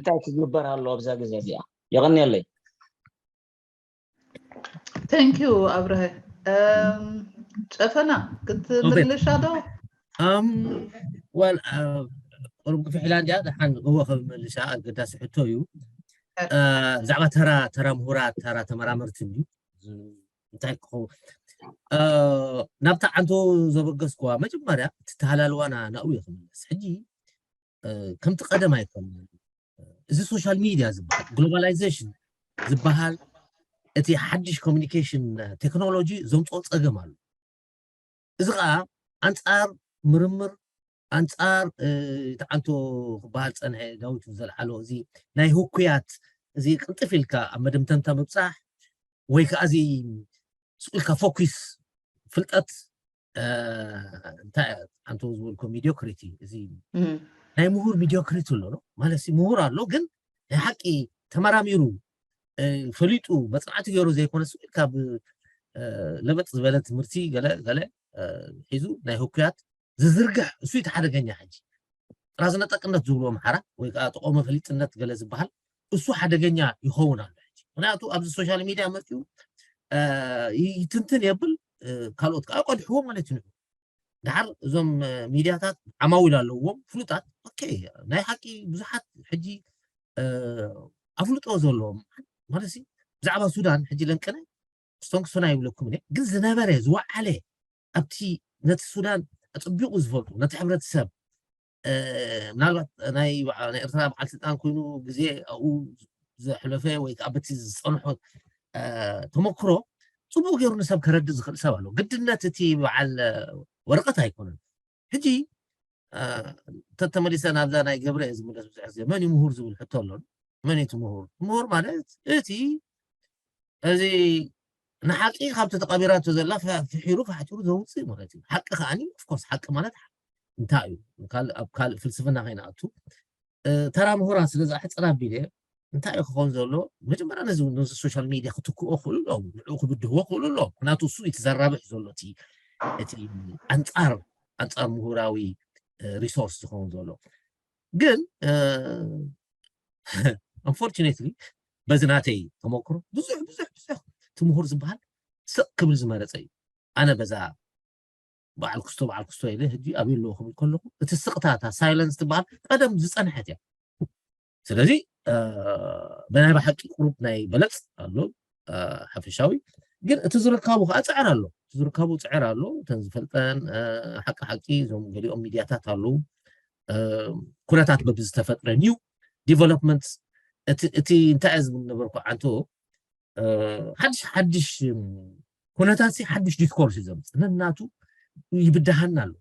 እንታይ ክግበር ኣለዎ ኣብዛ ግዜ እዚኣ? የቐንየለይ። Thank you ኣብርሀ። ጨፈና ክትምልሻ ዶ? ወል ቁሩብ ክፍሒላ እንዲያ ደሓን እወ ክምልሻ ኣገዳሲ ሕቶ እዩ። ብዛዕባ ተራ ተራ ምሁራት ተራ ተመራመርቲ እዩ እንታይ ክኸውን ናብታ ዓንቶ ዘበገስኩዋ መጀመርያ እቲ ተሃላልዋና ናብኡ እየ ክምለስ። ሕጂ ከምቲ ቀደም ኣይኮነን። እዚ ሶሻል ሚድያ ዝበሃል ግሎባላይዜሽን ዝበሃል እቲ ሓድሽ ኮሚኒኬሽን ቴክኖሎጂ ዘምፅኦ ፀገም ኣሎ። እዚ ከዓ ኣንፃር ምርምር ኣንፃር ተዓንቶ ክበሃል ፀንሐ ዳዊት ዘልዓሎ እዚ ናይ ህኩያት እዚ ቅልጥፍ ኢልካ ኣብ መደምተምታ ምብፃሕ ወይ ከዓ እዚ ስኢልካ ፎኪስ ፍልጠት እንታይ ኣንቶ ዝበልኮ ሚዲዮክሪቲ እዚ ናይ ምሁር ሚዲዮክሪቲ ኣሎ ማለት ምሁር ኣሎ ግን ናይ ሓቂ ተመራሚሩ ፈሊጡ መፅናዕቲ ገይሩ ዘይኮነ ስኢልካ ለበጥ ዝበለ ትምህርቲ ገለ ገለ ሒዙ ናይ ህኩያት ዝዝርግሕ እሱ እቲ ሓደገኛ ሕጂ ጥራዝ ነጠቅነት ዝብልዎ ኣምሓራ ወይ ከዓ ጥቆመ ፈሊጥነት ገለ ዝበሃል እሱ ሓደገኛ ይኸውን ኣሎ ሕጂ ምክንያቱ ኣብዚ ሶሻል ሚድያ መፅኡ ይትንትን የብል ካልኦት ከዓ ቀድሕዎ ማለት እዩ። ድሓር እዞም ሚድያታት ዓማዊል ኣለዎም ፍሉጣት ናይ ሓቂ ብዙሓት ሕጂ ኣፍልጦ ዘለዎም ማለት ብዛዕባ ሱዳን ሕጂ ለንቅነ ክስቶን ክስቶን ኣይብለኩም እየ ግን ዝነበረ ዝወዓለ ኣብቲ ነቲ ሱዳን ኣፅቢቑ ዝፈልጡ ነቲ ሕብረተሰብ ምናልባት ናይ ኤርትራ በዓል ስልጣን ኮይኑ ግዜ ኣብኡ ዘሕለፈ ወይ ከዓ በቲ ዝፀንሖ ተመክሮ ፅቡቅ ገይሩ ንሰብ ከረድእ ዝኽእል ሰብ ኣሎ ግድነት እቲ በዓል ወረቀት ኣይኮነን ሕጂ ተተመሊሰ ናብዛ ናይ ገብረ እየ ዝምለስ ብዙሕ ግዜ መን እዩ ምሁር ዝብል ሕቶ ኣሎ መን እቲ ምሁር ምሁር ማለት እቲ እዚ ንሓቂ ካብቲ ተቐቢራቶ ዘላ ፍሒሩ ፋሕጢሩ ዘውፅእ ማለት እዩ ሓቂ ከዓኒ ኦፍኮርስ ሓቂ ማለት እንታይ እዩ ኣብ ካልእ ፍልስፍና ከይንኣቱ ተራ ምሁራት ስለዚ ኣሕፅር ኣቢለ እንታይ እዩ ክኸውን ዘሎ መጀመርያ ነዚ ነዚ ሶሻል ሚድያ ክትክኦ ክእሉ ኣለዎም ንዕኡ ክብድህዎ ክእሉ ኣለዎም ምክንያቱ እሱ እቲ ዘራብሕ ዘሎ እቲ እቲ ኣንፃር ኣንፃር ምሁራዊ ሪሶርስ ዝኸውን ዘሎ ግን unfortunately በዚ ናተይ ተመክሮ ብዙሕ ብዙሕ ብዙሕ እቲ ምሁር ዝበሃል ስቕ ክብል ዝመረፀ እዩ ኣነ በዛ በዓል ክስቶ በዓል ክስቶ ኢለ ሕጂ ኣብይ ኣለዎ ክብል ከለኹ እቲ ስቕታ እታ ሳይለንስ ትበሃል ቀደም ዝፀንሐት እያ ስለዚ ብናይ ብሓቂ ቁሩብ ናይ በለፅ ኣሎ ሓፈሻዊ ግን እቲ ዝርካቡ ከዓ ፅዕር ኣሎ እቲ ዝርካቡ ፅዕር ኣሎ እተን ዝፈልጠን ሓቂ ሓቂ እዞም ገሊኦም ሚድያታት ኣለዉ ኩነታት በቢ ዝተፈጥረ ኒው ዲቨሎፕመንት እቲ እንታይ ዝብል ነበርኩ ዓንቶ ሓድሽ ሓድሽ ኩነታት ሓድሽ ዲስኮርስ እዩ ዘምፅእ ነናቱ ይብድሃና ኣሎ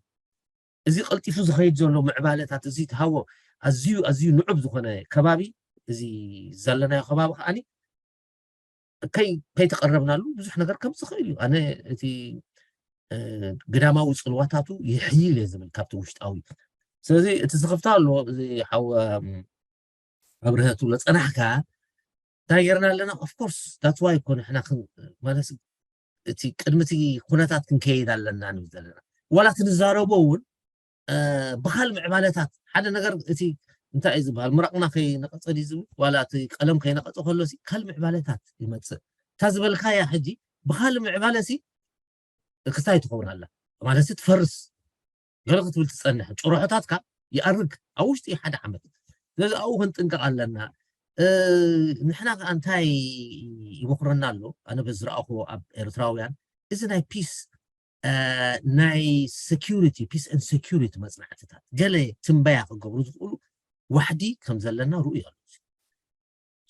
እዚ ቀልጢፉ ዝኸይድ ዘሎ ምዕባለታት እዚ ተሃዎ ኣዝዩ ኣዝዩ ንዑብ ዝኾነ ከባቢ እዚ ዘለናዮ ከባቢ ከዓኒ ከይተቐረብናሉ ብዙሕ ነገር ከም ዝኽእል እዩ ኣነ እቲ ግዳማዊ ፅልዋታቱ ይሕይል እየ ዝብል ካብቲ ውሽጣዊ ስለዚ እቲ ዝኽፍታ ኣሎ እዚ ሓወ ኣብርሀ ትብሎ ፀናሕካ እንታይ ጌርና ኣለና ኦፍኮርስ that's why እኮ ንሕና ማለት እቲ ቅድሚ እቲ ኩነታት ክንከይድ ኣለና ንብል ዘለና ዋላ እቲ ንዛረቦ እውን ብካል ምዕባለታት ሓደ ነገር እቲ እንታይ እዩ ዝበሃል ምራቕና ከይነቐፀ ድዩ ዝብል ዋላ እቲ ቀለም ከይነቐፀ ከሎ ካልእ ምዕባለታት ይመፅእ እታ ዝበልካያ ሕጂ ብካል ምዕባለ ክስታይ ትኸውን ኣላ ማለት ትፈርስ ገለ ክትብል ትፀንሕ ጭርሖታትካ ይኣርግ ኣብ ውሽጢ ሓደ ዓመት ስለዚ ኣብኡ ክንጥንቀቕ ኣለና ንሕና ከዓ እንታይ ይመክረና ኣሎ ኣነ በዝረኣኹዎ ኣብ ኤርትራውያን እዚ ናይ ፒስ ናይ security peace and security መፅናዕትታት ገለ ትንበያ ክገብሩ ዝኽእሉ ዋሕዲ ከም ዘለና ርኡይ ኣሎ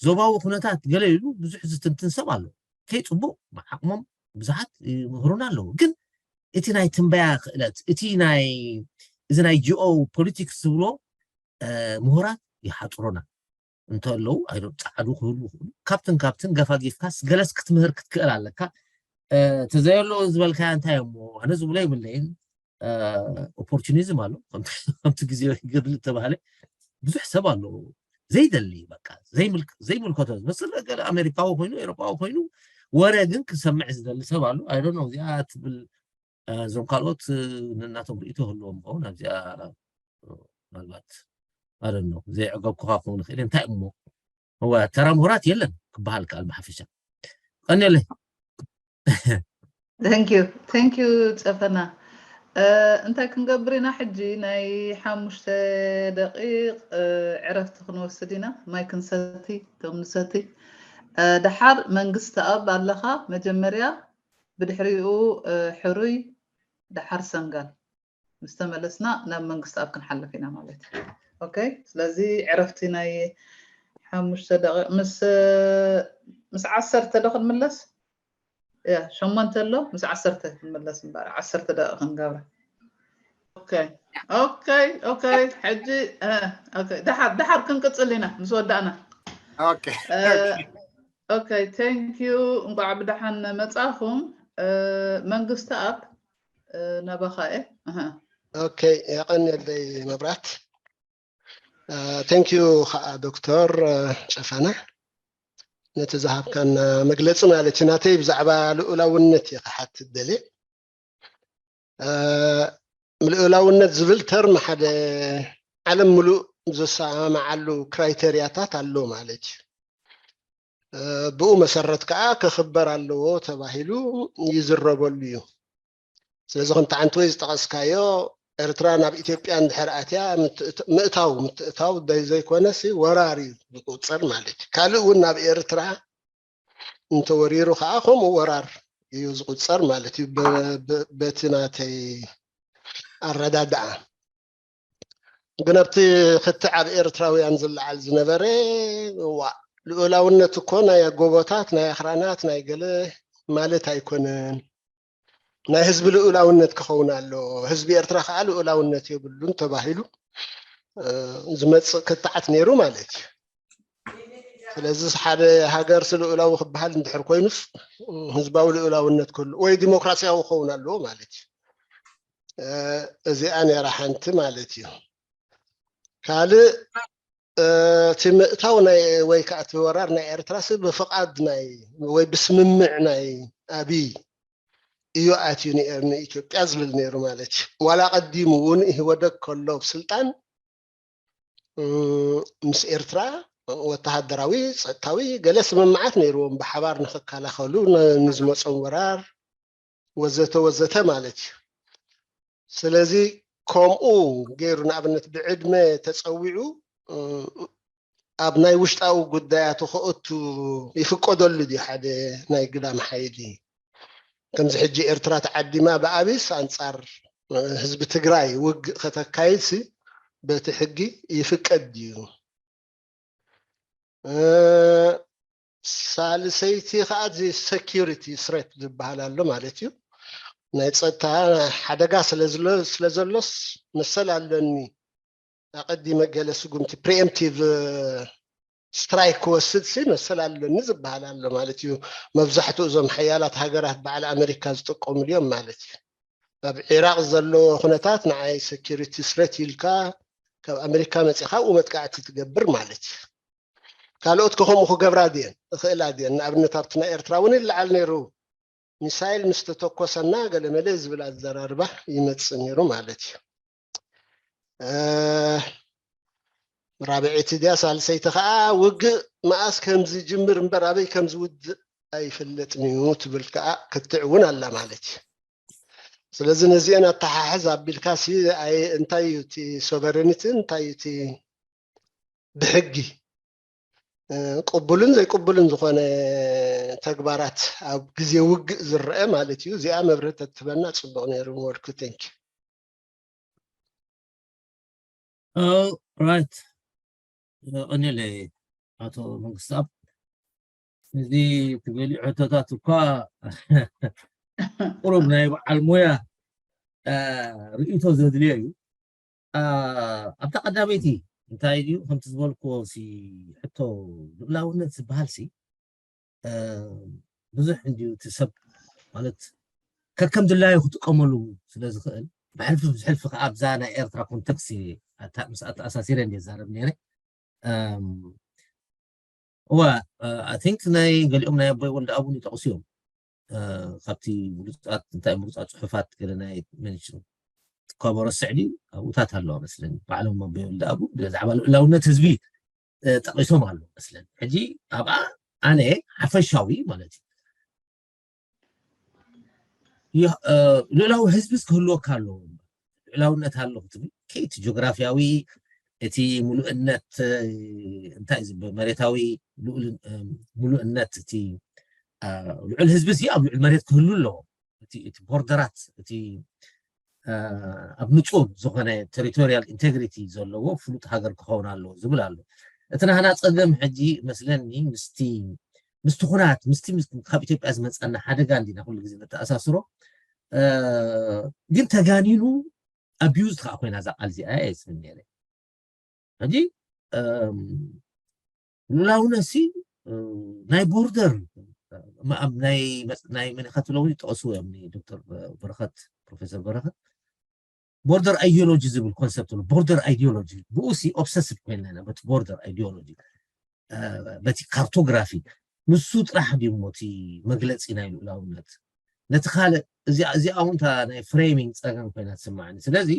ዞባዊ ኩነታት ገለ ኢሉ ብዙሕ ዝትንትን ሰብ ኣሎ ከይ ፅቡቅ ብዓቅሞም ብዙሓት ይምህሩና ኣለዉ ግን እቲ ናይ ትንበያ ክእለት እቲ ናይ እዚ ናይ ጂኦ ፖሊቲክስ ዝብሎ ምሁራት ይሓፅሩና እንተለዉ ኣይዶ ፃዕዱ ክህሉ ይኽእሉ ካብትን ካብትን ገፋጊፍካስ ገለስ ክትምህር ክትክእል ኣለካ ተዘየሎ ዝበልካያ እንታይ እሞ ኣነ ዝብሎ ይብለይን ኦፖርቹኒዝም ኣሎ ከምቲ ግዜ ገድሊ ተባሃለ ብዙሕ ሰብ ኣሎ ዘይደሊ በቃ ዘይምልከቶ ዝመስል ገለ ኣሜሪካዊ ኮይኑ ኤሮጳዊ ኮይኑ ወረ ግን ክሰምዕ ዝደሊ ሰብ ኣሎ ኣይዶ እዚኣ ትብል እዞም ካልኦት ነናቶም ርእቶ ህልዎም ኸውን ኣብዚኣ ምናልባት I don't know፣ ዘይዕገብኩኻ ክኸውን ይኽእል። እንታይ እሞ፣ እወ፣ ተራ ምሁራት የለን ክበሃል ከኣል ብሓፈሻ። ቀንየለይ። Thank you, thank you ጸፈና። እንታይ ክንገብር ኢና ሕጂ? ናይ ሓሙሽተ ደቂቕ ዕረፍቲ ክንወስድ ኢና። ማይ ክንሰቲ፣ ከም ንሰቲ። ደሓር መንግስቲ ኣብ ኣለኻ መጀመርያ፣ ብድሕሪኡ ሕሩይ፣ ደሓር ሰንጋል። ምስ ተመለስና ናብ መንግስቲ ኣብ ክንሓልፍ ኢና ማለት እዩ። ኦኬ፣ ስለዚ ዕረፍቲ ናይ ሓሙሽተ ደቂቕ፣ ምስ ምስ ዓሰርተ ዶ ክንምለስ? ያ፣ ሸሞንተ ኣሎ፣ ምስ ዓሰርተ ክንምለስ እምበር፣ ዓሰርተ ደቂቕ ክንገብራ። ኦኬ፣ ኦኬ፣ ኦኬ፣ ሕጂ፣ እ፣ ኦኬ፣ ደሓር፣ ደሓር ክንቅጽል ኢና ምስ ወዳእና። ኦኬ፣ እ፣ ኦኬ። ኦኬ፣ thank you፣ እንቋዕ ብደሓን መጻኹም። እ፣ መንግስቲ ኣብ፣ እ፣ ናባኻ እየ። እህ። ኦኬ፣ የቐንየለይ መብራት። Thank you ከዓ ዶክተር ጨፈና ነቲ ዝሃብካና መግለፂ ማለት እዩ። ናተይ ብዛዕባ ልኡላውነት እየ ክሓትት ደልየ። ልኡላውነት ዝብል ተርም ሓደ ዓለም ምሉእ ዝሰማማዓሉ ክራይተርያታት ኣሎ ማለት እዩ። ብኡ መሰረት ከዓ ክኽበር ኣለዎ ተባሂሉ ይዝረበሉ እዩ። ስለዚ ከምቲ ዓንትወይ ዝጠቐስካዮ ኤርትራ ናብ ኢትዮጵያ እንድሕር ኣትያ ምትእት- ምእታው ምትእታው ደይ ዘይኮነሲ ወራር እዩ ዝቁፀር ማለት እዩ። ካልእ እውን ናብ ኤርትራ እንተወሪሩ ከዓ ከምኡ ወራር እዩ ዝቁፀር ማለት እዩ። በ- በ- በቲ ናተይ ኣረዳድኣ ግን ኣብቲ ክትዕ ኣብ ኤርትራውያን ዝለዓል ዝነበረ ዋ ልኡላውነት እኮ ናይ ጎቦታት ናይ ኣኽራናት ናይ ገለ ማለት ኣይኮነን። ናይ ህዝቢ ልኡላውነት ክኸውን ኣሎ። ህዝቢ ኤርትራ ከዓ ልኡላውነት የብሉን ተባሂሉ ዝመፅእ ክትዓት ነይሩ ማለት እዩ። ስለዚ ሓደ ሃገር ልኡላዊ ክበሃል እንድሕር ኮይኑስ ህዝባዊ ልኡላውነት ክህሉ ወይ ዲሞክራሲያዊ ክኸውን ኣለዎ ማለት እዩ። እዚኣ ነይራ ሓንቲ ማለት እዩ። ካልእ እቲ ምእታው ናይ ወይ ከዓ እቲ ወራር ናይ ኤርትራ ሲ ብፍቓድ ናይ ወይ ብስምምዕ ናይ ኣብይ እዩ ኣትዩ ንኤር- ንኢትዮጵያ ዝብል ነይሩ ማለት እዩ። ዋላ ቀዲሙ እውን ኢህወደግ ከሎ ኣብ ስልጣን ምስ ኤርትራ ወተሃደራዊ፣ ፀጥታዊ ገለ ስምምዓት ነይርዎም ብሓባር ንክከላኸሉ ንዝመፆም ወራር ወዘተ ወዘተ ማለት እዩ። ስለዚ ከምኡ ገይሩ ንኣብነት ብዕድመ ተፀዊዑ ኣብ ናይ ውሽጣዊ ጉዳያቱ ክእቱ ይፍቀደሉ ድዩ ሓደ ናይ ግዳም ሓይሊ? ከምዚ ሕጂ ኤርትራ ተዓዲማ ብኣብይስ ኣንፃር ህዝቢ ትግራይ ውግእ ከተካይድሲ በቲ ሕጊ ይፍቀድ ድዩ? ሳልሰይቲ ከዓ እዚ ሴኪሪቲ ስሬት ዝበሃል ኣሎ ማለት እዩ። ናይ ፀጥታ ሓደጋ ስለዘሎስ መሰል ኣለኒ ኣቐዲመ ገለ ስጉምቲ ፕሪኤምፕቲቭ ስትራይክ ክወስድ ሲ መሰል ኣለኒ ዝበሃል ኣሎ ማለት እዩ። መብዛሕትኡ እዞም ሓያላት ሃገራት በዓል ኣሜሪካ ዝጥቀሙሉ እዮም ማለት እዩ። ኣብ ዒራቅ ዘሎ ኩነታት ንዓይ ሴኪሪቲ ስሬት ኢልካ ካብ ኣሜሪካ መፂኻ ኣብኡ መጥቃዕቲ ትገብር ማለት እዩ። ካልኦት ከ ከምኡ ክገብራ ድየን እኽእላ ድየን? ንኣብነት ኣብቲ ናይ ኤርትራ እውን ይለዓል ነይሩ። ሚሳይል ምስ ተተኮሰና ገለመለ ዝብል ኣዘራርባ ይመፅእ ነይሩ ማለት እዩ። ራብዐይቲ ድያ ሳልሰይቲ ከዓ ውግእ መኣስ ከም ዝጅምር እምበር ኣበይ ከም ዝውድእ ኣይፍለጥን እዩ ትብል ከዓ ክትዕ እውን ኣላ ማለት እዩ። ስለዚ ነዚአን ኣተሓሕዝ ኣቢልካ ሲ እንታይ እዩ እቲ ሶቨረኒቲ እንታይ እዩ እቲ ብሕጊ ቅቡልን ዘይቅቡልን ዝኾነ ተግባራት ኣብ ግዜ ውግእ ዝረአ ማለት እዩ። እዚኣ መብርህ ተትበና ፅቡቅ ነይሩ ምበልኩ። Thank you። ራይት ቀኒለ ኣቶ መንግስታብ እዚ ትገሊኡ ሕቶታት እኳ ቁሩብ ናይ በዓል ሞያ ርእይቶ ዘድልዮ እዩ። ኣብታ ቀዳመይቲ እንታይ ድዩ ከምቲ ዝበልክዎ ሲ ሕቶ ልኡላውነት ዝበሃል ሲ ብዙሕ እንድዩ እቲ ሰብ ማለት ከከም ድላዩ ክጥቀመሉ ስለ ዝኽእል ብሕልፊ ብዝሕልፊ ከዓ ኣብዛ ናይ ኤርትራ ኮንተክስት ምስ ኣተኣሳሲረ እንደ ዛረብ ነይረ እዋ I think ናይ ገሊኦም ናይ ኣቦይ ወልደ ኣቡን ይጠቕሱ እዮም ካብቲ ምሩፃት እንታይ ምሩፃት ፅሑፋት ገለ ናይ መንሽን ትኳቦ ረስዕ ድዩ ኣብኡታት ኣለዋ መስለኒ። ባዕሎም ኣቦይ ወልደኣቡ ብዛዕባ ልዑላውነት ህዝቢ ጠቂሶም ኣለዉ መስለኒ። ሕጂ ኣብኣ ኣነ ሓፈሻዊ ማለት እዩ ልዕላዊ ህዝብስ ክህልወካ ኣለዎ። ልዕላውነት ኣሎ ክትብል ከይቲ ጂኦግራፊያዊ እቲ ሙሉእነት እንታይ ዝበ መሬታዊ ሙሉእነት እቲ ልዑል ህዝቢ ሲ ኣብ ልዑል መሬት ክህሉ ኣለዎ። እቲ ቦርደራት እቲ ኣብ ንጹር ዝኾነ ቴሪቶሪያል ኢንቴግሪቲ ዘለዎ ፍሉጥ ሃገር ክኸውን ኣለዎ ዝብል ኣሎ። እቲ ናህና ጸገም ሕጂ መስለኒ ምስቲ ምስቲ ኩናት ምስቲ ካብ ኢትዮጵያ ዝመፀና ሓደጋ እንዲና ኩሉ ግዜ ነተኣሳስሮ። ግን ተጋኒኑ ኣቢዩዝ ከዓ ኮይና እዛ ቃል እዚኣ እየ ዝብል ነይረ። ሕጂ ልዑላውነት ሲ ናይ ቦርደር ናይ መን ኢኻ ትብሎ እውን ይጠቐሱ እዮም ዶክተር በረኸት፣ ፕሮፌሰር በረኸት። ቦርደር ኣይዲዮሎጂ ዝብል ኮንሰፕት ኣሎ። ቦርደር ኣይዲዮሎጂ ብኡ ሲ ኦብሰስድ ኮይና ኢና በቲ ቦርደር ኣይዲዮሎጂ በቲ ካርቶግራፊ ንሱ ጥራሕ ድዩ እሞ እቲ መግለፂ ናይ ልኡላውነት ነቲ ካልእ እዚኣ እውን እታ ናይ ፍሬሚንግ ፀገም ኮይና ትስማዕኒ። ስለዚ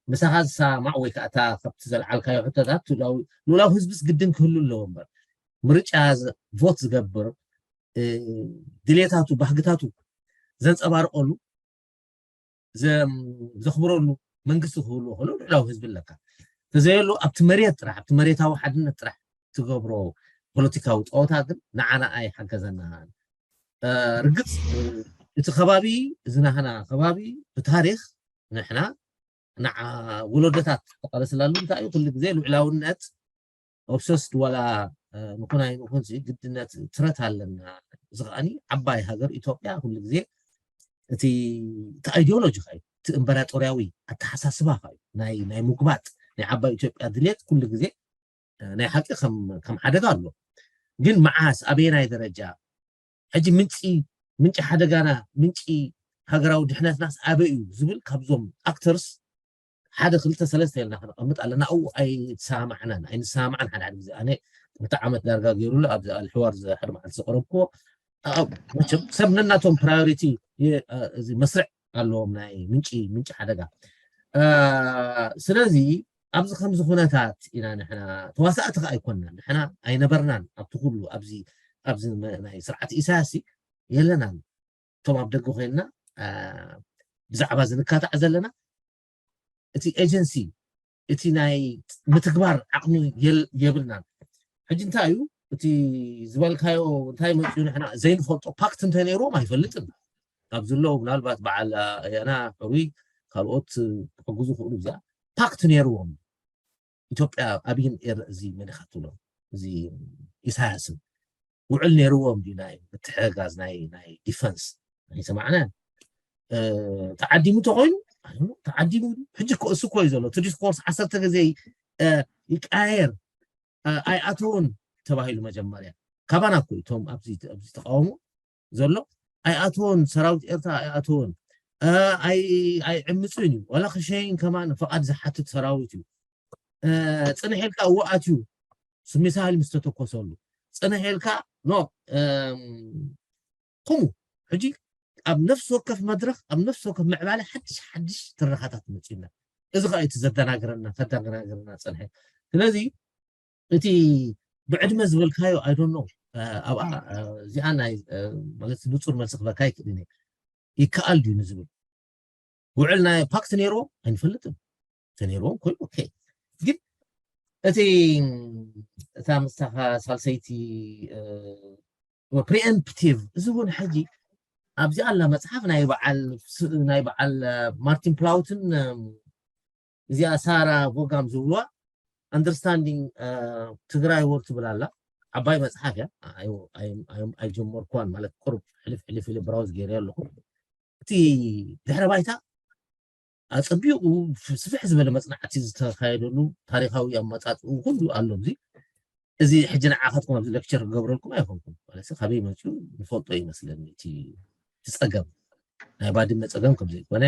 ምሳኻ ዝሰማማዕ ወይ ከዓ እታ ካብቲ ዘልዓልካዮ ሕቶታት ልኡላዊ ህዝብስ ግድን ክህሉ ኣለዎ እምበር ምርጫ ቮት ዝገብር ድሌታቱ ባህግታቱ ዘንፀባርቀሉ ዘኽብረሉ መንግስቲ ክህልዎ ከሎ ልዕላዊ ህዝቢ ኣለካ። ተዘየሉ ኣብቲ መሬት ጥራሕ ኣብቲ መሬታዊ ሓድነት ጥራሕ ትገብሮ ፖለቲካዊ ፀወታ ግን ንዓና ኣይሓገዘና። ርግፅ እቲ ከባቢ ዝናህና ከባቢ ብታሪክ ንሕና ንዓ ወለዶታት ተቃለስላሉ እንታይ እዩ ኩሉ ግዜ ልዕላውነት ኦብሰስድ ዋላ ንኹን ኣይንኹን ግድነት ትረት ኣለና። እዚ ከዓኒ ዓባይ ሃገር ኢትዮጵያ ኩሉ ግዜ እቲ ኣይዲዮሎጂ እዩ እቲ እምበራጦርያዊ ኣተሓሳስባ እዩ ናይ ናይ ምጉባጥ ናይ ዓባይ ኢትዮጵያ ድሌት ኩሉ ግዜ ናይ ሓቂ ከም ሓደጋ ኣሎ። ግን መዓስ ኣበየናይ ደረጃ ሕጂ ምንጪ ምንጪ ሓደጋና ምንጪ ሃገራዊ ድሕነትናስ ኣበይ እዩ ዝብል ካብዞም ኣክተርስ ሓደ ክልተ ሰለስተ ኢልና ክንቐምጥ ኣለና። ኣብኡ ኣይተሰማማዕናን ኣይንሰማማዕን ሓደ ግዜ ኣነ ክልተ ዓመት ዳርጋ ገይሩሉ ኣብዚ ኣልሕዋር ሓደ መዓልቲ ዘቕረብክዎ መቸም ሰብ ነናቶም ፕራዮሪቲ እዚ መስርዕ ኣለዎም ናይ ምንጪ ምንጪ ሓደጋ። ስለዚ ኣብዚ ከምዚ ኩነታት ኢና ንሕና ተዋሳእቲ ከ ኣይኮንናን ንሕና ኣይነበርናን ኣብቲ ኩሉ ኣብዚ ኣብዚ ናይ ስርዓት ኢሳያስ የለናን። እቶም ኣብ ደገ ኮይንና ብዛዕባ ዝንካታዕ ዘለና እቲ ኤጀንሲ እቲ ናይ ምትግባር ዓቕሚ የብልናን። ሕጂ እንታይ እዩ እቲ ዝበልካዮ እንታይ መፅኡ ንሕና ዘይንፈልጦ ፓክት እንተነይርዎም ኣይፈልጥን ካብ ዝለዉ ምናልባት በዓል ኣያና ሕሩይ ካልኦት ክሕግዙ ክእሉ እዚኣ ፓክት ነይርዎም ኢትዮጵያ ኣብይን ኤር እዚ መን ኢኻ ትብሎ እዚ ኢሳያስን ውዕል ነይርዎም ድዩ ናይ ምትሕግጋዝ ናይ ናይ ዲፈንስ ኣይሰማዕናን። ተዓዲሙ ተኮይኑ ተዓዲሙ ሕጂ እኮ እሱ እኮ እዩ ዘሎ እቲ ዲስኮርስ ዓሰርተ ግዜ ይቀያየር ኣይኣተውን ተባሂሉ መጀመርያ ካባና እኮ እቶም ኣብዚ ተቃውሞ ዘሎ ኣይኣተወን ሰራዊት ኤርትራ ኣይኣተወን ኣይዕምፅን እዩ ዋላ ክሸይን ከማን ፍቓድ ዝሓትት ሰራዊት እዩ። ፅንሕ ኢልካ እወኣት እዩ ሚሳይል ምስ ተተኮሰሉ ፅንሕ ኢልካ ኖ ከምኡ ሕጂ ኣብ ነፍሲ ወከፍ መድረክ ኣብ ነፍሲ ወከፍ ምዕባለ ሓድሽ ሓድሽ ትረኻታት መፅዩና እዚ ከዓ እቲ ዘደናግረና ተደናግረና ፀንሐ ስለዚ እቲ ብዕድመ ዝበልካዮ ኣይዶኖ ኣብኣ እዚኣ ናይ ማለት ንፁር መልሲ ክበካ ይክእል ይከኣል ድዩ ንዝብል ውዕል ናይ ፓክት ነይርዎም ኣይንፈልጥን ተነይርዎም ኮይኑ ኦኬ ግን እቲ እታ ምስታኻ ሳልሰይቲ ፕሪኤምፕቲቭ እዚ እውን ሕጂ ኣብዚ ኣላ መፅሓፍ ናይ በዓል ናይ በዓል ማርቲን ፕላውትን እዚኣ ሳራ ቮጋም ዝብልዋ understanding ትግራይ ወር ትብል ኣላ ዓባይ መፅሓፍ እያ ኣይጀመርኩዋን ማለት ቁሩብ ሕልፍ ሕልፍ ኢለ ብራውዝ ገይረ ኣለኹ እቲ ድሕረ ባይታ ኣፀቢቑ ስፍሕ ዝበለ መፅናዕቲ ዝተካየደሉ ታሪካዊ ኣመፃፅኡ ኩሉ ኣሎ እዚ እዚ ሕጂ ንዓኻትኩም ኣብዚ ሌክቸር ክገብረልኩም ኣይኮንኩም ማለት ካበይ መፅኡ ንፈልጦ ይመስለኒ እቲ ፀገም ናይ ባድመ ፀገም ከም ዘይኮነ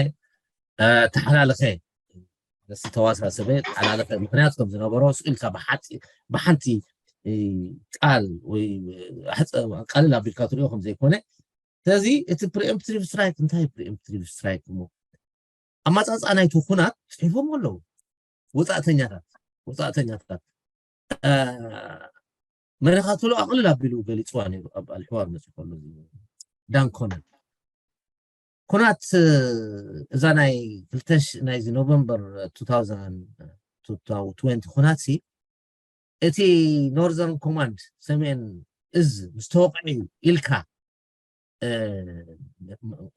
ተሓላለኸ ዝተዋሳሰበ ተሓላለኸ ምክንያት ከም ዝነበሮ ስኢልካ ብሓንቲ ቃል ወይ ቀልል ኣቢልካ ትሪኦ ከም ዘይኮነ ስለዚ እቲ ፕሪኤምፕቲቭ ስትራይክ እንታይ ፕሪኤምፕቲቭ ስትራይክ እሞ ኣማፃፅኣ ናይቲ ኩናት ፅሒፎም ኣለዉ። ወፃእተኛታት ወፃእተኛታት መሪኻትሎ ኣቕልል ኣቢሉ ገሊፅዋ ነይሩ ኣብ ኣልሕዋር መፅእ ከሎ ዳንኮነን ኩናት እዛ ናይ ክልተ ናይዚ ኖቨምበር ቱ ታውዘንድ ኩናት ሲ እቲ ኖርዘርን ኮማንድ ሰሜን እዝ ምስ ተወቕዐ እዩ ኢልካ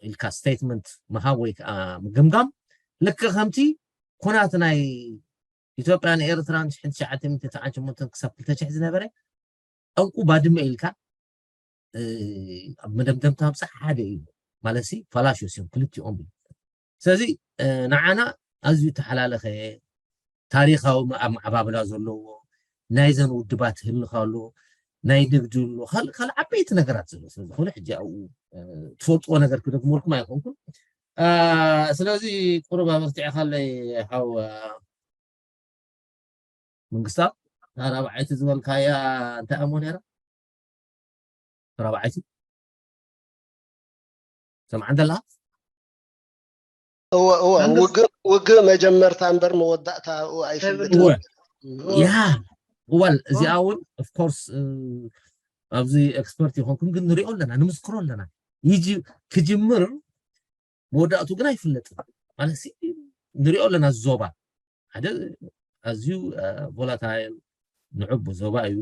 ኢልካ ስቴትመንት ምሃብ ወይ ከዓ ምግምጋም ልክ ከምቲ ኩናት ናይ ኢትዮጵያን ኤርትራን ሽሕን ትሽዓተ ሚእትን ትስዓን ሸሞንተን ክሳብ ክልተ ሽሕ ዝነበረ ጠንቁ ባድመ ኢልካ ኣብ መደምደምታ ምብፃሕ ሓደ እዩ ማለት ሲ ፋላሽዮስ እዮም ክልቲኦም እዩ። ስለዚ ንዓና ኣዝዩ ተሓላለኸ ታሪኻዊ ኣመዓባብላ ዘለዎ ናይዘን ውድባት ህልኽ ኣሎ ናይ ንግዲ ኣሎ ካልእ ዓበይቲ ነገራት ዘሎ ስለዝኾነ ሕጂ ኣብኡ ትፈልጥዎ ነገር ክደግመልኩም ኣይኮንኩን። ስለዚ ቁሩብ ኣበርቲዕኻለይ ሓው መንግስታ ራብዓይቲ ዝበልካያ እንታይ እሞ ነይራ ራብዓይቲ ሰምዓ እንደላ እወ እወ ውግእ ውግእ መጀመርታ እምበር መወዳእታ ኣይፈልጥን። ያ እዋል እዚኣ እውን ኦፍኮርስ ኣብዚ ኤክስፐርት ይኾንኩም ግን ንሪኦ ኣለና ንምስክሮ ኣለና ይጂ ክጅምር መወዳእቱ ግን ኣይፍለጥን ማለት ንሪኦ ኣለና ዞባ ሓደ ኣዝዩ ቮላታይል ንዑብ ዞባ እዩ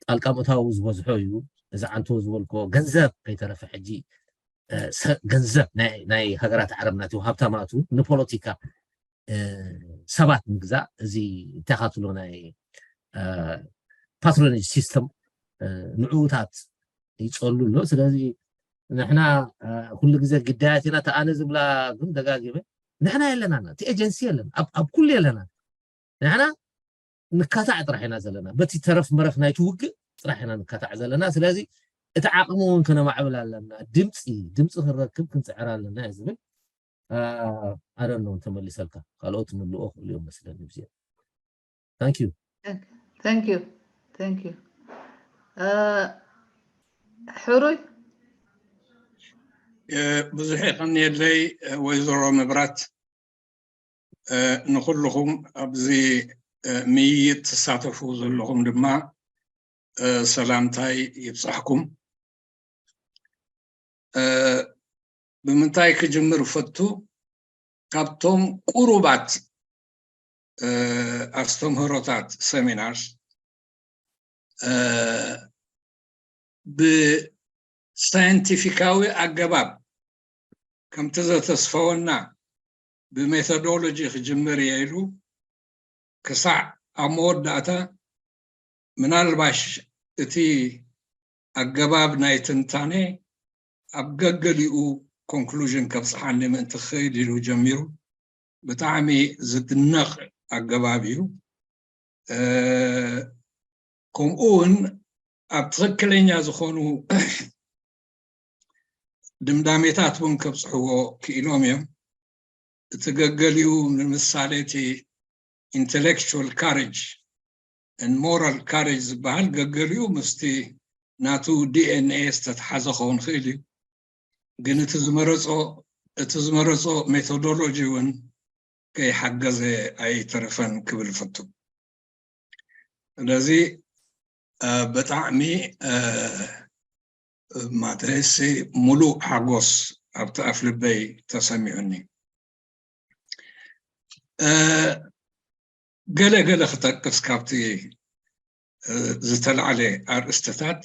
ጣልቃ ምእታው ዝበዝሖ እዩ እዚ ዓንቶ ዝበልኮ ገንዘብ ከይተረፈ ሕጂ ገንዘብ ናይ ሃገራት ዓረብ ናቲ ሃብታማቱ ንፖለቲካ ሰባት ምግዛእ እዚ እንታይ ካትሎ ናይ ፓትሮኔጅ ሲስተም ንዕኡታት ይፀሉ ኣሎ ስለዚ ንሕና ኩሉ ግዜ ግዳያት ኢና ተኣነ ዝብላ ግን ደጋጊመ ንሕና የለና እቲ ኤጀንሲ የለን ኣብ ኩሉ የለና ንሕና ንካታዕ ጥራሕ ኢና ዘለና በቲ ተረፍ መረፍ ናይቲ ውግእ ጥራሕ ኢና ንካታዕ ዘለና ስለዚ እቲ ዓቕሚ እውን ከነማዕብል ኣለና ድምፂ ድምፂ ክንረክብ ክንፅዕር ኣለና እየ ዝብል ኣደኖ ተመሊሰልካ ካልኦት ምልኦ ክእልዮም መስለኒ ብዚኦም thank you thank you thank you ሕሩይ ብዙሕ የቐንየለይ ወይዘሮ መብራት ንኩልኹም ኣብዚ ምይይጥ ትሳተፉ ዘለኹም ድማ ሰላምታይ ይብፃሕኩም ብምንታይ ክጅምር ፈቱ ካብቶም ቁሩባት ኣስተምህሮታት ሰሚናር ብሳይንቲፊካዊ ኣገባብ ከምቲ ዘተስፈወና ብሜቶዶሎጂ ክጅምር እየ ኢሉ ክሳዕ ኣብ መወዳእታ ምናልባሽ እቲ ኣገባብ ናይ ትንታነ ኣብ ገገሊኡ ኮንክሉዥን ከብፅሓኒ ምእንቲ ክኽእል ኢሉ ጀሚሩ ብጣዕሚ ዝድነቕ ኣገባብ እዩ ከምኡ እውን ኣብ ትኽክለኛ ዝኾኑ ድምዳሜታት እውን ከብፅሕዎ ክኢሎም እዮም እቲ ገገሊኡ ንምሳሌ እቲ intellectual courage and moral courage ዝበሃል ገገሊኡ ምስቲ ናቱ DNA ዝተተሓዘ ክኸውን ክእል እዩ ግን እቲ ዝመረፆ እቲ ዝመረፆ ሜቶዶሎጂ እውን ከይሓገዘ ኣይተረፈን ክብል ፈቱ ስለዚ ብጣዕሚ ማተስ ሙሉእ ሓጎስ ኣብቲ ኣፍ ልበይ ተሰሚዑኒ ገለ ገለ ክጠቅስ ካብቲ ዝተላዕለ ኣርእስትታት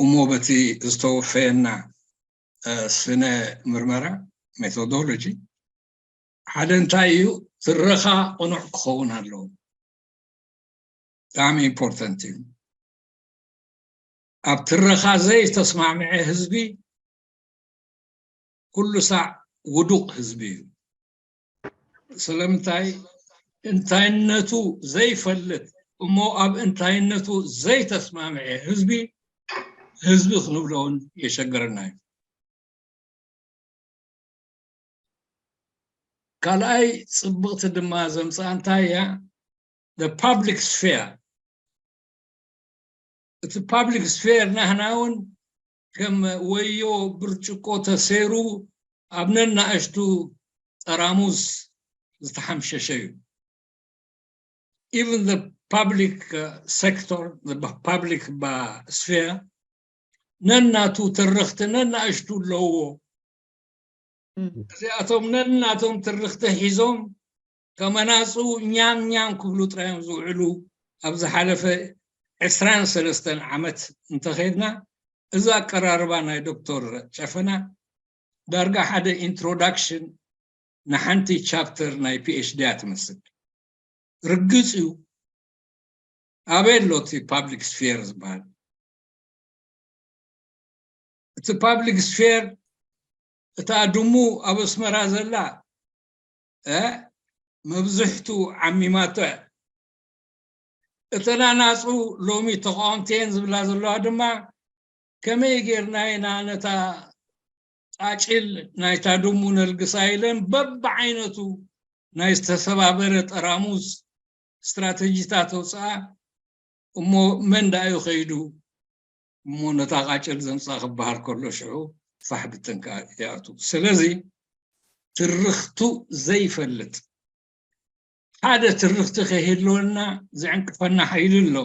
እሞ በቲ ዝተወፈየና ስነ ምርመራ ሜቶዶሎጂ ሓደ እንታይ እዩ ትረኻ ቅኑዕ ክኸውን ኣለዎ ብጣዕሚ ኢምፖርተንት እዩ ኣብ ትረኻ ዘይተስማምዐ ህዝቢ ኩሉ ሳዕ ውዱቕ ህዝቢ እዩ ስለምንታይ እንታይነቱ ዘይፈልጥ እሞ ኣብ እንታይነቱ ዘይተስማምዐ ህዝቢ ህዝቢ ክንብሎ እውን የሸግረና እዩ ካልኣይ ፅብቕቲ ድማ ዘምፅኣ እንታይ እያ the public sphere እቲ public sphere ናህና እውን ከም ወዮ ብርጭቆ ተሰይሩ ኣብ ነናእሽቱ ጠራሙዝ ዝተሓምሸሸ እዩ። Even the public sector, the public sphere ነናቱ ትርኽቲ ነናእሽቱ ኣለዎ። እዚኣቶም ነናቶም ትርኽቲ ሒዞም ከመናፁ ኛም ኛም ክብሉ ጥራዮም ዝውዕሉ። ኣብ ዝሓለፈ ዕስራን ሰለስተን ዓመት እንተኸድና፣ እዚ ኣቀራርባ ናይ ዶክተር ጨፈና ዳርጋ ሓደ ኢንትሮዳክሽን ንሓንቲ ቻፕተር ናይ ፒኤችዲ እያ ትመስል። ርግፅ እዩ። ኣበይ ኣሎ እቲ ፓብሊክ ስፌር ዝበሃል? እቲ ፓብሊክ ስፌር፣ እታ ድሙ ኣብ ኣስመራ ዘላ መብዝሕቱ ዓሚማቶ። እተን ኣናፁ ሎሚ ተቃወምቲ እየን ዝብላ ዘለዋ ድማ፣ ከመይ ጌርና ኢና ነታ ቃጭል ናይታ ድሙ ነልግሳ ኢለን በብዓይነቱ ናይ ዝተሰባበረ ጠራሙዝ ስትራተጂታት ኣውፅኣ። እሞ መን ደኣ እዩ ከይዱ እሞ ነታ ቃጭል ዘምፃ ክበሃል ከሎ ሽዑ ፋሕ ብትን ከዓ ይኣቱ። ስለዚ ትርኽቱ ዘይፈልጥ ሓደ ትርኽቲ ከይህልወና ዝዕንቅፈና ሓይሊ ኣሎ።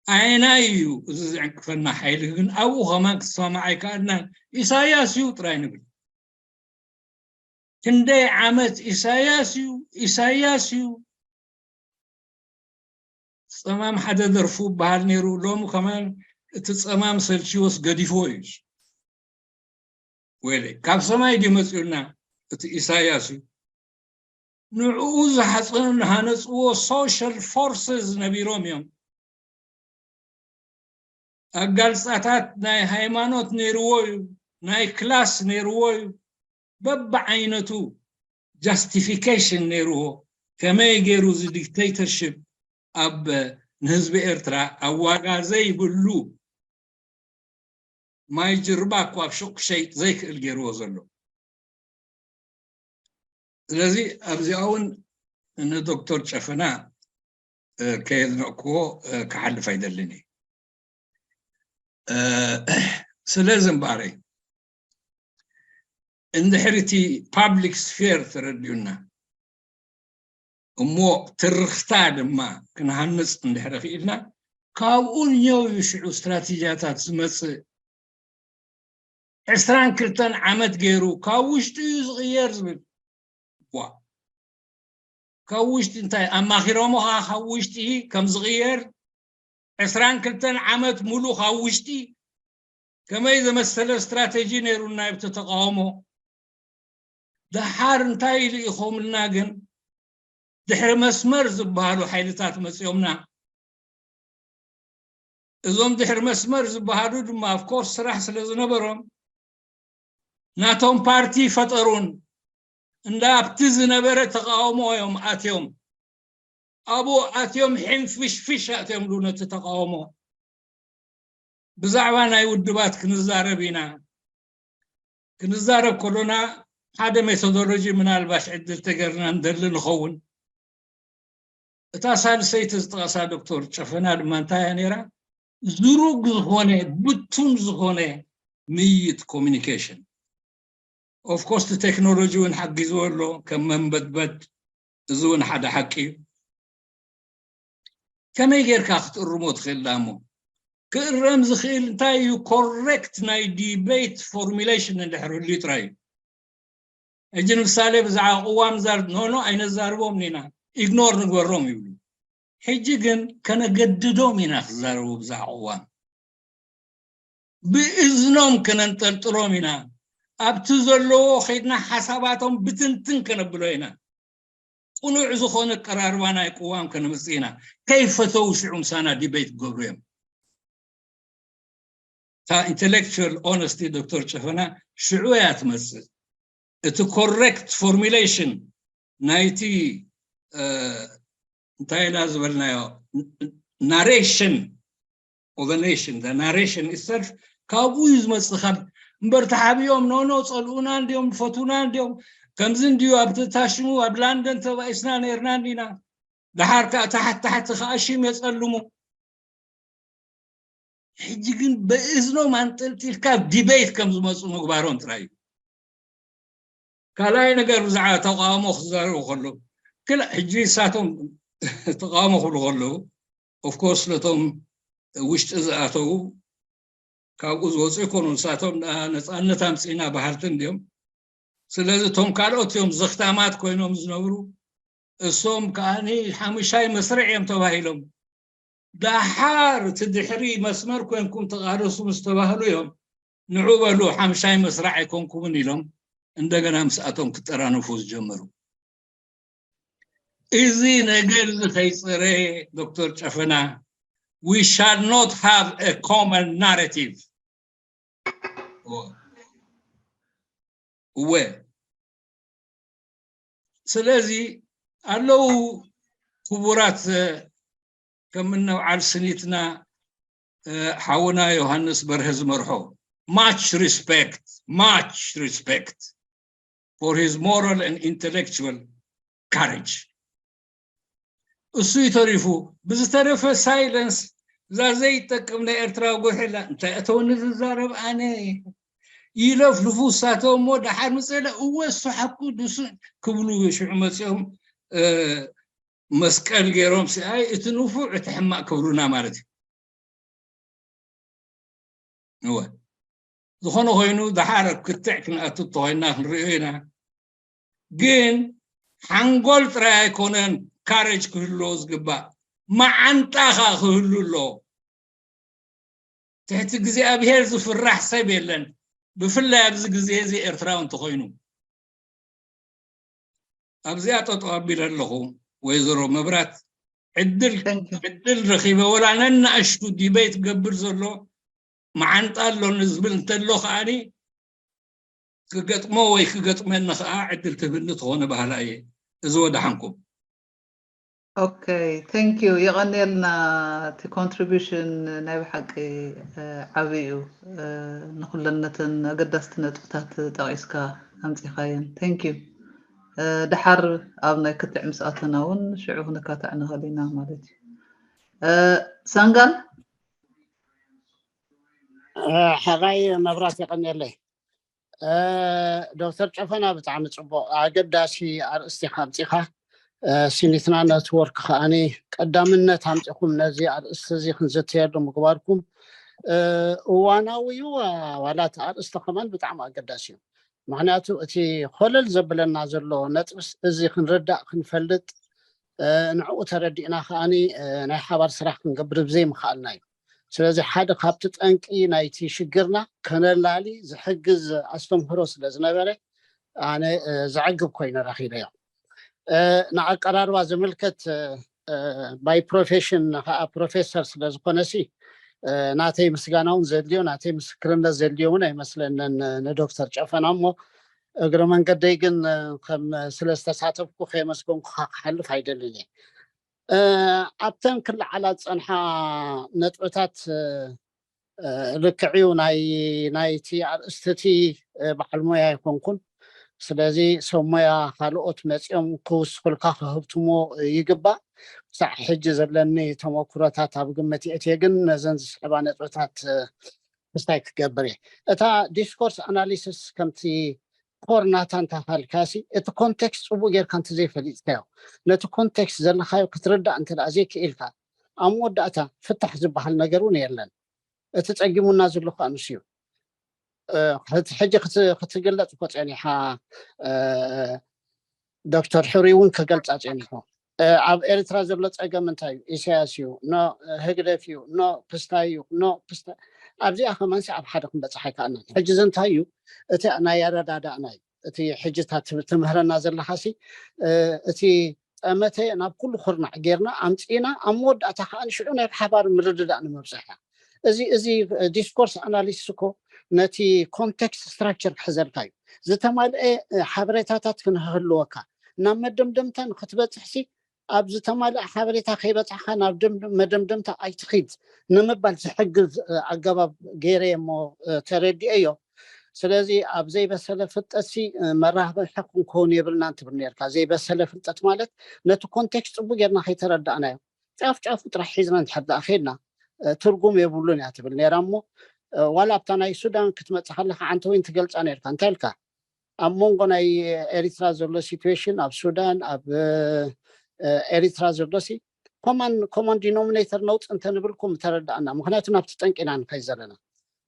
ኣየናይ እዩ እዚ ዝዕንቅፈና ሓይሊ? ግን ኣብኡ ከማን ክትሰማማዕ ኣይከኣልናን። ኢሳያስ እዩ ጥራይ ንብል። ክንደይ ዓመት ኢሳያስ እዩ፣ ኢሳያስ እዩ። ጸማም ሓደ ደርፉ በሃል ነይሩ። ሎሚ ከማን እቲ ጸማም ሰልችዮስ ገዲፍዎ እዩ። ወይለይ፣ ካብ ሰማይ ድዩ መጺኡና? እቲ ኢሳያስ እዩ። ንዕኡ ዝሓጸኑ ዝሃነጽዎ ሶሻል ፎርስስ ነቢሮም እዮም። ኣጋልጻታት ናይ ሃይማኖት ነይርዎ እዩ፣ ናይ ክላስ ነይርዎ እዩ። በብዓይነቱ ጃስቲፊኬሽን ነይርዎ። ከመይ ገይሩ እዚ ዲክቴተርሽፕ ኣብ ንህዝቢ ኤርትራ ኣብ ዋጋ ዘይብሉ ማይ ጅርባ እኳ ኣብ ሹቕ ክሸይጥ ዘይክእል ገይርዎ ዘሎ። ስለዚ ኣብዚኣ እውን ንዶክተር ጨፈና ከየድነቅክዎ ክሓልፍ ኣይደልን እየ። ስለዚ እምበኣረይ እንድሕሪ እቲ ፓብሊክ ስፌር ተረዲኡና እሞ ትርኽታ ድማ ክንሃንፅ እንድሕሪ ክኢልና ካብኡ ንየው እዩ ሽዑ ስትራቴጂያታት ዝመፅእ። ዕስራን ክልተን ዓመት ገይሩ ካብ ውሽጢ እዩ ዝቕየር ዝብል ዋ ካብ ውሽጢ እንታይ ኣማኺሮሞ ከዓ ካብ ውሽጢ ከም ዝቕየር ዕስራን ክልተን ዓመት ሙሉ ካብ ውሽጢ ከመይ ዘመሰለ ስትራቴጂ ነይሩ ናይ ብቲ ተቃውሞ። ደሓር እንታይ ኢሉ ኢኾምልና ግን ድሕሪ መስመር ዝበሃሉ ሓይልታት መፂኦምና። እዞም ድሕሪ መስመር ዝበሃሉ ድማ ኣፍኮርስ ስራሕ ስለ ዝነበሮም ናቶም ፓርቲ ፈጠሩን እንዳ ኣብቲ ዝነበረ ተቃውሞ እዮም ኣትዮም። ኣብኡ ኣትዮም ሕንፍሽፍሽ ኣትዮም ሉ ነቲ ተቃውሞ። ብዛዕባ ናይ ውድባት ክንዛረብ ኢና። ክንዛረብ ከሎና ሓደ ሜቶዶሎጂ ምናልባሽ ዕድል ተገርና እንደሊ ንኸውን። እታ ሳልሰይቲ ዝጠቐሳ ዶክተር ጨፈና ድማ እንታይ እያ ነይራ? ዝሩግ ዝኾነ ብቱን ዝኾነ ምይይጥ ኮሚኒኬሽን። ኦፍኮርስ እቲ ቴክኖሎጂ እውን ሓጊዝዎ ኣሎ ከም መንበድበድ። እዚ እውን ሓደ ሓቂ እዩ። ከመይ ጌርካ ክትእርሞ ትኽእል ዳሞ? ክእረም ዝኽእል እንታይ እዩ? ኮሬክት ናይ ዲቤት ፎርሙሌሽን እንድሕር ህልዩ ጥራይ እዩ። ሕጂ ንምሳሌ ብዛዕባ ቅዋም ዛር ኖኖ ኣይነዛርቦም ኢና፣ ኢግኖር ንግበሮም ይብሉ። ሕጂ ግን ከነገድዶም ኢና ክዛረቡ ብዛዕባ ቅዋም። ብእዝኖም ከነንጠልጥሎም ኢና። ኣብቲ ዘለዎ ከይድና ሓሳባቶም ብትንትን ከነብሎ ኢና። ቅኑዕ ዝኾነ ኣቀራርባ ናይ ቅዋም ከነምፅእ ኢና። ከይፈተው ሽዑ ምሳና ዲቤት ክገብሩ እዮም። እታ ኢንቴሌክቹዋል ኦነስቲ ዶክተር ጨፈና ሽዑ እያ ትመፅእ። እቲ ኮሬክት ፎርሙሌሽን ናይቲ እንታይ ኢና ዝበልናዮ ናሬሽን ኦቨ ኔሽን ናሬሽን ኢትሰልፍ ካብኡ እዩ ዝመፅእ። ካብ እምበር ተሓቢኦም ኖኖ ፀልኡና እንዲዮም ፈቱና እንዲዮም ከምዚ እንዲዩ ኣብቲ ታሽሙ ኣብ ላንደን ተባኢስና ነርና እንዲና ድሓር ከዓ ታሓት ታሓቲ ከዓ ሽም የፀልሙ። ሕጂ ግን በእዝኖም ኣንጠልጢልካ ዲቤት ከም ዝመፁ ምግባሮም ጥራይ እዩ። ካልኣይ ነገር ብዛዕባ ተቃውሞ ክዛረቡ ከለዉ፣ ክላ ሕጂ ንሳቶም ተቃውሞ ክብሉ ከለዉ፣ ኦፍኮርስ ነቶም ውሽጢ ዝኣተዉ ካብኡ ዝወፁ ይኮኑ። ንሳቶም ነፃነት ኣምፅእና በሃልቲ እንዲዮም። ስለዚ እቶም ካልኦት እዮም ዘኽታማት ኮይኖም ዝነብሩ። እሶም ከዓኒ ሓሙሻይ መስርዕ እዮም ተባሂሎም። ዳሓር እቲ ድሕሪ መስመር ኮንኩም ተቓለሱ ምስ ተባህሉ እዮም ንዑ በሉ ሓምሻይ መስርዕ ኣይኮንኩምን ኢሎም እንደገና ምስኣቶም ክጠራነፉ ዝጀመሩ። እዚ ነገር እዚ ከይፀረ ዶክተር ጨፈና we shall not have a common narrative እወ ስለዚ ኣለዉ ክቡራት ከም እነ በዓል ስኒትና ሓውና ዮሃንስ በርሀ ዝመርሖ much respect much respect for his moral and intellectual courage እሱ ይተሪፉ ብዝተረፈ silence እዛ ዘይጠቅም ናይ ኤርትራዊ ጎርሒላ እንታይ እተወኒ ዝዛረብ ኣነ ይለፍልፉ እሳቶም እሞ ደሓር ምፅለ እወ እሱ ሓቁ ድሱ ክብሉ ሽዑ መፂኦም መስቀል ገይሮም ሲኣይ እቲ ንፉዕ እቲ ሕማቅ ክብሉና ማለት እዩ እወ ዝኾነ ኮይኑ ደሓር ክትዕ ክንኣቱ ተኮይና ክንሪኦ ኢና ግን ሓንጎል ጥራይ ኣይኮነን ካረጅ ክህልዎ ዝግባእ መዓንጣኻ ክህሉ ኣለዎ ትሕቲ እግዚኣብሄር ዝፍራሕ ሰብ የለን ብፍላይ ኣብዚ ግዜ እዚ ኤርትራዊ እንተኮይኑ ኣብዚኣ ጠጠው ኣቢለ ኣለኹ ወይዘሮ መብራት ዕድል ዕድል ረኺበ ወላ ነናእሽቱ debate ክገብር ዘሎ መዓንጣ ኣሎኒ ዝብል እንተሎ ከዓኒ ክገጥሞ ወይ ክገጥመኒ ከዓ ዕድል ትህብኒ ተኾነ ባህላ እየ እዚ ወደሓንኩም Okay thank you የቐንየልና እቲ contribution ናይ ብሓቂ ዓብይ እዩ ንኩለን ነተን ኣገዳስቲ ነጥብታት ጠቒስካ ኣምፂኻየን thank you ደሓር ኣብ ናይ ክትዕ ምስ ኣተና እውን ሽዑ ክንካታዕ ንኽእል ኢና ማለት እዩ ሳንጋል ሕራይ መብራት የቐንየለይ ዶክተር ጨፈና ብጣዕሚ ፅቡቅ ኣገዳሲ ኣርእስቲ ኢካ ኣምፂካ ሲኒትና ነትወርክ ከዓኒ ቀዳምነት ኣምፂኩም ነዚ ኣርእስቲ እዚ ክንዝተየሉ ምግባርኩም እዋናዊ እዩ ዋላ እቲ ኣርእስቲ ከማን ብጣዕሚ ኣገዳሲ እዩ ምክንያቱ እቲ ኮለል ዘብለና ዘሎ ነጥብስ እዚ ክንርዳእ ክንፈልጥ ንዕኡ ተረዲእና ከዓኒ ናይ ሓባር ስራሕ ክንገብር ብዘይምክኣልና እዩ ስለዚ ሓደ ካብቲ ጠንቂ ናይቲ ሽግርና ከነላሊ ዝሕግዝ ኣስተምህሮ ስለ ዝነበረ ኣነ ዘዕግብ ኮይኑ ረኺበዮ ንኣቀራርባ ዝምልከት by profession ከዓ ፕሮፌሰር ስለ ዝኾነ ሲ ናተይ ምስጋና እውን ዘድልዮ ናተይ ምስክርነት ዘድልዮ እውን ኣይመስለንን ንዶክተር ጨፈና እሞ እግረ መንገደይ ግን ከም ስለ ዝተሳተፍኩ ከየመስገንኩካ ክሓልፍ ኣይደልን እየ ኣብተን ክለዓላ ዝፀንሓ ነጥብታት ልክዕዩ ናይ ናይቲ ኣርእስትቲ በዓል ሞያ ኣይኮንኩን ስለዚ ሰብ ሞያ ካልኦት መፂኦም ክውስኩልካ ክህብትሞ ይግባእ ክሳዕ ሕጂ ዘለኒ ተመክሮታት ኣብ ግምት የእትየ ግን ነዘን ዝስዕባ ነጥብታት ምስታይ ክገብር እየ እታ ዲስኮርስ ኣናሊሲስ ከምቲ ኮር ናታ እንተሃልካሲ እቲ ኮንቴክስት ፅቡቅ ጌርካ እንተዘይፈሊጥካዮ ነቲ ኮንቴክስት ዘለካዮ ክትርዳእ እንተ ዘይክኢልካ ኣብ መወዳእታ ፍታሕ ዝበሃል ነገር እውን የለን እቲ ፀጊሙና ዘሎ ከዓ ንሱ እዩ ሕጂ ክትግለፅ እኮ ፀኒሓ ዶክተር ሕሩይ እውን ክገልፃ ፀኒሑ ኣብ ኤርትራ ዘሎ ፀገም እንታይ እዩ ኢሳያስ እዩ ኖ ህግደፍ እዩ ኖ ክስታይ እዩ ኖ ክስታይ ኣብዚኣ ከማንሲ ኣብ ሓደ ክንበፅሕ ኣይከኣልናን ሕጂ እዚ እንታይ እዩ እቲ ናይ ኣረዳዳእና እዩ እቲ ሕጂ እታ ትምህረና ዘለካ ሲ እቲ ጠመተ ናብ ኩሉ ኩርናዕ ጌርና ኣምፂእና ኣብ መወዳእታ ከዓ ንሽዑ ናይ ሓባር ምርድዳእ ንምብፅሕ እያ እዚ እዚ ዲስኮርስ ኣናሊሲስ እኮ ነቲ ኮንቴክስት ስትራክቸር ክሕዘልካ እዩ ዝተማልአ ሓበሬታታት ክንህልወካ ናብ መደምደምታ ንክትበፅሕ ሲ ኣብ ዝተማልአ ሓበሬታ ከይበፅሕካ ናብ መደምደምታ ኣይትኺድ ንምባል ዝሕግዝ ኣገባብ ገይረ እሞ ተረዲኤዮ ስለዚ ኣብ ዘይበሰለ ፍልጠት ሲ መራብሒ ክንከውን የብልናን ትብል ነርካ ዘይበሰለ ፍልጠት ማለት ነቲ ኮንቴክስት ፅቡቅ ጌርና ከይተረዳእናዮ ጫፍ ጫፉ ጥራሕ ሒዝና እንድሕር ደኣ ከድና ትርጉም የብሉን እያ ትብል ነራ እሞ ዋላ ኣብታ ናይ ሱዳን ክትመፅእ ከለካ ዓንተ ወይን ትገልፃ ነርካ እንታይ ኢልካ ኣብ መንጎ ናይ ኤሪትራ ዘሎ ሲትዌሽን ኣብ ሱዳን ኣብ ኤሪትራ ዘሎ ሲ ኮማን ዲኖሚኔተር ነውፅ እንተንብልኩም ተረዳእና። ምክንያቱ ናብቲ ጠንቂና ንኸይ ዘለና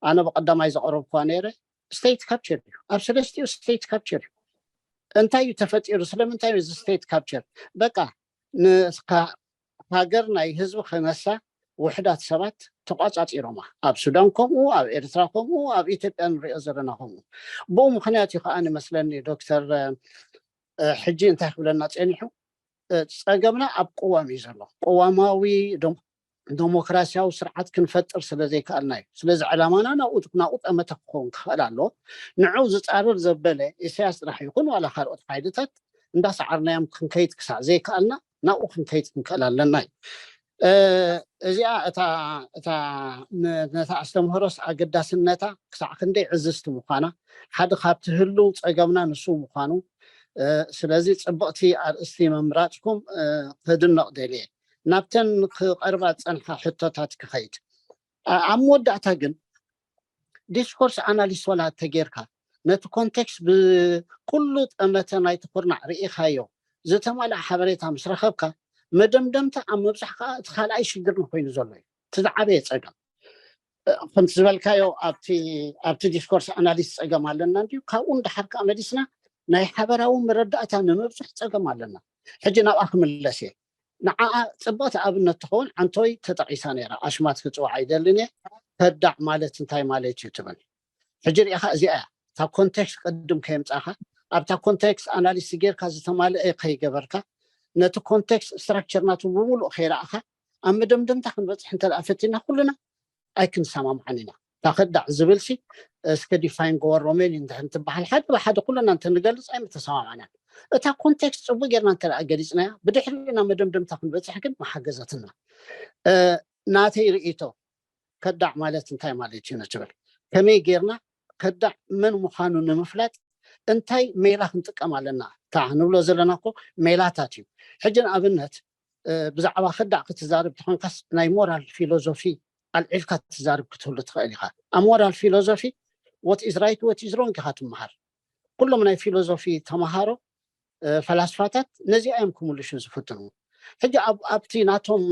ኣነ ብቀዳማይ ዘቀረብኳ ነይረ። ስቴት ካፕቸር እዩ ኣብ ሰለስቲኡ ስቴት ካፕቸር እዩ። እንታይ እዩ ተፈጢሩ? ስለምንታይ እዚ ስቴት ካፕቸር? በቃ ሃገር ናይ ህዝቢ ክነሳ ውሕዳት ሰባት ተቋፃፂሮማ። ኣብ ሱዳን ከምኡ፣ ኣብ ኤርትራ ከምኡ፣ ኣብ ኢትዮጵያ ንሪኦ ዘለና ከምኡ። ብኡ ምክንያት እዩ ከዓ ንመስለኒ ዶክተር ሕጂ እንታይ ክብለና ፀኒሑ? ፀገምና ኣብ ቅዋም እዩ ዘሎ። ቅዋማዊ ዴሞክራሲያዊ ስርዓት ክንፈጥር ስለ ዘይከኣልና እዩ። ስለዚ ዕላማና ናብኡ ናብኡ ጠመተ ክኸውን ክኽእል ኣለዎ። ንዑ ዝፃረር ዘበለ ኢሳያስ ጥራሕ ይኹን ዋላ ካልኦት ሓይልታት እንዳሰዓርናዮም ክንከይድ ክሳዕ ዘይከኣልና ናብኡ ክንከይድ ክንክእል ኣለና እዩ። እዚኣ እታ እታ ነታ ኣስተምህሮስ ኣገዳስነታ ክሳዕ ክንደይ ዕዝዝቲ ምዃና ሓደ ካብቲ ህልው ፀገምና ንሱ ምዃኑ። ስለዚ ፅብቕቲ ኣርእስቲ ምምራፅኩም ክድነቕ ደልየ። ናብተን ክቐርባ ዝፀንሓ ሕቶታት ክኸይድ። ኣብ መወዳእታ ግን ዲስኮርስ ኣናሊስ ዋላ ተጌርካ ነቲ ኮንቴክስት ብኩሉ ጠመተ ናይቲ ኩርናዕ ርኢኻዮ ዝተማልኣ ሓበሬታ ምስ ረኸብካ መደምደምታ ኣብ ምብጻሕ ከዓ እቲ ካልኣይ ሽግርና ኮይኑ ዘሎ እዩ። እቲ ዝዓበየ ፀገም ከምቲ ዝበልካዮ ኣብቲ ዲስኮርስ ኣናሊስ ፀገም ኣለና እንድዩ። ካብኡ ንደሓር ከዓ መሊስና ናይ ሓበራዊ መረዳእታ ንምብፃሕ ፀገም ኣለና። ሕጂ ናብኣ ክምለስ እየ። ንዓኣ ፅብቕቲ ኣብነት ትኸውን ዓንቶይ ተጠቒሳ ነይራ። ኣሽማት ክፅዋዕ ኣይደልን እየ። ከዳዕ ማለት እንታይ ማለት እዩ ትብል። ሕጂ ሪኢኻ እዚኣ እያ እታ ኮንቴክስት ቅድም ከየምፃእካ ኣብታ ኮንቴክስት ኣናሊስ ጌርካ ዝተማልአ ከይገበርካ ነቲ ኮንቴክስት ስትራክቸር ናቱ ብምሉእ ከይረኣኻ ኣብ መደምደምታ ክንበፅሕ እንተ ፈቲና ኩልና ኣይክንሰማምዓን ኢና። እታ ከዳዕ ዝብል ሲ እስከ ዲፋይን ገበሮ መን እዩ እንድሕር እንትበሃል ሓደ ብሓደ ኩልና እንተንገልፅ ኣይምተሰማምዓናን። እታ ኮንቴክስት ፅቡቅ ጌርና እንተ ገሊፅናያ ብድሕሪኡ ናብ መደምደምታ ክንበፅሕ ግን መሓገዘትና። ናተይ ርእይቶ ከዳዕ ማለት እንታይ ማለት እዩ ንትብል ከመይ ጌርና ከዳዕ መን ምዃኑ ንምፍላጥ እንታይ ሜላ ክንጥቀም ኣለና? እታ ንብሎ ዘለና እኮ ሜላታት እዩ። ሕጂ ንኣብነት ብዛዕባ ከዳዕ ክትዛረብ ተኾንካስ ናይ ሞራል ፊሎዞፊ ኣልዒልካ ትዛርብ ክትህሉ ትኽእል ኢኻ። ኣብ ሞራል ፊሎዞፊ what is right what is wrong ኢኻ ትመሃር። ኩሎም ናይ ፊሎዞፊ ተምሃሮ ፈላስፋታት ነዚኣ እዮም ክምልሹ ዝፍትኑ። ሕጂ ኣብቲ ናቶም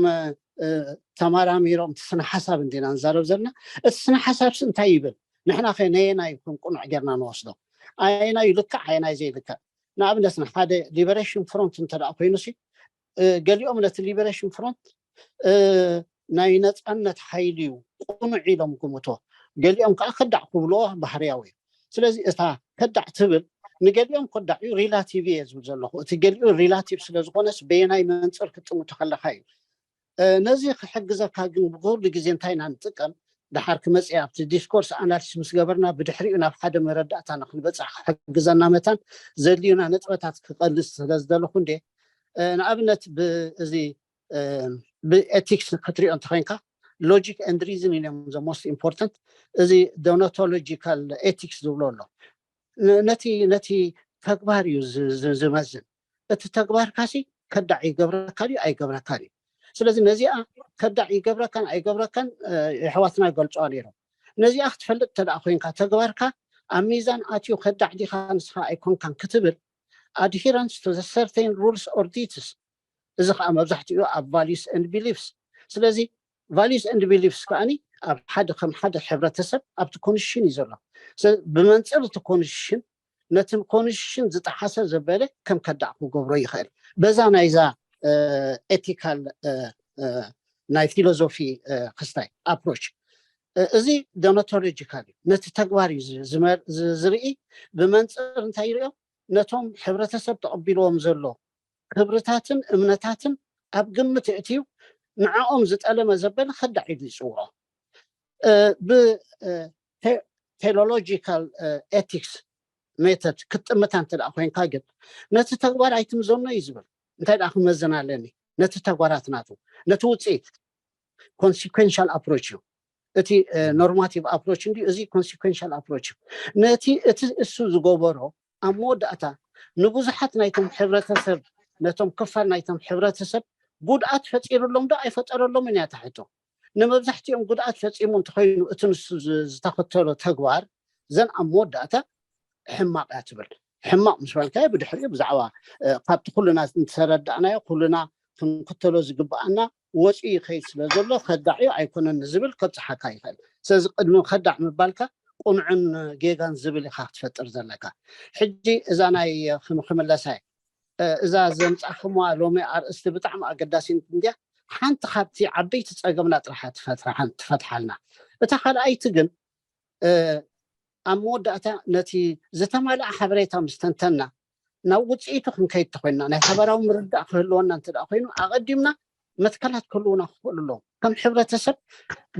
ተመራሚሮም እቲ ስነ ሓሳብ እንዲና ንዛረብ ዘለና። እቲ ስነ ሓሳብሲ እንታይ ይብል? ንሕና ከ ነየናይ ይኹን ቅኑዕ ጌርና ንወስዶ? ኣየናይ ልክዕ ኣየናይ ዘይልክዕ? ንኣብነት ንሓደ ሊበሬሽን ፍሮንት እንተ ኮይኑ ሲ ገሊኦም ነቲ ሊበሬሽን ፍሮንት ናይ ነፃነት ሓይሊ እዩ ቅኑዕ ኢሎም ግምቶ። ገሊኦም ከዓ ከዳዕ ክብልዎ ባህርያዊ እዩ። ስለዚ እታ ከዳዕ ትብል ንገሊኦም ከዳዕ እዩ ሪላቲቭ እየ ዝብል ዘለኹ። እቲ ገሊኡ ሪላቲቭ ስለዝኾነስ በየናይ መንፅር ክትጥምቶ ከለካ እዩ። ነዚ ክሕግዘካ ግን ብኩሉ ግዜ እንታይ ኢና ንጥቀም? ደሓር ክመፅእ ኣብቲ ዲስኮርስ ኣናሊስ ምስ ገበርና ብድሕሪኡ ናብ ሓደ መረዳእታ ንክንበፅሕ ክሕግዘና መታን ዘድልዩና ነጥበታት ክቐልስ ስለዝደለኹ እንዴ። ንኣብነት ብእዚ ብኤቲክስ ክትሪኦ እንተኮይንካ ሎጂክ ኤንድ ሪዝን እዮም the most important። እዚ ዶኖቶሎጂካል ኤቲክስ ዝብሎ ኣሎ። ነቲ ነቲ ተግባር እዩ ዝመዝን። እቲ ተግባርካሲ ከዳዕ ይገብረካ ድዩ ኣይገብረካ ድዩ? ስለዚ ነዚኣ ከዳዕ ይገብረካን ኣይገብረካን የሕዋትና ይገልፅዋ ነይሮም። ነዚኣ ክትፈልጥ እንተ ኮይንካ ተግባርካ ኣብ ሚዛን ኣትዩ ከዳዕ ዲኻ ንስኻ ኣይኮንካን ክትብል adherence to the certain rules or duties እዚ ከዓ መብዛሕትኡ ኣብ values and beliefs። ስለዚ values and beliefs ከዓኒ ኣብ ሓደ ከም ሓደ ሕብረተሰብ ኣብቲ ኮንስቲቱሽን እዩ ዘሎ። ብመንፅር እቲ ኮንስቲቱሽን ነቲ ኮንስቲቱሽን ዝጠሓሰ ዘበለ ከም ከዳዕ ክገብሮ ይኽእል። በዛ ናይዛ ኤቲካል ናይ ፊሎዞፊ ክስታይ ኣፕሮች እዚ ዶኖቶሎጂካል እዩ። ነቲ ተግባር እዩ ዝርኢ። ብመንፅር እንታይ ይሪኦ? ነቶም ሕብረተሰብ ተቐቢልዎም ዘሎ ክብርታትን እምነታትን ኣብ ግምት የእትዩ ንዕኦም ዝጠለመ ዘበለ ከዳዕ ኢሉ ይፅውዖ። ብቴሎሎጂካል ኤቲክስ ሜተድ ክትጥምታ እንተ ኮይንካ ግን ነቲ ተግባር ኣይትምዘኖ እዩ ዝብል። እንታይ ደኣ ክመዝን ኣለኒ? ነቲ ተግባራት ናቱ ነቲ ውፅኢት ኮንሲኮንሻል ኣፕሮች እዩ። እቲ ኖርማቲቭ ኣፕሮች እንዲ እዚ ኮንሲኮንሻል ኣፕሮች እዩ። ነቲ እቲ እሱ ዝገበሮ ኣብ መወዳእታ ንብዙሓት ናይቶም ሕብረተሰብ ነቶም ክፋል ናይቶም ሕብረተሰብ ጉድኣት ፈፂሩሎም ዶ ኣይፈጠረሎምን እያ ታሕቶ። ንመብዛሕትኦም ጉድኣት ፈፂሙ እንተኮይኑ እቲ ንሱ ዝተኸተሎ ተግባር ዘን ኣብ መወዳእታ ሕማቕ እያ ትብል። ሕማቕ ምስ በልካዮ ብድሕሪኡ ብዛዕባ ካብቲ ኩልና እንተረዳእናዮ ኩልና ክንክተሎ ዝግብኣና ወፂኡ ይኸይድ ስለ ዘሎ ከዳዕዮ ኣይኮነን ዝብል ከብፅሓካ ይኽእል። ስለዚ ቅድሚ ከዳዕ ምባልካ ቁኑዕን ጌጋን ዝብል ኢኻ ክትፈጥር ዘለካ። ሕጂ እዛ ናይ ክምለሳይ እዛ ዘምፃኹምዋ ሎሚ ኣርእስቲ ብጣዕሚ ኣገዳሲት እንድያ። ሓንቲ ካብቲ ዓበይቲ ፀገምና ጥራሕ ትፈትሓልና። እታ ካልኣይቲ ግን ኣብ መወዳእታ ነቲ ዝተማልኣ ሓበሬታ ምስ ተንተና ናብ ውፅኢቱ ክንከይድ ተኮይንና ናይ ሓበራዊ ምርዳእ ክህልወና እንተ ኮይኑ ኣቐዲምና መትከላት ክህልውና ክኽእሉ ኣለዎም። ከም ሕብረተሰብ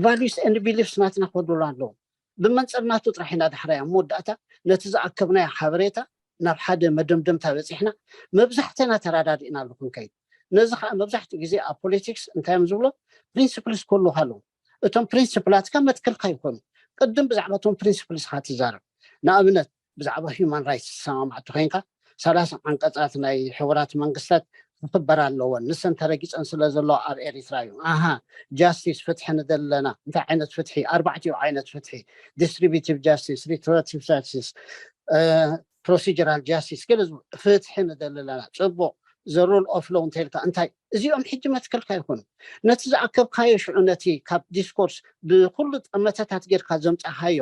values and beliefs ናትና ክህልውና ኣለዎም። ብመንፅር ናቱ ጥራሕ ኢና ዳሕራይ ኣብ መወዳእታ ነቲ ዝኣከብናዮ ሓበሬታ ናብ ሓደ መደምደምታ በፂሕና መብዛሕትና ተራዳዲእና ኣሉ ክንከይድ። ነዚ ከዓ መብዛሕትኡ ግዜ ኣብ ፖለቲክስ እንታይ እዮም ዝብሎ principles ክህልውካ ኣለዎም። እቶም principle ኣትካ መትከልካ ይኮኑ። ቅድም ብዛዕባ እቶም principles ኢኻ ትዛረብ። ንኣብነት ብዛዕባ human rights ዝሰማማዕቲ ኮይንካ ሰላሳ ዓንቀፃት ናይ ሕቡራት መንግስታት ክኽበር ኣለወን። ንሰን ተረጊፀን ስለ ዘለዋ ኣብ ኤሪትራ እዩ። ኣሃ justice ፍትሒ ንደለና እንታይ ዓይነት ፍትሒ? ኣርባዕቲኡ ዓይነት ፍትሒ distributive justice፣ restorative justice፣ procedural justice ገለ ፍትሒ ንደለና ፅቡቕ the rule of law እንተልካ እንታይ እዚኦም ሕጂ መትከልካ ይኮኑ። ነቲ ዝኣከብካዮ ሽዑ ነቲ ካብ ዲስኮርስ ብኩሉ ጠመተታት ጌርካ ዘምፃኻዮ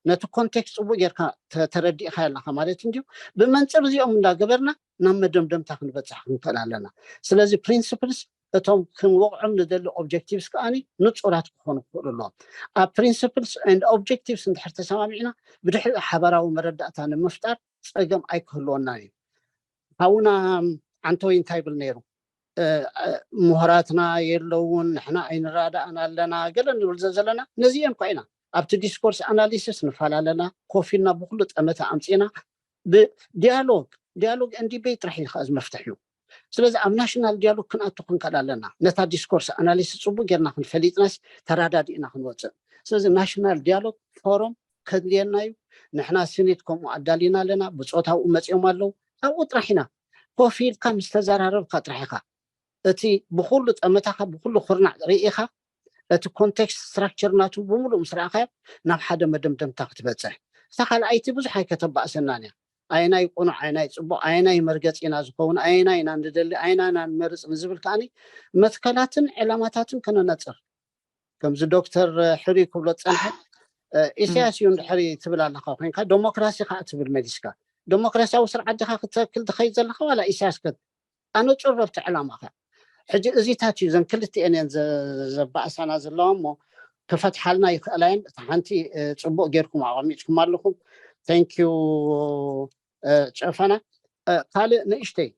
ነቲ ኮንቴክስት ፅቡቅ ጌርካ ተረዲእካ ኣለካ ማለት እንድዩ። ብመንፅር እዚኦም እንዳገበርና ናብ መደምደምታ ክንበፅሕ ክንክእል ኣለና። ስለዚ principles እቶም ክንወቕዖም ንደሊ objectives ከዓኒ ንፁራት ክኾኑ ክኽእሉ ኣለዎም። ኣብ principles and objectives እንድሕር ተሰማሚዕና ብድሕሪኡ ሓበራዊ መረዳእታ ንምፍጣር ፀገም ኣይክህልወናን እዩ። ሓውና ዓንተወይ እንታይ ይብል ነይሩ? ምሁራትና የለውን፣ ንሕና ኣይንራዳእን ኣለና ገለ ንብል ዘለና ነዚአን እኳ ኢና ኣብቲ ዲስኮርስ ኣናሊሲስ ንፈላለና ኮፍ ኢልና ብኩሉ ጠመተ ኣምፂና ብዲያሎግ dialogue and debate ጥራሕ እዩ ከዓ መፍትሒ እዩ። ስለዚ ኣብ ናሽናል ዲያሎግ ክንኣቱ ክንከል ኣለና ነታ ዲስኮርስ ኣናሊሲስ ፅቡቅ ጌርና ክንፈሊጥናስ ተራዳዲእና ክንወፅእ። ስለዚ ናሽናል ዲያሎግ ፎረም ከድልየና እዩ። ንሕና ስኒት ከምኡ ኣዳሊና ኣለና። ብፆታኡ መፂኦም ኣለዉ። ኣብኡ ጥራሕ ኢና ኮፍ ኢልካ ምስ ተዘራረብካ ጥራሕ ኢኻ እቲ ብኩሉ ጠመታኻ ብኩሉ ኩርናዕ ርኢኻ እቲ ኮንቴክስት ስትራክቸር ናቱ ብምሉእ ምስ ረኣኻዮ ናብ ሓደ መደምደምታ ክትበፅሕ። እታ ካልኣይቲ ብዙሕ ኣይከተባእሰናን እያ። ኣየናይ ቁኑዕ ኣየናይ ፅቡቕ ኣየናይ መርገፂ ኢና ዝኸውን ኣየናይ ኢና ንደሊ ኣየና ኢና ንመርፅ ንዝብል ከዓኒ መትከላትን ዕላማታትን ከነነፅር ከምዚ ዶክተር ሕሪ ክብሎ ዝፀንሐ ኢሳያስ እዩ እንድሕሪ ትብል ኣለካ ኮይንካ ዶሞክራሲ ከዓ ትብል መሊስካ ዶሞክራሲያዊ ስርዓት ዲካ ክትተክል ትኸይድ ዘለካ ዋላ ኢሳያስ ከ ኣነፁር ኣብቲ ዕላማካ ሕጂ እዚታት እዩ ዘን ክልቲኤን እየን ዘባእሳና ዘለዋ እሞ ክፈትሓልና ይኽእላ እየን እታ ሓንቲ ፅቡቅ ጌርኩም ኣቐሚጥኩም ኣለኹም thank you ጨፈና ካልእ ንእሽተይ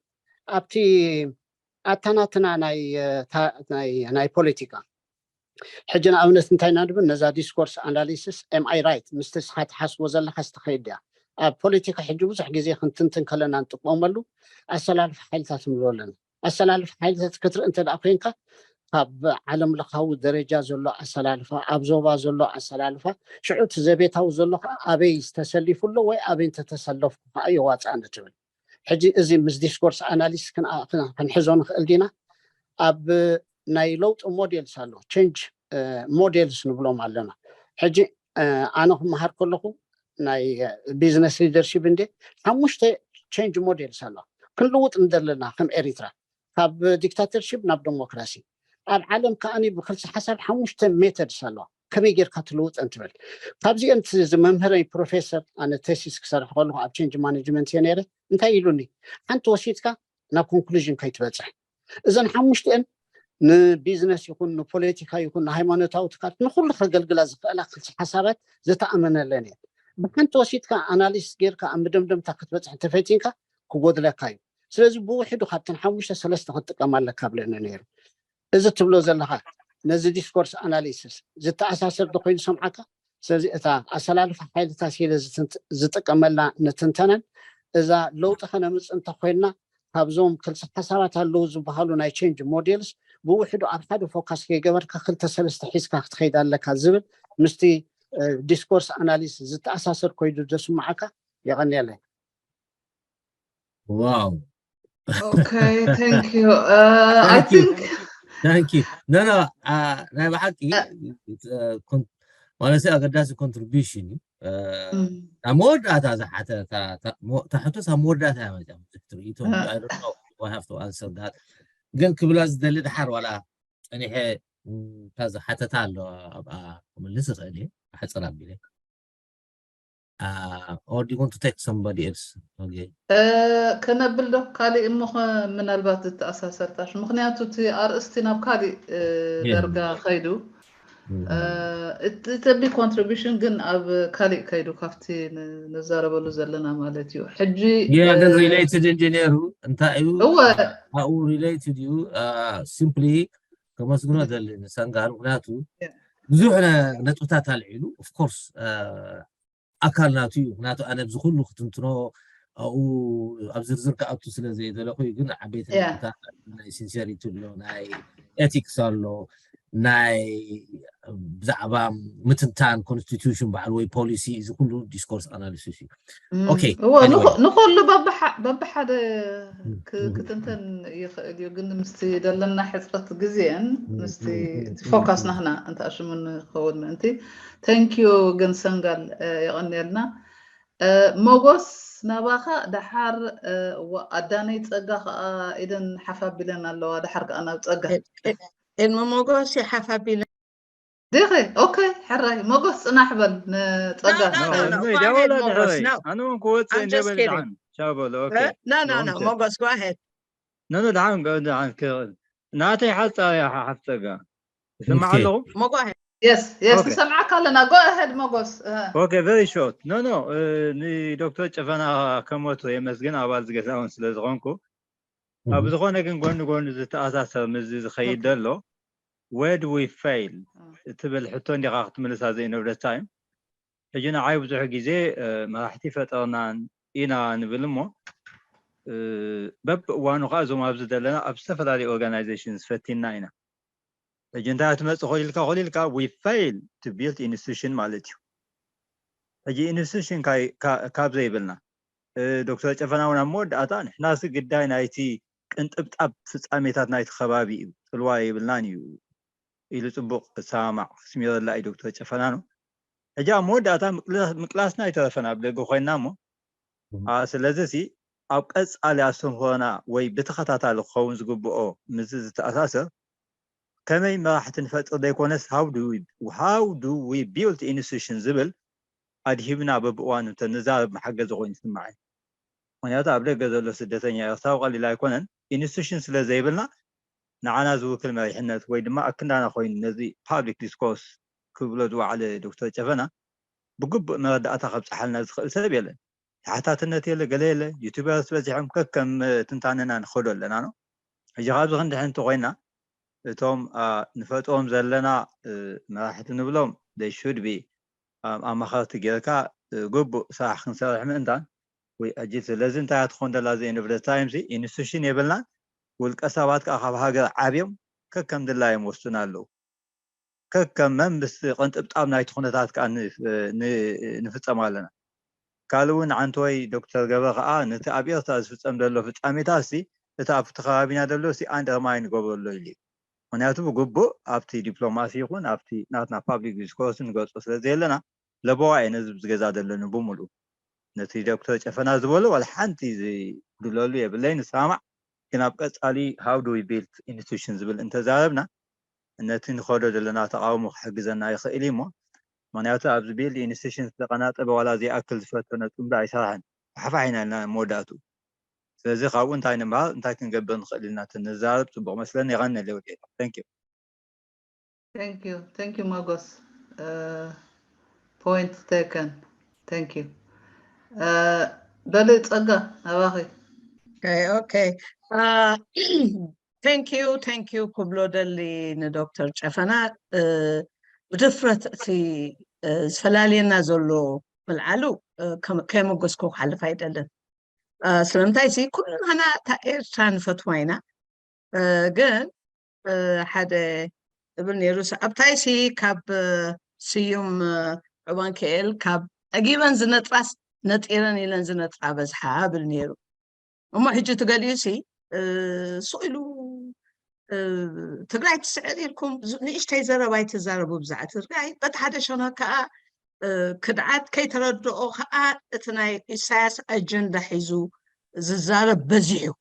ኣብቲ ኣተናትና ናይ ፖለቲካ ሕጂ ንኣብነት እንታይ ኢና ንብል ነዛ ዲስኮርስ ኣናሊሲስ am I right ምስቲ ስኻ ትሓስቦ ዘለካ ስተኸይድ እያ ኣብ ፖለቲካ ሕጂ ብዙሕ ግዜ ክንትንትን ከለና ንጥቀመሉ ኣሰላልፋ ሓይልታት ንብሎ ኣለና ኣሰላልፋ ሓይልታት ክትርኢ እንተ ኮይንካ ካብ ዓለም ለኻዊ ደረጃ ዘሎ ኣሰላልፋ ኣብ ዞባ ዘሎ ኣሰላልፋ ሽዑ እቲ ዘቤታዊ ዘሎ ከዓ ኣበይ ዝተሰሊፉ ኣሎ ወይ ኣበይ እንተተሰለፍኩ ከዓ የዋፅኣኒ ትብል ሕጂ እዚ ምስ ዲስኮርስ ኣናሊስ ክንሕዞ ንኽእል ዲና ኣብ ናይ ለውጢ ሞዴልስ ኣሎ ቸንጅ ሞዴልስ ንብሎም ኣለና ሕጂ ኣነ ክመሃር ከለኹ ናይ ቢዝነስ ሊደርሽፕ እንዴ ሓሙሽተ ቸንጅ ሞዴልስ ኣሎ ክንልውጥ እንደለና ከም ኤሪትራ ካብ ዲክታተርሽፕ ናብ ዲሞክራሲ ኣብ ዓለም ከዓኒ ብክልሲ ሓሳብ ሓሙሽተ ሜተድስ ኣለዋ ከመይ ጌርካ ትልውጥ እንትብል ካብዚኦም ዝመምህረይ ፕሮፌሰር ኣነ ቴሲስ ክሰርሕ ከለኩ ኣብ ቸንጅ ማኔጅመንት እየ ነይረ እንታይ ኢሉኒ ሓንቲ ወሲድካ ናብ ኮንክሉዥን ከይትበፅሕ እዘን ሓሙሽተአን ንቢዝነስ ይኹን ንፖለቲካ ይኹን ንሃይማኖታዊ ትካል ንኩሉ ከገልግላ ዝኽእላ ክልሲ ሓሳባት ዝተኣመነለን እየን ብሓንቲ ወሲድካ ኣናሊስ ጌርካ ኣብ መደምደምታ ክትበፅሕ እንተፈቲንካ ክጎድለካ እዩ ስለዚ ብውሕዱ ካብተን ሓሙሽተ ሰለስተ ክትጥቀም ኣለካ ብለኒ ነይሩ እዚ ትብሎ ዘለካ ነዚ ዲስኮርስ ኣናሊሲስ ዝተኣሳሰር ዶ ኮይኑ ሰምዓካ ስለዚ እታ ኣሰላልፋ ሓይልታት ኢለ ዝጥቀመላ ንትንተነን እዛ ለውጢ ከነምፅእ እንተኮይንና ካብዞም ክልተ ሓሳባት ኣለዉ ዝበሃሉ ናይ ቸንጅ ሞዴልስ ብውሕዱ ኣብ ሓደ ፎካስ ከይገበርካ ክልተ ሰለስተ ሒዝካ ክትኸይድ ኣለካ ዝብል ምስቲ ዲስኮርስ ኣናሊስ ዝተኣሳሰር ኮይኑ ዘስምዓካ የቐንየለይ ዋው Okay, thank you. Uh, I Thank you. think Thank you. No, no. Uh, ናይ ብሓቂ ማለት ኣገዳሲ ኮንትሪቢሽን እዩ ኣብ መወዳእታ ዝሓተታ ታሕቶስ ኣብ መወዳእታ ያመጫ ብዙሕ ትርኢቶ have to answer that። ግን ክብላ ዝደሊ ድሓር ዋላ ጸኒሐ እታ ዝሓተታ ኣሎ ኣብኣ ክምልስ ይኽእል እየ ኣሕፅር ኣቢለ or do you want to take somebody else? ከነብል ዶ ካሊእ እሞ ምናልባት ዝተኣሳሰርታሽ ምክንያቱ እቲ ኣርእስቲ ናብ ካሊእ ደርጋ ከይዱ እቲ ተቢ contribution ግን ኣብ ካሊእ ከይዱ ካብቲ ንዛረበሉ ዘለና ማለት እዩ ሕጂ ግን related እንጂ ነይሩ እንታይ እዩ ኣብኡ related እዩ simply ከመስግኖ ደሊ ንሰንጋር ምክንያቱ ብዙሕ ነጥብታት ኣልዒሉ of course ኣካል ናቱ እዩ ምክንያቱ ኣነ ኣብዚ ኩሉ ክትንትኖ ኣብኡ ኣብ ዝርዝር ክኣቱ ስለ ዘይደለኹ እዩ ግን ዓበይቲ ነጥብታት ናይ sincerity ኣሎ ናይ ethics ኣሎ ናይ ብዛዕባ ምትንታን constitution በዓል ወይ policy እዚ ኩሉ discourse analysis እዩ okay ንኩሉ በብሓደ ክትንተን ይኽእል እዩ ግን ምስቲ ዘለና ሕፅረት ግዜን ምስቲ focus ናህና እንተኣሽሙ ንኸውን ምእንቲ thank you ግን ሰንጋል የቐንየልና ሞጎስ ናባኻ ደሓር ኣዳነይ ፀጋ ከዓ ኢደን ሓፍ ኣቢለን ኣለዋ ደሓር ከዓ ናብ ፀጋ ኤልሚ ሞጎስ ሓፍ ኣቢለ ዲኺ okay ሕራይ ሞጎስ ፅናሕ በል ንፀጋ ኣነ እውን ክወፅእ እንደ በል ደሓን ቻው በሉ okay no no no ሞጎስ go ahead no no ደሓን ደሓን ክእል ናተይ ሓፃር እያ ሓፍ ፀጋ ትስማዕ ኣለኹ ሞጎ ahead yes yes ንሰምዓካ ኣለና go ahead ሞጎስ okay very short no no ንዶክተር ጨፈና ከሞቱ የመስግን ኣባል ዝገዛ እውን ስለ ዝኾንኩ ኣብ ዝኾነ ግን ጎኒ ጎኒ ዝተኣሳሰር ምስዚ ዝኸይድ ዘሎ where do we fail እትብል ሕቶ እንዲኻ ክትምልሳ ዘይንብረት time ሕጂ ንዓይ ብዙሕ ግዜ መራሕቲ ፈጠርናን ኢና ንብል እሞ በብእዋኑ ከዓ እዞም ኣብዚ ዘለና ኣብ ዝተፈላለዩ organization ዝፈቲና ኢና ሕጂ እንታይ ትመፅእ ኮሊልካ ኮሊልካ we fail to build institution ማለት እዩ ሕጂ institution ካብ ዘይብልና ዶክተር ጨፈና እውን ኣብ መወዳእታ ንሕናሲ ግዳይ ናይቲ ቅንጥብጣብ ፍፃሜታት ናይቲ ከባቢ እዩ ፅልዋ የብልናን እዩ ኢሉ ፅቡቅ ክሰማማዕ ክስሚረላ እዩ ዶክተር ጨፈና ነው ሕጂ ኣብ መወዳእታ ምቅላስና ይተረፈና ኣብ ደገ ኮይንና እሞ ስለዚ ሲ ኣብ ቀፃሊ ኣስተምህሮና ወይ ብተኸታታሊ ክኸውን ዝግብኦ ምስ ዝተኣሳሰር ከመይ መራሕቲ ንፈጥር ዘይኮነስ how do we build institution ዝብል ኣድሂብና በብእዋኑ እንተንዛረብ መሓገዚ ኮይኑ ይስምዓኒ ምክንያቱ ኣብ ደገ ዘሎ ስደተኛ ኤርትራዊ ቀሊል ኣይኮነን institution ስለ ዘይብልና ንዓና ዝውክል መሪሕነት ወይ ድማ ኣክንዳና ኮይኑ ነዚ public discourse ክብሎ ዝወዓለ ዶክተር ጨፈና ብግቡእ መረዳእታ ከብፅሓልና ዝኽእል ሰብ የለን ተሓታትነት የለ ገለ የለ ዩቱበርስ በዚሖም ከከም ትንታነና ንኸዶ ኣለና ነው ሕጂ ካብዚ ክንዲ ሕንቲ ኮይና እቶም ንፈጥሮም ዘለና መራሕቲ ንብሎም they should be ኣማኸርቲ ጌርካ ግቡእ ስራሕ ክንሰርሕ ምእንታን ወይ ሕጂ ስለዚ እንታይ ትኾን ደላ ዘይንብረት time ሲ institution የብልናን ውልቀ ሰባት ከዓ ካብ ሃገር ዓብዮም ከከም ድላዮም ወስኑ ኣለዉ ከከም መምስ ቅንጥብጣብ ናይቲ ኩነታት ከዓ ንፍፀም ኣለና ካልእ እውን ዓንተወይ ዶክተር ገበ ከዓ ነቲ ኣብ ኤርትራ ዝፍፀም ዘሎ ፍፃሜታት ሲ እቲ ኣብቲ ከባቢና ዘሎ ሲ ኣንደርማይን ንገብረሎ ኢሉ እዩ ምክንያቱ ብግቡእ ኣብቲ ዲፕሎማሲ ይኹን ኣብቲ ናትና ፓብሊክ ዲስኮርስ ንገልፆ ስለ ዘየለና ለበዋ እየ ነዚ ዝገዛ ዘለኒ ብምሉእ ነቲ ዶክተር ጨፈና ዝበሎ ዋላ ሓንቲ ዝጉድለሉ የብለይ ንሰማማዕ ግን ኣብ ቀፃሊ how do we build institution ዝብል እንተዛረብና ነቲ ንኸዶ ዘለና ተቃውሞ ክሕግዘና ይኽእል እዩ እሞ ምክንያቱ ኣብዚ build institution ዝተቀናጠበ ዋላ ዘይኣክል ዝፈተነ ፅምዶ ኣይሰራሕን ሓፋሕ ኢና ኢልና መወዳእቱ ስለዚ ካብኡ እንታይ ንምሃር እንታይ ክንገብር ንኽእል ኢልና ተንዛረብ ፅቡቅ መስለኒ የቀንየለይ ወዲ thank you thank you thank you ሞጎስ point taken thank you በሊ ፀጋ ኣባኺ okay thank you thank you ክብሎ ደሊ ንዶክተር ጨፈና ብድፍረት እቲ ዝፈላልየና ዘሎ ምልዓሉ ከየመጎስኩ ክሓልፍ ኣይደልን ስለምንታይ ሲ ኩሉ ንሕና እታ ኤርትራ ንፈትዋ ኢና ግን ሓደ እብል ነይሩ ሰዓብታይ ሲ ካብ ስዩም ዕባንክኤል ካብ ጠጊበን ዝነጥራስ ነጢረን ኢለን ዝነጥራ በዝሓ እብል ነይሩ እሞ ሕጂ ትገሊዩ ሲ ስቕ ኢሉ ትግራይ ትስዕር ኢልኩም ንእሽተይ ዘረባ ኣይትዛረቡ ብዛዕባ ትግራይ በቲ ሓደ ሸነኽ ከዓ ክድዓት ከይተረድኦ ከዓ እቲ ናይ ኢሳያስ ኣጀንዳ ሒዙ ዝዛረብ በዚሑ።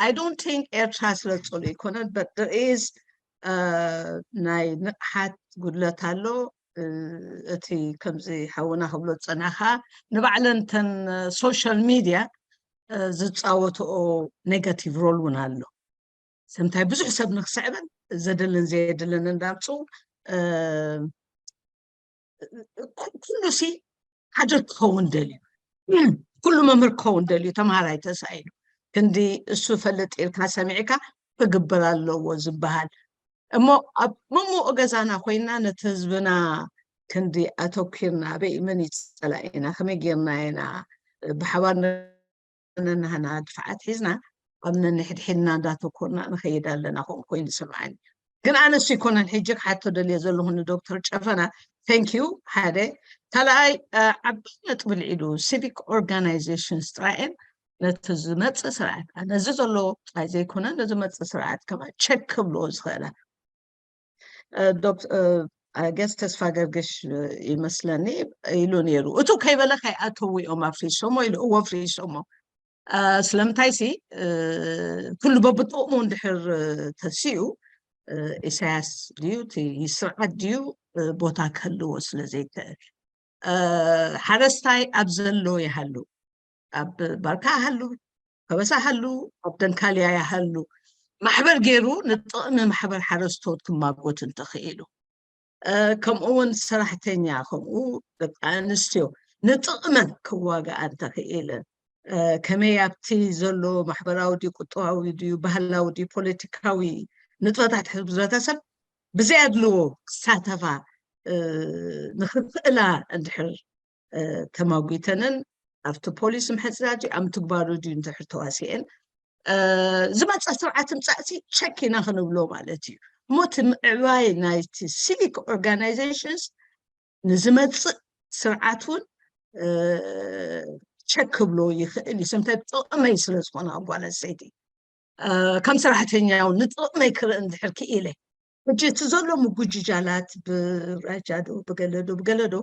I don't think ኤርትራ ስለ ዝፀልኦ ኣይኮነን፣ but there is ናይ ንቕሓት ጉድለት ኣሎ። እቲ ከምዚ ሓውና ክብሎ ዝፀናኻ ንባዕለን ተን social media ዝፃወትኦ negative role እውን ኣሎ። ሰምታይ ብዙሕ ሰብ ንክስዕብን ዘድልን ዘየድልን እንዳምፁ ኩሉ ሲ ሓደ ክኸውን ደልዩ፣ ኩሉ መምህር ክኸውን ደልዩ፣ ተምሃራይ ተሳኢሉ ክንዲ እሱ ፈልጥ ኢልካ ሰሚዕካ ክግበር ኣለዎ ዝበሃል እሞ ኣብ መሞኦ ገዛና ኮይና ነቲ ህዝብና ክንዲ ኣተኪርና ኣበይ መን ይፀላኢና ከመይ ጌርና ኢና ብሓባር ነናህና ድፍዓት ሒዝና ኣብ ነንሕድሕድና እንዳተኮርና ንኸይድ ኣለና ከምኡ ኮይኑ ይስምዓኒ። ግን ኣነ እሱ ይኮነን ሕጂ ክሓቶ ደልየ ዘለኹ ንዶክተር ጨፈና thank you ሓደ ካልኣይ ዓቢ ነጥቢ ልዒሉ civic organizations ጥራኤን ነቲ ዝመፅእ ስርዓት ነዚ ዘሎ ጥራይ ዘይኮነ ነዝመፅእ ስርዓት ከማ ቸክ ክብልዎ ዝኽእላ ገስ ተስፋ ገርግሽ ይመስለኒ ኢሉ ነይሩ። እቱ ከይበለ ከይኣተዉ እዮም ኣፍሪሶሞ ኢሉ እዎ ኣፍሪሶሞ። ስለምንታይ ሲ ኩሉ በብጥቕሙ እንድሕር ተሲኡ ኢሳያስ ድዩ እቲ ስርዓት ድዩ ቦታ ክህልዎ ስለ ዘይክእል ሓረስታይ ኣብ ዘሎ ይሃሉ ኣብ ባርካ ይሃሉ ከበሳ ይሃሉ ኣብ ደንካልያ ይሃሉ ማሕበር ገይሩ ንጥቕሚ ማሕበር ሓረስቶት ክማጎት እንተኽኢሉ ከምኡ እውን ሰራሕተኛ ከምኡ ደቂ ኣንስትዮ ንጥቕመን ክዋግኣ እንተኽኢልን ከመይ ኣብቲ ዘሎ ማሕበራዊ ድዩ ቁጠባዊ ድዩ ባህላዊ ድዩ ፖለቲካዊ ንጥፈታት ሕብረተሰብ ብዘይ ኣድልዎ ክሳተፋ ንኽኽእላ እንድሕር ተማጒተንን ኣብቲ ፖሊሲ ምሕፅዳጅ ኣብ ምትግባሩ ድዩ እንድሕር ተዋሲኤን ዝመፀ ስርዓት ምፃእሲ ቸክ ኢና ክንብሎ ማለት እዩ እሞ እቲ ምዕባይ ናይቲ civic organizations ንዝመፅእ ስርዓት እውን ቸክ ክብሎ ይኽእል እዩ ስምታይ ጥቕመይ ስለ ዝኾነ ኣብ ጓል ኣንስተይቲ ከም ሰራሕተኛ እውን ንጥቕመይ ክርኢ እንድሕር ክኢለ ሕጂ እቲ ዘሎ ምጉጅጃላት ብራጃዶ ብገለዶ ብገለዶ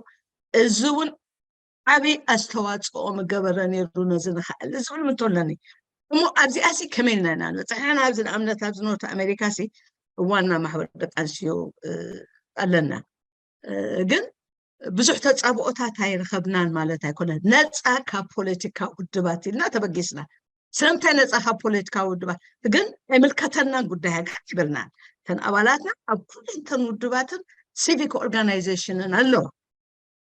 እዚ እውን ዓብይ ኣስተዋፅኦ ምገበረ ነይሩ ነዚ ንኽእል ዝብል ምቶ ኣለኒ እሞ ኣብዚኣ ሲ ከመይ ኢልና ኢና ንበፅሕ ንሕና ኣብዚ ንኣብነት ኣብዚ ኖርት ኣሜሪካ ሲ ዋና ማሕበር ደቂ ኣንስትዮ ኣለና ግን ብዙሕ ተፃብኦታት ኣይረኸብናን ማለት ኣይኮነን ነፃ ካብ ፖለቲካ ውድባት ኢልና ተበጊስና ስለምንታይ ነፃ ካብ ፖለቲካ ውድባት ግን ኣይምልከተናን ጉዳይ ሃገር ይብልናን ተን ኣባላትና ኣብ ኩለንተን ውድባትን civic organizationን ኣለዋ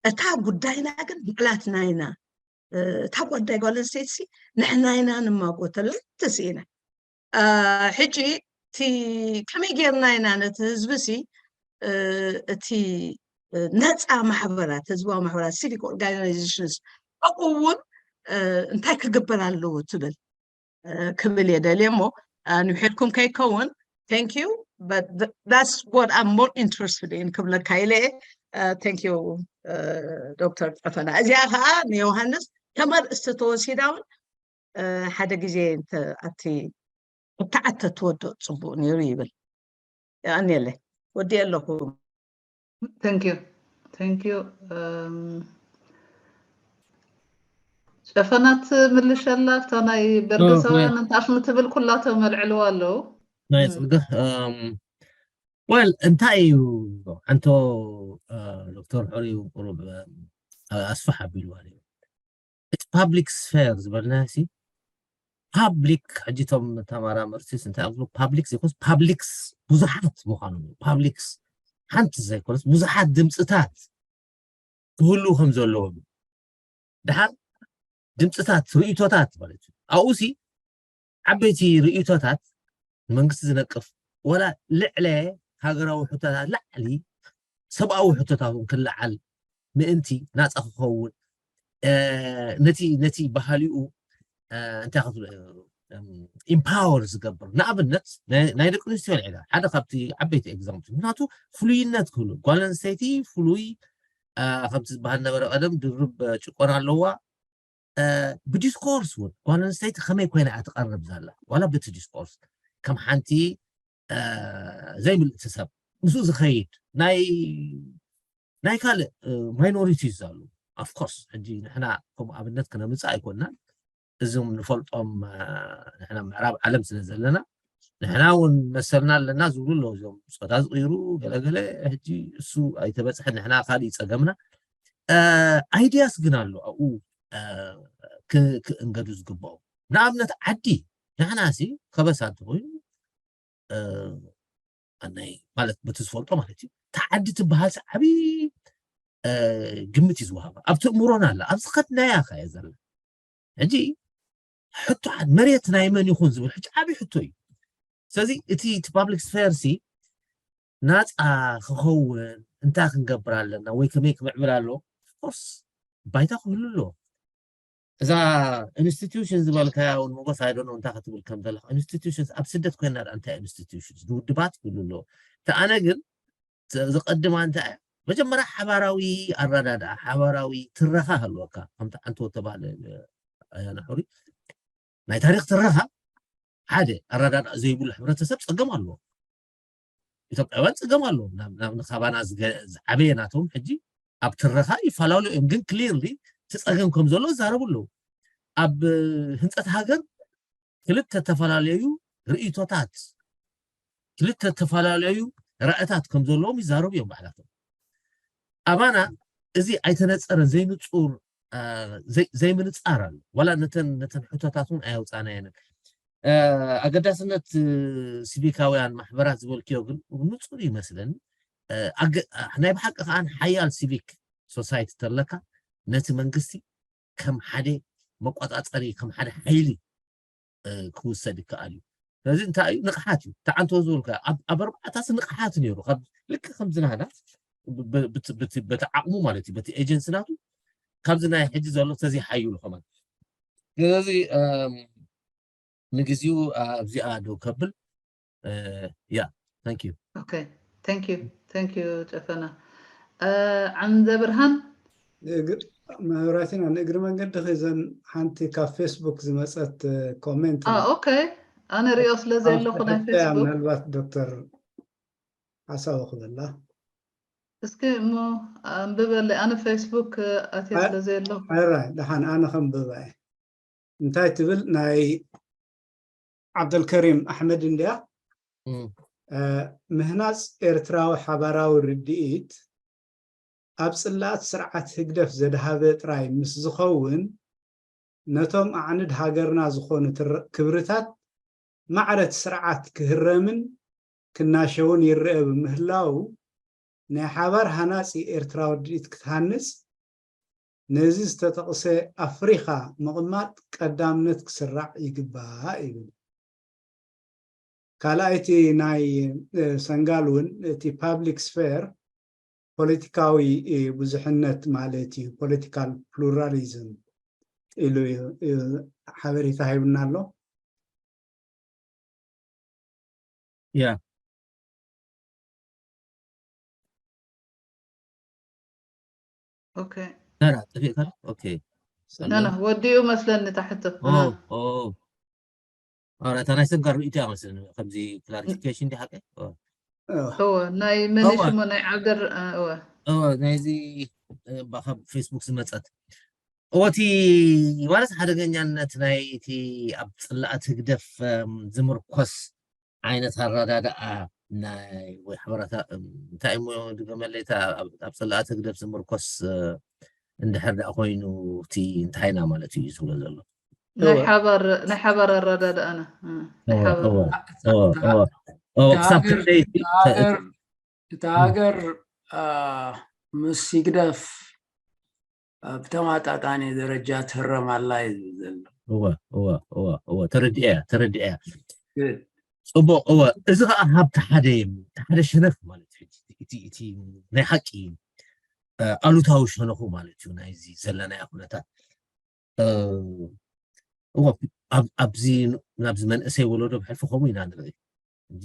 እታ ጉዳይና ግን ባዕላትና ኢና እታ ጓዳይ ጓል ኣንስተይቲ ንሕና ኢና ንማጎተላ ተስኢና ሕጂ እቲ ከመይ ጌርና ኢና ነቲ ህዝቢ ሲ እቲ ነፃ ማሕበራት ህዝባዊ ማሕበራት civic organizations ኣብኡ እውን እንታይ ክግበር ኣለዎ ትብል ክብል እየ ደልየ እሞ ንውሕድኩም ከይከውን thank you but that's what I'm more interested in ክብለካ ኢለ thank you ዶክተር ጠፈና እዚኣ ከዓ ንዮሃንስ ከም ኣርእስቲ ተወሲዳ እውን ሓደ ግዜ ኣብቲ እተዓተ ትወድኦ ፅቡቅ ነይሩ ይብል የቀንየለይ ወዲየ ኣለኹ thank you thank you ጨፈናት ምልሸላ ኣብታ ናይ በርገሳውያን እንታሽሙ ትብል ኩላቶም ኣልዕልዋ ኣለዉ ናይ ፅግህ well እንታይ እዩ ሓንቶ ዶክተር ሕሩይ ቁሩብ ኣስፋሕ ኣቢልዋ እዩ እቲ public sphere ዝበልና ሲ public ሕጂ ቶም ተመራመርቲ እንታይ ኣብ public ዘይኮንስ publics ብዙሓት ምዃኑ publics ሓንቲ ዘይኮነስ ብዙሓት ድምፅታት ክህሉ ከም ዘለዎም ድሓር ድምፅታት ርእቶታት ማለት እዩ ኣብኡ ሲ ዓበይቲ ርእቶታት ንመንግስቲ ዝነቅፍ ወላ ልዕለ ሃገራዊ ሕቶታት ላዕሊ ሰብኣዊ ሕቶታት እውን ክለዓል ምእንቲ ናፃ ክኸውን ነቲ ነቲ ባህሊኡ እንታይ ኢምፓወር ዝገብር ንኣብነት ናይ ደቂ ኣንስትዮ ልዕላ ሓደ ካብቲ ዓበይቲ ኤግዛምፕል ምክንያቱ ፍሉይነት ክህሉ ጓል ኣንስተይቲ ፍሉይ ከምቲ ዝበሃል ነበረ ቀደም ድርብ ጭቆና ኣለዋ ብዲስኮርስ እውን ጓል ኣንስተይቲ ከመይ ኮይና እያ ትቐርብ ዘላ ዋላ በቲ ዲስኮርስ ከም ሓንቲ ዘይምልእቲ ሰብ ምስኡ ዝኸይድ ናይ ናይ ካልእ ማይኖሪቲስ ኣለዉ። ኣፍኮርስ ሕጂ ንሕና ከም ኣብነት ክነምፅእ ኣይኮንናን። እዞም ንፈልጦም ንሕና ምዕራብ ዓለም ስለ ዘለና ንሕና እውን መሰልና ኣለና ዝብሉ ኣለዉ። እዞም ፆታ ዝቕይሩ ገለገለ ሕጂ እሱ ኣይተበፅሐ ንሕና ካልእ ጸገምና። ኣይዲያስ ግን ኣሎ ኣብኡ ክእንገዱ ዝግባኦ። ንኣብነት ዓዲ ንሕና ሲ ከበሳ እንተኮይኑ ናይ ማለት በቲ ዝፈልጦ ማለት እዩ። እታ ዓዲ ትበሃል ዓቢ ግምት እዩ ዝወሃባ። ኣብቲ እምሮና ኣላ፣ ኣብዚ ከድናያ ከ እያ ዘላ። ሕጂ ሕቶ ሓደ መሬት ናይ መን ይኹን ዝብል ሕጂ ዓቢ ሕቶ እዩ። ስለዚ እቲ እቲ ፓብሊክ ስፌር ሲ ናፃ ክኸውን እንታይ ክንገብር ኣለና ወይ ከመይ ክምዕብል ኣለዎ? ኦፍኮርስ ባይታ ክህሉ ኣለዎ። እዛ ኢንስቲትዩሽን ዝበልካያ እውን ሞጎስ ኣይደኖ እንታይ ክትብል ከም ዘለካ ኢንስቲትዩሽንስ ኣብ ስደት ኮይና ዳ እንታይ ኢንስቲትዩሽንስ ውድባት ክህሉ ኣለዎ። እቲ ኣነ ግን ዘቐድማ እንታይ እያ መጀመርያ ሓባራዊ ኣረዳድኣ ሓባራዊ ትረኻ ሃልወካ ከምቲ ዓንቶ ተባለ ኣያና ሕሩይ ናይ ታሪክ ትረኻ ሓደ ኣረዳድኣ ዘይብሉ ሕብረተሰብ ፀገም ኣለዎ። ኢትዮጵያውያን ፀገም ኣለዎም ናብ ንካባና ዝዓበየ ናቶም ሕጂ ኣብ ትረኻ ይፈላለዩ እዮም ግን ክሊርሊ እቲ ፀገም ከም ዘሎ ይዛረቡ ኣለዉ። ኣብ ህንፀት ሃገር ክልተ ዝተፈላለዩ ርእይቶታት ክልተ ዝተፈላለዩ ራእታት ከም ዘለዎም ይዛረቡ እዮም ባዕላቶም። ኣባና እዚ ኣይተነፀረን ዘይንፁር ዘይምንፃር ኣሎ ዋላ ነተን ነተን ሕቶታት እውን ኣያውፃናየንን። ኣገዳስነት ሲቪካውያን ማሕበራት ዝበልክዮ ግን ንፁር ይመስለኒ። ናይ ብሓቂ ከዓ ሓያል ሲቪክ ሶሳይቲ ተለካ ነቲ መንግስቲ ከም ሓደ መቆፃፀሪ ከም ሓደ ሓይሊ ክውሰድ ይከኣል እዩ። ስለዚ እንታይ እዩ ንቕሓት እዩ ተዓንቶ ዝበልካ ኣብ ኣርባዕታስ ንቕሓት ነይሩ ልክ ከምዚ ናህና በቲ ዓቕሙ ማለት እዩ በቲ ኤጀንሲ ናቱ ካብዚ ናይ ሕጂ ዘሎ ተዘይሓይሉ ከማን ስለዚ ንግዚኡ ኣብዚኣ ደው ከብል ያ thank you okay thank you thank you ጨፈና ዓምዘ ብርሃን መብራቲና ንእግሪ መንገዲ ከዘን ሓንቲ ካብ ፌስቡክ ዝመፀት ኮሜንት okay ኣነ ሪኦ ስለ ዘለኹ ናይ ፌስቡክ ምናልባት ዶክተር ሓሳቡ ክበላ እስኪ እሞ ኣንብበለይ ኣነ ፌስቡክ ኣትየ ስለ ዘለኹ ሕራይ ደሓን ኣነ ከንብባ እየ እንታይ ትብል ናይ ዓብደልከሪም ኣሕመድ እንድያ ምህናፅ ኤርትራዊ ሓባራዊ ርድኢት ኣብ ፅላኣት ስርዓት ህግደፍ ዘድሃበ ጥራይ ምስ ዝኸውን ነቶም ኣዕንድ ሃገርና ዝኾኑ ክብርታት ማዕረ እቲ ስርዓት ክህረምን ክናሸውን ይረአ ብምህላው ናይ ሓባር ሃናፂ ኤርትራዊ ርድኢት ክትሃንፅ ነዚ ዝተጠቕሰ ኣፍሪኻ ምቕማጥ ቀዳምነት ክስራዕ ይግባእ ይብል። ካልኣይቲ ናይ ሰንጋል እውን እቲ ፓብሊክ ስፌር ፖለቲካዊ ብዙሕነት ማለት እዩ፣ ፖለቲካል ፕሉራሊዝም ኢሉ ሓበሬታ ሂቡና ኣሎ። ያ ኦኬ ጠፊእካ ኦኬ ወዲኡ መስለኒ ታሕቶ እታ ናይ ሰንጋር ርእይቶ እያ መስለኒ ከምዚ ክላሪፊኬሽን ዲ ሓቀ ናይ መን ሽሙ ናይ ዓብደር ናይዚ ካብ ፌስቡክ ዝመፀት እወቲ ማለት ሓደገኛነት ናይ እቲ ኣብ ፅላኣት ህግደፍ ዝምርኮስ ዓይነት ኣረዳድኣ ናይ ወይ ሓበራታ እንታይ እሞ ድገመለይ ኣብ ፅላኣት ህግደፍ ዝምርኮስ እንድሕር ደኣ ኮይኑ እቲ እንታይና ማለት እዩ ዝብሎ ዘሎ ናይ ሓባር ኣረዳድኣና ክሳብ ክንደይ እታ ሃገር ምስ ህግደፍ ብተማጣጣኒ ደረጃ ትህረም ኣላ እዩ ዝብል ዘሎ። እወ እወ እወ እወ ተረዲኤያ ተረዲኤያ። ጽቡቕ እወ እዚ ኸዓ ሃብቲ ሓደ እዩ እቲ ሓደ ሸነኽ ማለት እዩ እቲ እቲ ናይ ሓቂ ኣሉታዊ ሸነኹ ማለት እዩ ናይዚ ዘለናዮ ኩነታት። እወ ኣብዚ ናብዚ መንእሰይ ወለዶ ብሕልፊ ከምኡ ኢና ንርኢ ሕጂ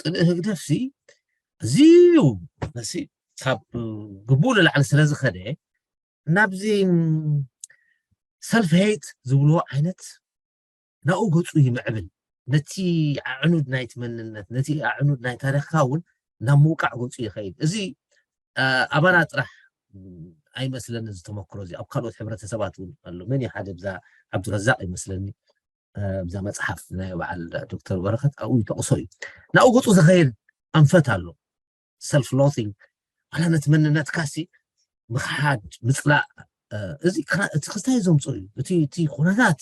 ፅልኢ ህግደፍ ሲ ኣዝዩ መሲ ካብ ግቡእ ንላዕሊ ስለ ዝኸደ ናብዚ ሰልፍ ሄት ዝብልዎ ዓይነት ናብኡ ገፁ ይምዕብል ነቲ ኣዕኑድ ናይቲ መንነት ነቲ ኣዕኑድ ናይ ታሪኽካ እውን ናብ ምውቃዕ ገፁ ይኸይድ እዚ ኣባና ጥራሕ ኣይመስለኒ። ዝተመክሮ እዚ ኣብ ካልኦት ሕብረተሰባት እውን ኣሎ። መን ሓደ ብዛ ዓብዱረዛቅ ይመስለኒ ብዛ መፅሓፍ ናይ በዓል ዶክተር በረኸት ኣብኡ ይጠቕሶ እዩ። ናብኡ ገፁ ዝኸይድ ኣንፈት ኣሎ። ሰልፍ ሎቲንግ ዋላ ነቲ መንነትካሲ ምኽሓድ ምፅላእ፣ እዚ እቲ ክስታይ ዘምፅኦ እዩ። እቲ ኩነታት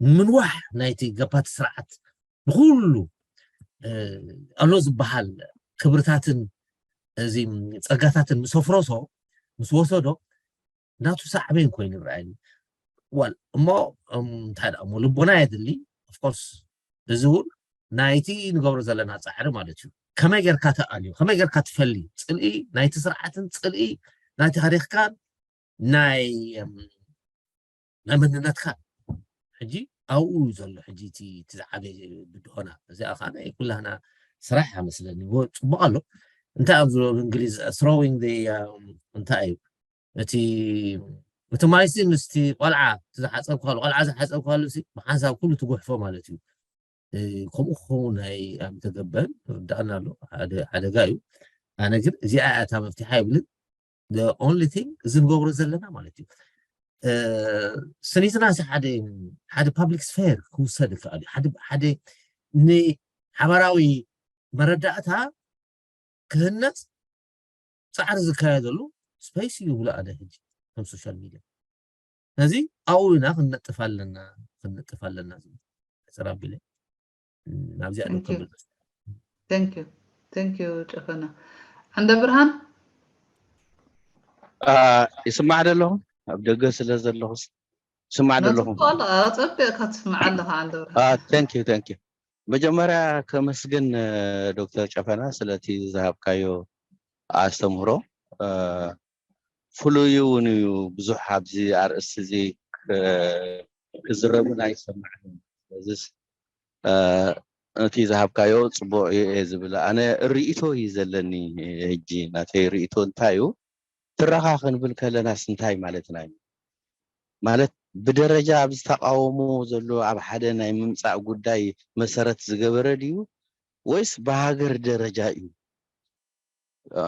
ምንዋሕ ናይቲ ገባቲ ስርዓት ብኩሉ ኣሎ ዝበሃል ክብርታትን እዚ ፀጋታትን ምስ ኣፍረሶ ምስ ወሰዶ ናቱ ሳዕቤን ኮይኑ ይረኣየኒ። ዋል እሞ እንታይ ደኣ እሞ ልቦና የድሊ። ኦፍኮርስ እዚ እውን ናይቲ ንገብሮ ዘለና ፃዕሪ ማለት እዩ። ከመይ ጌርካ ተኣልዮ፣ ከመይ ጌርካ ትፈሊ ፅልኢ ናይቲ ስርዓትን ፅልኢ ናይ ታሪክካን ናይ ናይ መንነትካን። ሕጂ ኣብኡ እዩ ዘሎ ሕጂ እቲ ዝዓበየ ብድሆና። እዚኣ ከዓ ናይ ኩላህና ስራሕ መስለኒ። ጽቡቅ ኣሎ። እንታይ ኣብ እንግሊዝ throwing the እንታይ እዩ እቲ እቲ ማይሲ ምስቲ ቆልዓ ዝሓፀብካሉ ቆልዓ ዝሓፀብካሉ ብሓንሳብ ኩሉ ትጉሕፎ ማለት እዩ። ከምኡ ክኸውን ኣይምተገበን። ርዳእና ኣሎ። ሓደጋ እዩ። ኣነ ግን እዚኣ እያ እታ መፍትሓ ይብልን። The only thing እዚ ንገብሮ ዘለና ማለት እዩ። ስኒትና ሓደ ሓደ ፓብሊክ ስፌር ክውሰድ ይከኣል እዩ። ሓደ ንሓበራዊ መረዳእታ ክህነፅ ፃዕሪ ዝካየደሉ ስፔስ እዩ ብሎ ኣደ ሕጂ ከም ሶሻል ሚድያ ነዚ ኣብኡ ኢና ክንነጥፍ ኣለና ክንነጥፍ ኣለና ዝብል ሕፅር ኣቢለ ናብዚኣ ዶ ከብል። Thank you ጨፈና። ዓንደ ብርሃን ይስማዕ ዶ ኣለኹ? ኣብ ደገ ስለ ዘለኹ ይስማዕ ዶ ኣለኹ? ጸቢቕካ ትስማዕ ኣለኻ ዓንደ ብርሃን። Thank you thank you። መጀመርያ ከመስግን ዶክተር ጨፈና ስለቲ ዝሃብካዮ ኣስተምህሮ። ፍሉይ እውን እዩ። ብዙሕ ኣብዚ ኣርእስቲ እዚ ክዝረቡን ኣይሰማዕን። ስለዚስ እቲ ዝሃብካዮ ፅቡቅ እዩ እየ ዝብል። ኣነ ርእይቶ እዩ ዘለኒ። ሕጂ ናተይ ርእይቶ እንታይ እዩ? ትረኻ ክንብል ከለናስ እንታይ ማለትና እዩ? ማለት ብደረጃ ኣብዚ ተቃውሞ ዘሎ ኣብ ሓደ ናይ ምምፃእ ጉዳይ መሰረት ዝገበረ ድዩ ወይስ ብሃገር ደረጃ እዩ?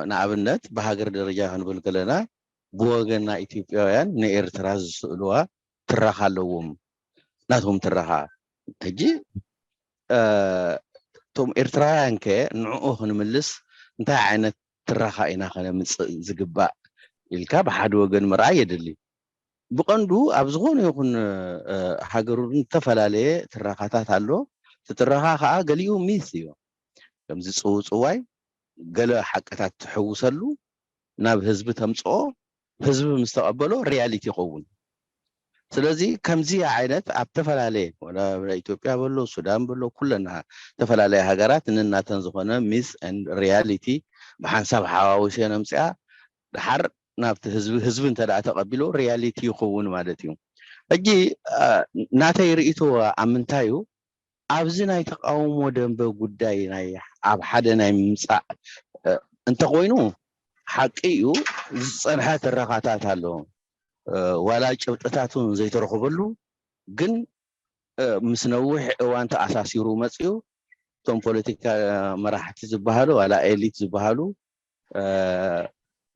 ንኣብነት ብሃገር ደረጃ ክንብል ከለና ብወገና ኢትዮጵያውያን ንኤርትራ ዝስእልዋ ትረኻ ኣለዎም። ናቶም ትረኻ ሕጂ እቶም ኤርትራውያን ከ ንዕኡ ክንምልስ እንታይ ዓይነት ትረኻ ኢና ከነምፅእ ዝግባእ ኢልካ ብሓደ ወገን ምርኣይ የድሊ። ብቐንዱ ኣብ ዝኾነ ይኹን ሃገር ዝተፈላለየ ትረኻታት ኣሎ። እቲ ትረኻ ከዓ ገሊኡ ሚት እዩ። ከምዚ ፅውፅዋይ ገለ ሓቅታት ትሕውሰሉ ናብ ህዝቢ ተምፅኦ ህዝቢ ምስ ተቐበሎ ሪያሊቲ ይኸውን። ስለዚ ከምዚ ዓይነት ኣብ ተፈላለየ ኢትዮጵያ በሎ ሱዳን በሎ ኩለና ዝተፈላለየ ሃገራት ንናተን ዝኾነ ሚት ሪያሊቲ ብሓንሳብ ሓዋዊሰ ነምፅኣ ድሓር ናብቲ ህዝቢ ህዝቢ እንተ ተቐቢሎ ሪያሊቲ ይኸውን ማለት እዩ። ሕጂ ናተይ ርእይቶ ኣብ ምንታይ እዩ ኣብዚ ናይ ተቃውሞ ደንበ ጉዳይ ናይ ኣብ ሓደ ናይ ምምፃእ እንተኮይኑ ሓቂ እዩ ዝፀንሐ ትረኻታት ኣሎ ዋላ ጭብጥታት እውን ዘይተረኽበሉ ግን ምስ ነዊሕ እዋን ተኣሳሲሩ መፅኡ እቶም ፖለቲካ መራሕቲ ዝበሃሉ ዋላ ኤሊት ዝበሃሉ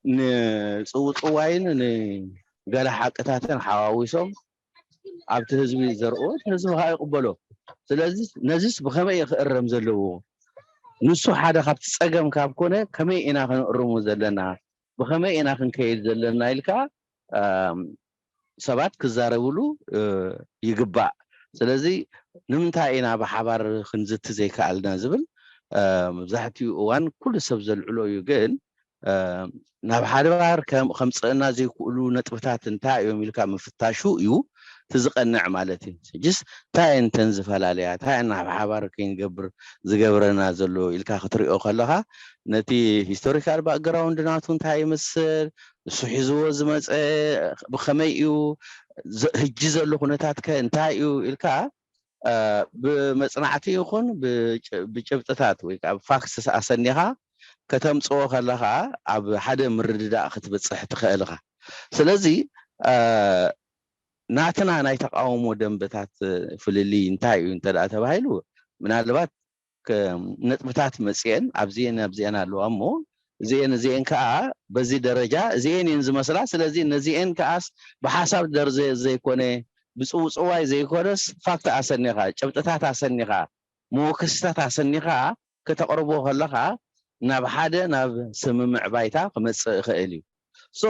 ንፅውፅዋይን ንገለ ሓቅታትን ሓዋዊሶም ኣብቲ ህዝቢ ዘርእዎ እቲ ህዝቢ ከዓ ይቕበሎ። ስለዚ ነዚስ ብኸመይ እዩ ክእረም ዘለዎ? ንሱ ሓደ ካብቲ ፀገም ካብ ኮነ ከመይ ኢና ክንእርሙ ዘለና? ብኸመይ ኢና ክንከይድ ዘለና ኢልካ ሰባት ክዛረብሉ ይግባእ። ስለዚ ንምንታይ ኢና ብሓባር ክንዝቲ ዘይከኣልና ዝብል መብዛሕትኡ እዋን ኩሉ ሰብ ዘልዕሎ እዩ። ግን ናብ ሓባር ከምፅእና ዘይክእሉ ነጥብታት እንታይ እዮም ኢልካ ምፍታሹ እዩ እቲ ዝቐንዕ ማለት እዩ። ሕጅስ እንታይ እየን እተን ዝፈላለያ እንታይ እየን ናብ ሓባር ከይንገብር ዝገብረና ዘሎ ኢልካ ክትሪኦ ከለኻ ነቲ ሂስቶሪካል ባክግራውንድ ናቱ እንታይ ይመስል ንሱ ሒዝዎ ዝመፀ ብኸመይ እዩ ህጂ ዘሎ ኩነታት ከ እንታይ እዩ ኢልካ ብመፅናዕቲ ይኹን ብጭብጥታት ወይ ከዓ ብፋክትስ ኣሰኒኻ ከተምፅኦ ከለኻ ኣብ ሓደ ምርድዳእ ክትበፅሕ ትኽእል ኢኻ። ስለዚ ናትና ናይ ተቃውሞ ደንበታት ፍልልይ እንታይ እዩ እንተ ተባሂሉ ምናልባት ነጥብታት መፅአን ኣብዚአን ኣብዚአን ኣለዋ እሞ እዚኤን እዚኤን ከዓ በዚ ደረጃ እዚኤን እየን ዝመስላ። ስለዚ ነዚኤን ከዓስ ብሓሳብ ደርዘ ዘይኮነ፣ ብፅውፅዋይ ዘይኮነስ፣ ፋክት ኣሰኒኻ፣ ጭብጥታት ኣሰኒኻ፣ መወከስታት ኣሰኒኻ ከተቕርቦ ከለኻ ናብ ሓደ፣ ናብ ስምምዕ ባይታ ክመፅእ ይኽእል እዩ። ሶ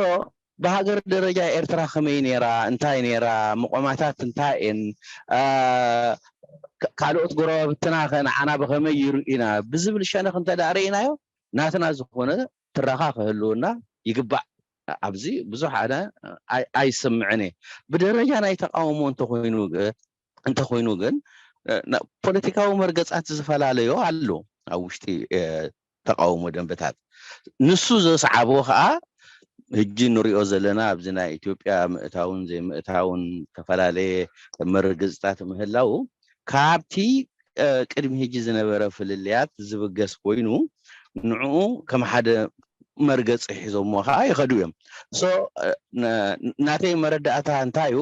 ብሃገር ደረጃ ኤርትራ ከመይ ነይራ፣ እንታይ ነይራ፣ መቆማታት እንታይ እየን፣ ካልኦት ጎረባብትና ከ ንዓና ብኸመይ ይርእዩና ብዝብል ሸነኽ እንተ ደኣ ርኢናዮ፣ ናትና ዝኾነ ትረኻ ክህልውና ይግባእ። ኣብዚ ብዙሕ ኣነ ኣይስምዕን እየ። ብደረጃ ናይ ተቃውሞ እንተኮይኑ እንተኮይኑ ግን፣ ፖለቲካዊ መርገጻት ዝፈላለዮ ኣሎ ኣብ ውሽጢ ተቃውሞ ደንበታት። ንሱ ዘስዓቦ ከዓ ህጂ ንሪኦ ዘለና ኣብዚ ናይ ኢትዮጵያ ምእታውን ዘይምእታውን ዝተፈላለየ መርገጽታት ምህላው፣ ካብቲ ቅድሚ ህጂ ዝነበረ ፍልልያት ዝብገስ ኮይኑ፣ ንዕኡ ከም ሓደ መርገፂ ሒዞሞ ከዓ ይኸዱ እዮም። ሶ ናተይ መረዳእታ እንታይ እዩ?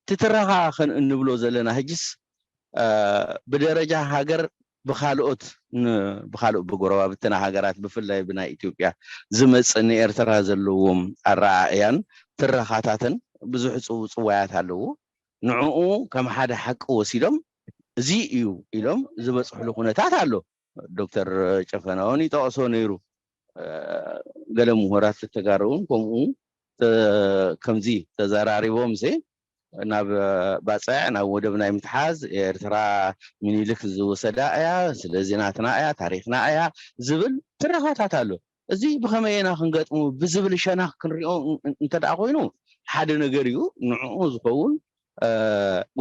ትትረኻ እንብሎ ዘለና ህጅስ ብደረጃ ሃገር ብካልኦት ብካልኦት ብጎረባብትና ሃገራት ብፍላይ ብናይ ኢትዮጵያ ዝመፅእ ንኤርትራ ዘለዎም ኣረኣእያን ትረኻታትን ብዙሕ ፅውፅዋያት ኣለዎ። ንዕኡ ከም ሓደ ሓቂ ወሲዶም እዚ እዩ ኢሎም ዝበፅሕሉ ኩነታት ኣሎ። ዶክተር ጨፈናውን ይጠቕሶ ነይሩ። ገለ ምሁራት ተጋሩ እውን ከምኡ ከምዚ ተዘራሪቦም ሲ ናብ ባፅዕ ናብ ወደብ ናይ ምትሓዝ ኤርትራ ሚኒልክ ዝወሰዳ እያ፣ ስለዚ ናትና እያ፣ ታሪክና እያ ዝብል ትረኻታት ኣሎ። እዚ ብኸመይ ኢና ክንገጥሙ ብዝብል ሸነኽ ክንሪኦ እንተ ደኣ ኮይኑ ሓደ ነገር እዩ። ንዕኡ ዝኸውን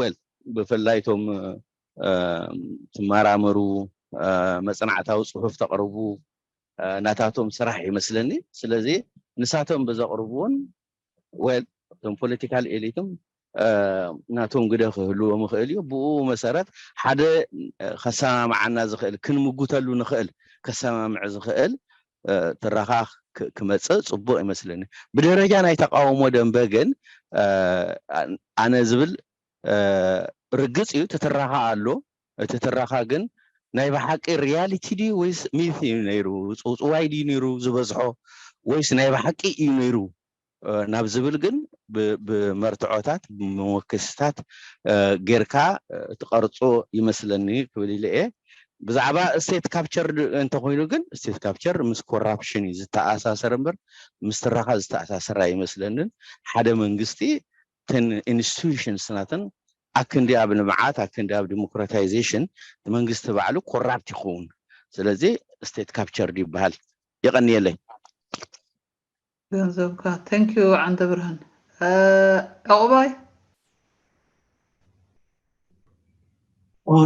ወል ብፍላይ እቶም ትመራመሩ፣ መፅናዕታዊ ፅሑፍ ተቕርቡ ናታቶም ስራሕ ይመስለኒ። ስለዚ ንሳቶም ብዘቕርብዎን ወል እቶም ፖለቲካል ኤሊትም ናቶም ግደ ክህልዎም ይኽእል እዩ። ብኡ መሰረት ሓደ ከሰማምዓና ዝኽእል ክንምጉተሉ ንኽእል ከሰማምዕ ዝኽእል ትረኻ ክመፅእ ፅቡቕ ይመስለኒ። ብደረጃ ናይ ተቃውሞ ደንበ ግን ኣነ ዝብል ርግፅ እዩ፣ ትትረኻ ኣሎ። እቲ ትረኻ ግን ናይ ብሓቂ ሪያሊቲ ድዩ ወይስ ሚት እዩ ነይሩ? ፅውፅዋይ ድዩ ነይሩ ዝበዝሖ ወይስ ናይ ብሓቂ እዩ ነይሩ ናብ ዝብል ግን ብመርትዖታት ብመወከስታት ጌርካ ትቐርፆ ይመስለኒ ክብል ኢለ እየ። ብዛዕባ ስቴት ካፕቸር እንተኮይኑ ግን ስቴት ካፕቸር ምስ ኮራፕሽን እዩ ዝተኣሳሰር እምበር ምስ ትረኻ ዝተኣሳሰር ኣይመስለንን። ሓደ መንግስቲ ተን ኢንስቲቱሽንስ ናተን ኣክንዲ ኣብ ልምዓት ኣክንዲ ኣብ ዲሞክራታይዜሽን መንግስቲ ባዕሉ ኮራፕት ይኸውን። ስለዚ ስቴት ካፕቸርድ ይበሃል። የቐንየለይ። ገንዘብካ። Thank you ዓንደ ብርሃን። ዕቑባይ።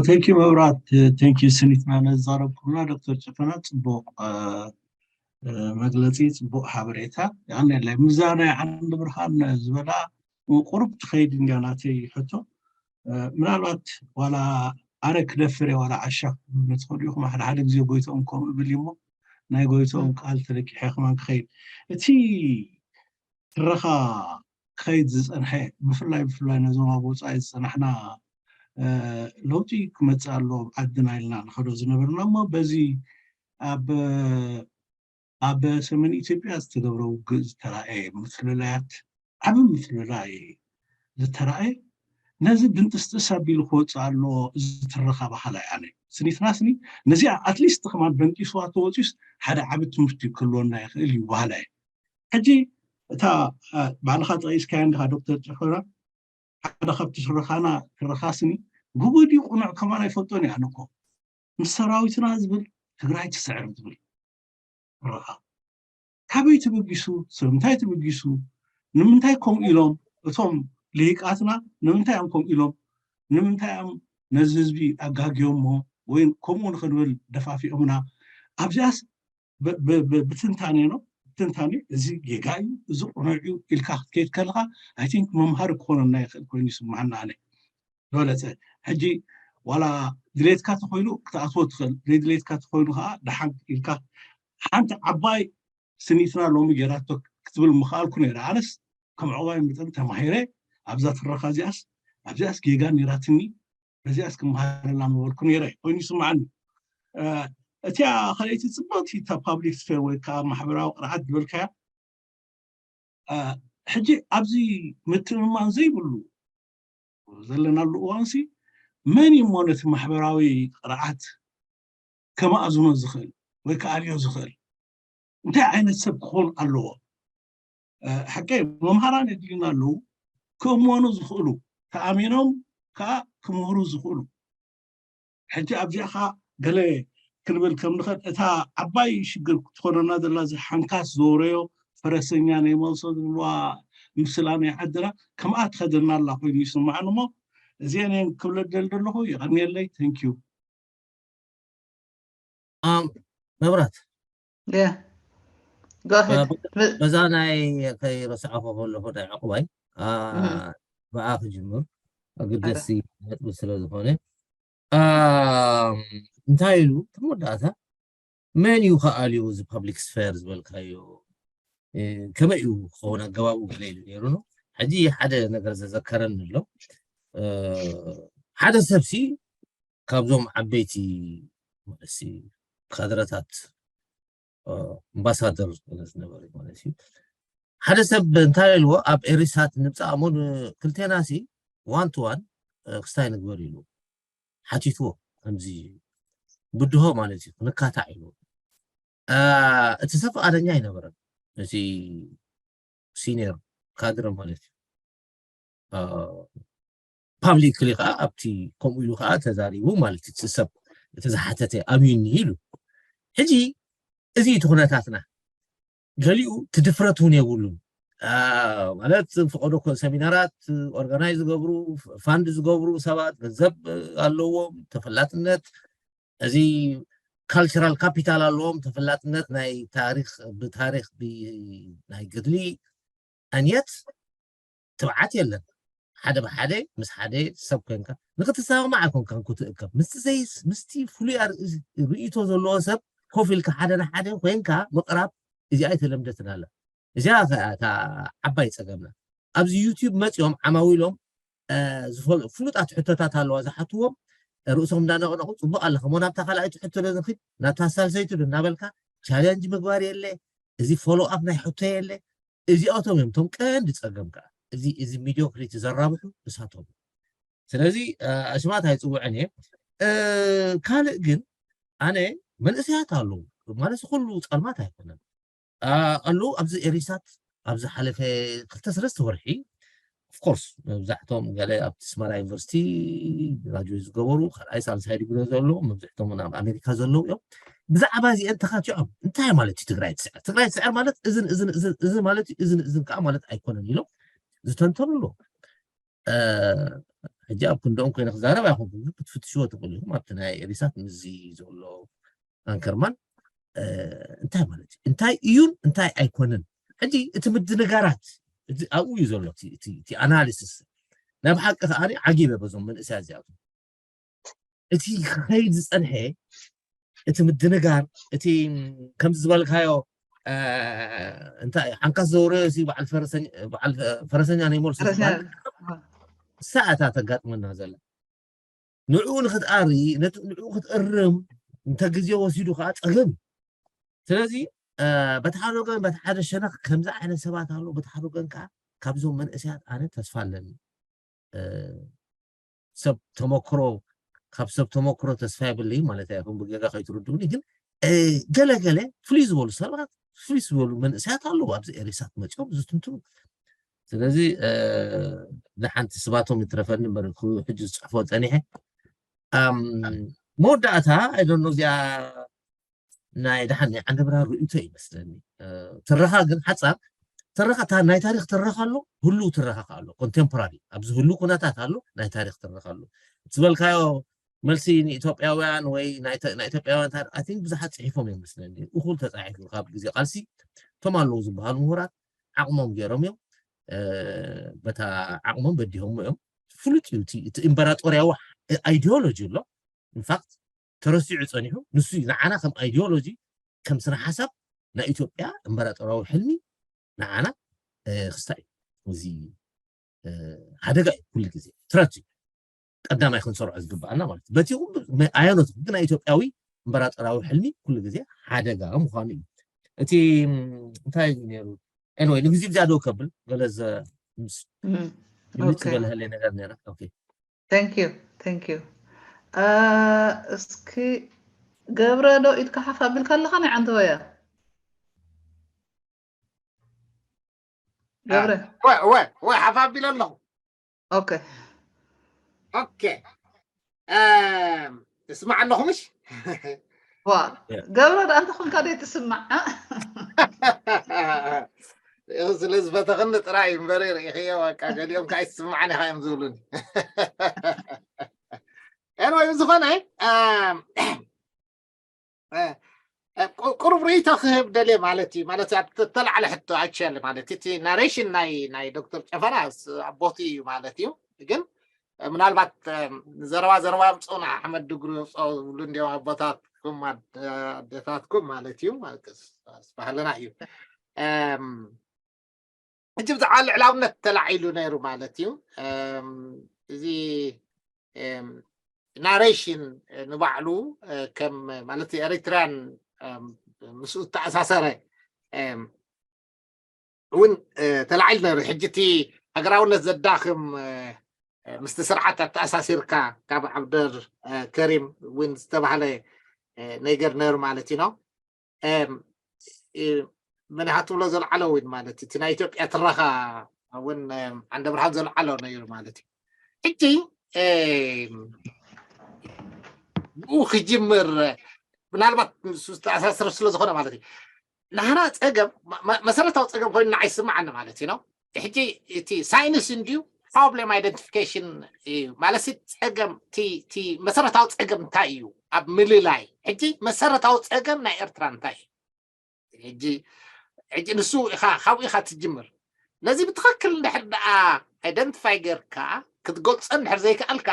Thank you መብራት። Thank you ስኒትና ነዛረብኩምና ዶክተር ጨፈና፣ ፅቡቕ መግለፂ፣ ፅቡቕ ሓበሬታ። የቐንየለይ። ምዛ ናይ ዓንደ ብርሃን ዝበላ ቁሩብ ትኸይድ እንድያ ናተይ ሕቶ። ምናልባት ዋላ ኣረ ክደፍር እየ ዋላ ዓሻ ክትብሉ ትኽእሉ ኢኹም። ሓደ ሓደ ግዜ ጎይትኦም ከምኡ ይብል እዩ እሞ ናይ ጎይትኦም ቃል ተለቂሐ ከማን ክኸይድ፣ እቲ ትረኻ ክኸይድ ዝፀንሐ፣ ብፍላይ ብፍላይ ነዞም ኣብ ወፃኢ ዝፀናሕና ለውጢ ክመፅእ ኣለዎ ኣብ ዓድና ኢልና ንኸዶ ዝነበርና እሞ በዚ ኣብ ኣብ ሰሜን ኢትዮጵያ ዝተገብረ ውግእ ዝተራእየ ምፍልላያት፣ ዓቢ ምፍልላይ ዝተራእየ፣ ነዚ ድንጥስጥስ ኣቢሉ ክወፅእ ኣለዎ እዚ ትረኻ በሃላይ ኣነ። ስኒትና ስኒ ነዚኣ ኣትሊስት ከማን በንጢስዋ ተወፂኡስ ሓደ ዓቢ ትምህርቲ ክህልወና ይኽእል እዩ በሃላይ። ሕጂ እታ ባዕልኻ ጠቒስካያ እንዲኻ ዶክተር ጨፈራ ሓደ ካብቲ ትረኻና ትረኻ ስኒ ግቡእ ድዩ ቅኑዕ ከማን ኣይፈልጦን እየ ኣነ እኮ። ምስ ሰራዊትና ዝብል ትግራይ ትስዕር ዝብል ትረኻ ካበይ ተበጊሱ? ስለምንታይ ተበጊሱ? ንምንታይ ከምኡ ኢሎም? እቶም ልሂቃትና ንምንታይ እዮም ከምኡ ኢሎም? ንምንታይ እዮም ነዚ ህዝቢ ኣጋግዮሞ ወይ ከምኡ ንኽንብል ደፋፊኦምና? ኣብዚኣስ ብትንታኔ ነው ብትንታኔ እዚ ጌጋ እዩ፣ እዚ ቅኑዕ እዩ ኢልካ ክትከይድ ከለኻ ኣይ ቲንክ መምሃሪ ክኾነና ይኽእል ኮይኑ ይስምዓና ኣነ። ዝበለፀ ሕጂ ዋላ ድሌትካ ተኮይኑ ክትኣትዎ ትኽእል፣ ዘይድሌትካ ተኮይኑ ከዓ ደሓን ኢልካ ሓንቲ ዓባይ ስኒትና ሎሚ ገይራቶ ክትብል ምኽኣልኩ ነይረ። ኣነስ ከም ዕቑባይ መጠን ተማሂረ ኣብዛ ትረኻ እዚኣስ ኣብዚኣስ ጌጋ ነይራትኒ በዚኣስ ክመሃረላ ምበልኩ ነይረ ኮይኑ ይስምዓኒ። እቲኣ ካልኣይቲ ጽብቕቲ እታ ፓብሊክ ስፌር ወይ ከዓ ማሕበራዊ ቅርዓት ዝበልካያ፣ ሕጂ ኣብዚ ምትእምማን ዘይብሉ ዘለናሉ እዋንሲ፣ መን እዩ እሞ ነቲ ማሕበራዊ ቅርዓት ከማእዝኖ ዝኽእል ወይ ከኣልዮ ዝኽእል? እንታይ ዓይነት ሰብ ክኾኑ ኣለዎ? ሓቀይ፣ መምሃራን የድልዩና ኣለዉ፣ ክእመኑ ዝኽእሉ፣ ተኣሚኖም ከዓ ክምህሩ ዝኽእሉ። ሕጂ ኣብዚኣ ከዓ ገለ ክንብል ከም ንኽእል፣ እታ ዓባይ ሽግር ክትኾነና ዘላ፣ እዚ ሓንካስ ዘውረዮ ፈረሰኛ ናይ መልሶ ዝብልዋ ምስላ ናይ ዓድና፣ ከምኣ ትኸደና ኣላ ኮይኑ ይስምዓኒ እሞ፣ እዚአን እየን ክብለ ደል ዘለኹ። ይቐንየለይ። Thank you። መብራት Yeah. Go ahead. በዛ ናይ ከይረስዓኹ ከለኹ ናይ ዕቑባይ ብኣ ክጅምር ኣገደሲ ነጥቢ ስለ ዝኾነ፣ እንታይ ኢሉ መወዳእታ መን እዩ ከኣልዩ እዚ ፓብሊክ ስፌር ዝበልካዮ፣ ከመይ እዩ ክኸውን ኣገባቡ ገለ ኢሉ ነይሩ ነው። ሕጂ ሓደ ነገር ዘዘከረኒ ኣሎ። ሓደ ሰብሲ ካብዞም ዓበይቲ ማለት ካድረታት ኣምባሳደር ዝነበረ ማለት እዩ። ሓደ ሰብ እንታይ ኢልዎ፣ ኣብ ኤሪሳት ንምፃእ እሞ ንክልቴናሲ ዋን ቱ ዋን ክስታይ ንግበር ኢሉ ሓቲትዎ። ከምዚ ብድሆ ማለት እዩ፣ ክንካታዕ ኢልዎ። እቲ ሰብ ፍቓደኛ ኣይነበረን፣ እቲ ሲኒየር ካድረ ማለት እዩ። ፓብሊክሊ ከዓ ኣብቲ ከምኡ ኢሉ ከዓ ተዛሪቡ ማለት እዩ። እቲ ሰብ እቲ ዝሓተተ ኣብዩኒ ኢሉ። ሕጂ እዚ እቲ ኩነታትና ገሊኡ ትድፍረት እውን የብሉን ማለት ፈቀዶ ሰሚናራት ኦርጋናይዝ ዝገብሩ ፋንድ ዝገብሩ ሰባት ገንዘብ ኣለዎም፣ ተፈላጥነት እዚ ካልቸራል ካፒታል ኣለዎም፣ ተፈላጥነት ናይ ታሪክ ብታሪክ ናይ ገድሊ ኣንየት ትብዓት የለን። ሓደ ብሓደ ምስ ሓደ ሰብ ኮንካ ንክትሰማማዕ ኣይኮንካን ክትእከብ ምስቲ ዘይስ ምስቲ ፍሉይ ኣርእስ- ርእይቶ ዘለዎ ሰብ ኮፍ ኢልካ ሓደ ንሓደ ኮንካ ምቕራብ እዚኣ ኣይተለምደትን ኣላ። እዚኣ ከ እታ ዓባይ ፀገምና ኣብዚ ዩቲዩብ መፂኦም ዓማዊሎም ዝፈል- ፍሉጣት ሕቶታት ኣለዋ ዝሓትዎም ርእሶም እንዳነቕነቑ ፅቡቅ ኣለኻ ሞ ናብታ ካልኣይቲ ሕቶ ዶ ንኺድ ናብታ ሳልሰይቲ ዶ እናበልካ ቻለንጅ ምግባር የለ እዚ ፎሎ ኣፕ ናይ ሕቶ የለ እዚኣቶም እዮም እቶም ቀንዲ ፀገም ከዓ እዚ እዚ ሚዲዮክሪቲ ዘራብሑ ንሳቶም ስለዚ ኣሽማት ኣይፅውዕን እየ ካልእ ግን ኣነ መንእሰያት ኣለዉ ማለት ኩሉ ፀልማት ኣይኮነን ኣለዉ ኣብዚ ኤሪሳት ኣብ ዝሓለፈ ክልተ ሰለስተ ወርሒ ኦፍኮርስ መብዛሕቶም ገለ ኣብቲ ስመራ ዩኒቨርሲቲ ግራጁዌት ዝገበሩ ካልኣይ ሳልሳይ ዲግሪ ዘለዉ መብዛሕቶም ኣብ ኣሜሪካ ዘለዉ እዮም ብዛዕባ እዚአን ተኻቲዖም እንታይ ማለት እዩ ትግራይ ትስዕር ትግራይ ትስዕር ማለት እዝን እዝን እዝን እዝን ማለት እዩ እዝን እዝን ከዓ ማለት ኣይኮነን ኢሎም ዝተንተኑ ኣለዉ ሕጂ ኣብ ክንደኦም ኮይነ ክዛረብ ኣይኮንኩም ክትፍትሽዎ ትኽእሉ ኢኹም ኣብቲ ናይ ሪሳት ምዚ ዘሎ ኣንከርማን እንታይ ማለት እዩ እንታይ እዩን እንታይ ኣይኮነን ሕጂ እቲ ምድንጋራት ኣብኡ እዩ ዘሎ እቲ ኣናሊሲስ ናይ ብሓቂ ከዓ ዓጊበ በዞም መንእሰያ እዚኣቶም እቲ ክኸይድ ዝፀንሐ እቲ ምድንጋር እቲ ከምዚ ዝበልካዮ እንታይ ሓንካስ ዘውረዮ በዓል ፈረሰኛ ናይ መልሱ ሰዓታት ተጋጥመና ዘላ ንዕኡ ንክትኣሪ ንዕኡ ክትእርም እንተ ግዜ ወሲዱ ከዓ ፀገም ስለዚ በቲ ሓደ ወገን በቲ ሓደ ሸነክ ከምዚ ዓይነት ሰባት ኣሎ በቲ ሓደ ወገን ከዓ ካብዞም መንእሰያት ኣነ ተስፋ ኣለኒ ሰብ ተመክሮ ካብ ሰብ ተመክሮ ተስፋ የብለይ ማለት ኣይኹን ብጌጋ ከይትርድኡኒ ግን ገለ ገለ ፍሉይ ዝበሉ ሰባት ፍሉይ ዝበሉ መንእሰያት ኣለዉ ኣብዚ ኤሪሳት መፂኦም ዝትንትኑ ስለዚ ንሓንቲ ስባቶም ይትረፈኒ እምበር ሕጂ ዝፅሕፎ ፀኒሐ መወዳእታ ኣይደኖ እዚኣ ናይ ደሓን ናይ ዓንደብራ ርእይቶ ይመስለኒ ትረኻ ግን ሓፃር ትረኻ ናይ ታሪክ ትረኻ ኣሎ ህሉ ትረኻ ኣሎ ኮንቴምፖራሪ ኣብዚ ህሉ ኩነታት ኣሎ ናይ ታሪክ ትረኻ ኣሎ ዝበልካዮ መልሲ ንኢትዮጵያውያን ወይ ናይ ኢትዮጵያውያን ታሪክ ኣይ ቲንክ ብዙሓት ፅሒፎም እዮም መስለኒ እኩል ተፃሒፉ ካብ ግዜ ቃልሲ እቶም ኣለዉ ዝበሃሉ ምሁራት ዓቕሞም ገይሮም እዮም በታ ዓቕሞም በዲሆም እዮም ፍሉጥ እዩ እቲ እምበራጦርያዊ ኣይዲዮሎጂ ኣሎ ኢንፋክት ተረሲዑ ፀኒሑ ንሱ ንዓና ከም ኣይዲዮሎጂ ከም ስነ ሓሳብ ናይ ኢትዮጵያ እምበራጦራዊ ሕልሚ ንዓና ክስታይ እዩ እዚ ሓደጋ እዩ ኩሉ ግዜ ትረት እዩ ቀዳማይ ክንሰርዖ ዝግበኣና ማለት እዩ በቲ ኣየኖት ግን ናይ ኢትዮጵያዊ እምበራጠራዊ ሕልሚ ኩሉ ግዜ ሓደጋ ምዃኑ እዩ። እቲ እንታይ እዩ ነይሩ? Anyway፣ ንግዜ ብዝያዶ ከብል ገለ ዘ ምስ ግልጽ ዝበለ ህለ ነገር ነይረ። Okay. Thank you, thank you. እስኪ ገብረ፣ ዶ ኢድካ ሓፍ ኣቢልካ ኣለኻ? ናይ ዓንተወያ ገብረ። ወ ሓፍ ኣቢለ ኣለኹ። Okay. Okay. እስማዕ ኣለኹ ምሽ? ዋ ገብረ፣ ደኣ እንተኾንካ ደይ ትስማዕ? ስለ ዝፈተኽኒ ጥራይ እምበሪ ርኢኽዮ፣ በቃ ገሊኦም ከዓ ይስማዕኒ ኢኻ እዮም ዝብሉኒ። Anyway፣ ዝኾነ ቁሩብ ርእይቶ ክህብ ደልየ ማለት እዩ። ማለት ኣብ ተላዕለ ሕቶ፣ actually፣ ማለት እቲ ናሬሽን ናይ ናይ ዶክተር ጨፈራ ኣቦቲ እዩ ማለት እዩ። ግን ምናልባት ዘረባ ዘረባ ኣምፅኡና፣ ኣሕመድ ድግሩ የውፅኦ ዝብሉ እንዲኦም ኣቦታትኩም ኣደታትኩም ማለት እዩ። ባህልና እዩ። ሕጂ ብዛዕባ ልዕላውነት ተላዒሉ ነይሩ ማለት እዩ። እዚ ናሬሽን ንባዕሉ ከም ማለት ኤሪትራን ምስኡ ዝተኣሳሰረ እውን ተላዒሉ ነይሩ። ሕጂ እቲ ሃገራውነት ዘዳኽም ምስቲ ስርዓት ኣተኣሳሲርካ ካብ ዓብደር ከሪም እውን ዝተባህለ ነገር ነይሩ ማለት እዩ ነው። መን ኢኻ ትብሎ ዘልዓሎ እውን ማለት እቲ ናይ ኢትዮጵያ ትረኻ እውን ዓንደ ብርሃን ዘልዓሎ ነይሩ ማለት እዩ። ሕጂ ብኡ ክጅምር ምናልባት ምስ ዝተኣሳሰረ ስለ ዝኾነ ማለት እዩ። ናህና ፀገም መሰረታዊ ፀገም ኮይኑ ንዓይ ይስማዓኒ ማለት እዩ ነው። ሕጂ እቲ ሳይንስ እንድዩ problem identification እዩ ማለት ሲ ፀገም እቲ መሰረታዊ ፀገም እንታይ እዩ ኣብ ምልላይ። ሕጂ መሰረታዊ ፀገም ናይ ኤርትራ እንታይ እዩ? ሕጂ ሕጂ ንሱ ኢኻ ካብኡ ኢኻ ትጅምር። ነዚ ብትኽክል እንድሕር ደኣ identify ጌርካ ክትገልጾ እንድሕር ዘይከኣልካ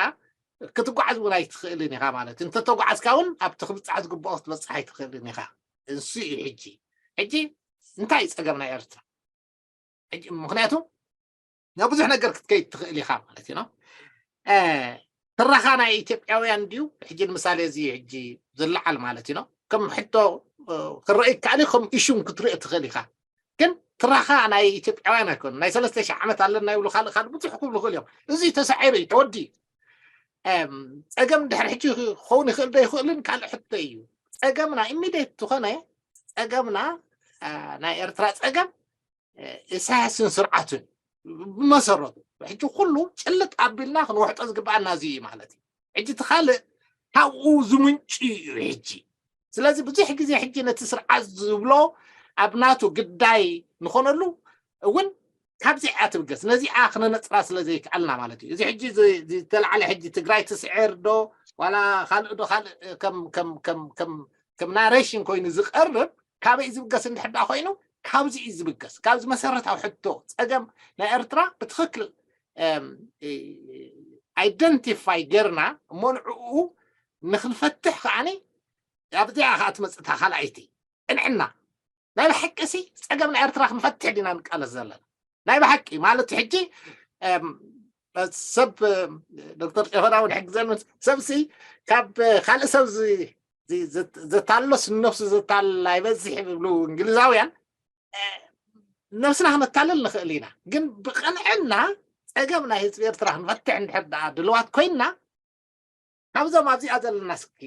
ክትጓዓዝ እውን ኣይትኽእልን ኢኻ ማለት እዩ። እንተተጓዓዝካ እውን ኣብቲ ክብጻሕ ዝግብኦ ክትበጽሕ ኣይትኽእልን ኢኻ። እሱ እዩ ሕጂ ሕጂ እንታይ እዩ ጸገም ናይ ኤርትራ? ምክንያቱ ናብ ብዙሕ ነገር ክትከይድ ትኽእል ኢኻ ማለት እዩ። ትረኻ ናይ ኢትዮጵያውያን ድዩ? ሕጂ ንምሳሌ እዚ ሕጂ ዝለዓል ማለት እዩ። ከም ሕቶ ክረአ ይከኣል እዩ፣ ከም ኢሹን ክትሪኦ ትኽእል ኢኻ። ግን ትረኻ ናይ ኢትዮጵያውያን ኣይኮን። ናይ ሰለስተ ሺህ ዓመት ኣለና ይብሉ፣ ካልእ ካልእ ብዙሕ ክብሉ ክእል እዮም። እዚ ተሳዒሩ እዩ፣ ተወዲ። ጸገም ድሕሪ ሕጂ ክኸውን ይኽእል ዶ ይኽእልን ካልእ ሕቶ እዩ። ጸገምና ኢሚዲየት ዝኾነ ጸገምና ናይ ኤርትራ ጸገም ኢሳያስን ስርዓቱን ብመሰረቱ ሕጂ ኩሉ ጭልጥ ኣቢልና ክንወሕጦ ዝግባኣና እዚ እዩ ማለት እዩ። ሕጂ እቲ ካልእ ካብኡ ዝምንጩ እዩ ሕጂ። ስለዚ ብዙሕ ግዜ ሕጂ ነቲ ስርዓት ዝብሎ ኣብ ናቱ ግዳይ ንኾነሉ እውን ካብዚኣ ትብገስ፣ ነዚኣ ክነነፅራ ስለ ዘይከኣልና ማለት እዩ። እዚ ሕጂ ዝተላዕለ ሕጂ ትግራይ ትስዕር ዶ ዋላ ካልእ ዶ ካልእ ከም ናሬሽን ኮይኑ ዝቐርብ ካበይ ዝብገስ እንድሕር ደኣ ኮይኑ ካብዚ እዩ ዝብገስ። ካብዚ መሰረታዊ ሕቶ ጸገም ናይ ኤርትራ ብትኽክል ኣይደንቲፋይ ጌርና እሞ ንዕኡ ንክንፈትሕ ከዓኒ ኣብዚኣ ከዓ ትመፅእ እታ ካልኣይቲ ቅንዕና። ናይ ብሓቂ ሲ ጸገም ናይ ኤርትራ ክንፈትሕ ዲና ንቃለስ ዘለና? ናይ ብሓቂ ማለት ሕጂ ሰብ ዶክተር ጨፈና እውን ሕግዘን ሰብሲ ካብ ካልእ ሰብ ዘታሎስ ንነፍሱ ዘታል ኣይበዝሕ ይብሉ እንግሊዛውያን። ነብስና ክነታልል ንኽእል ኢና፣ ግን ብቕንዕና ጸገም ናይ ህዝቢ ኤርትራ ክንፈትሕ እንድሕር ደኣ ድልዋት ኮይንና ካብዞም ኣብዚኣ ዘለና እስኪ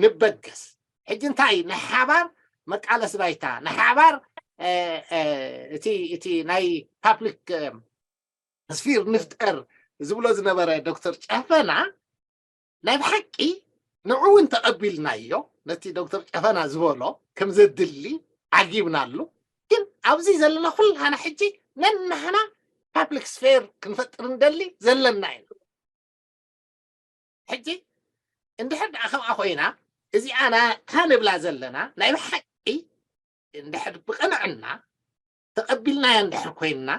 ንበገስ። ሕጂ እንታይ ናይ ሓባር መቃለሲ ባይታ ናይ ሓባር እቲ ናይ ፓብሊክ ስፊር ንፍጠር ዝብሎ ዝነበረ ዶክተር ጨፈና ናይ ብሓቂ ንዑ እውን ተቐቢልናዮ፣ ነቲ ዶክተር ጨፈና ዝበሎ ከም ዘድሊ ዓጊብናሉ። ግን ኣብዚ ዘለና ኩላና ሕጂ ነናህና ፓብሊክ ስፌር ክንፈጥር እንደሊ ዘለና ኢና። ሕጂ እንድሕር ደኣ ከምኣ ኮይና እዚኣ ናታ ንብላ ዘለና ናይ ብሓቂ እንድሕር ብቕንዕና ተቐቢልናያ እንድሕር ኮይንና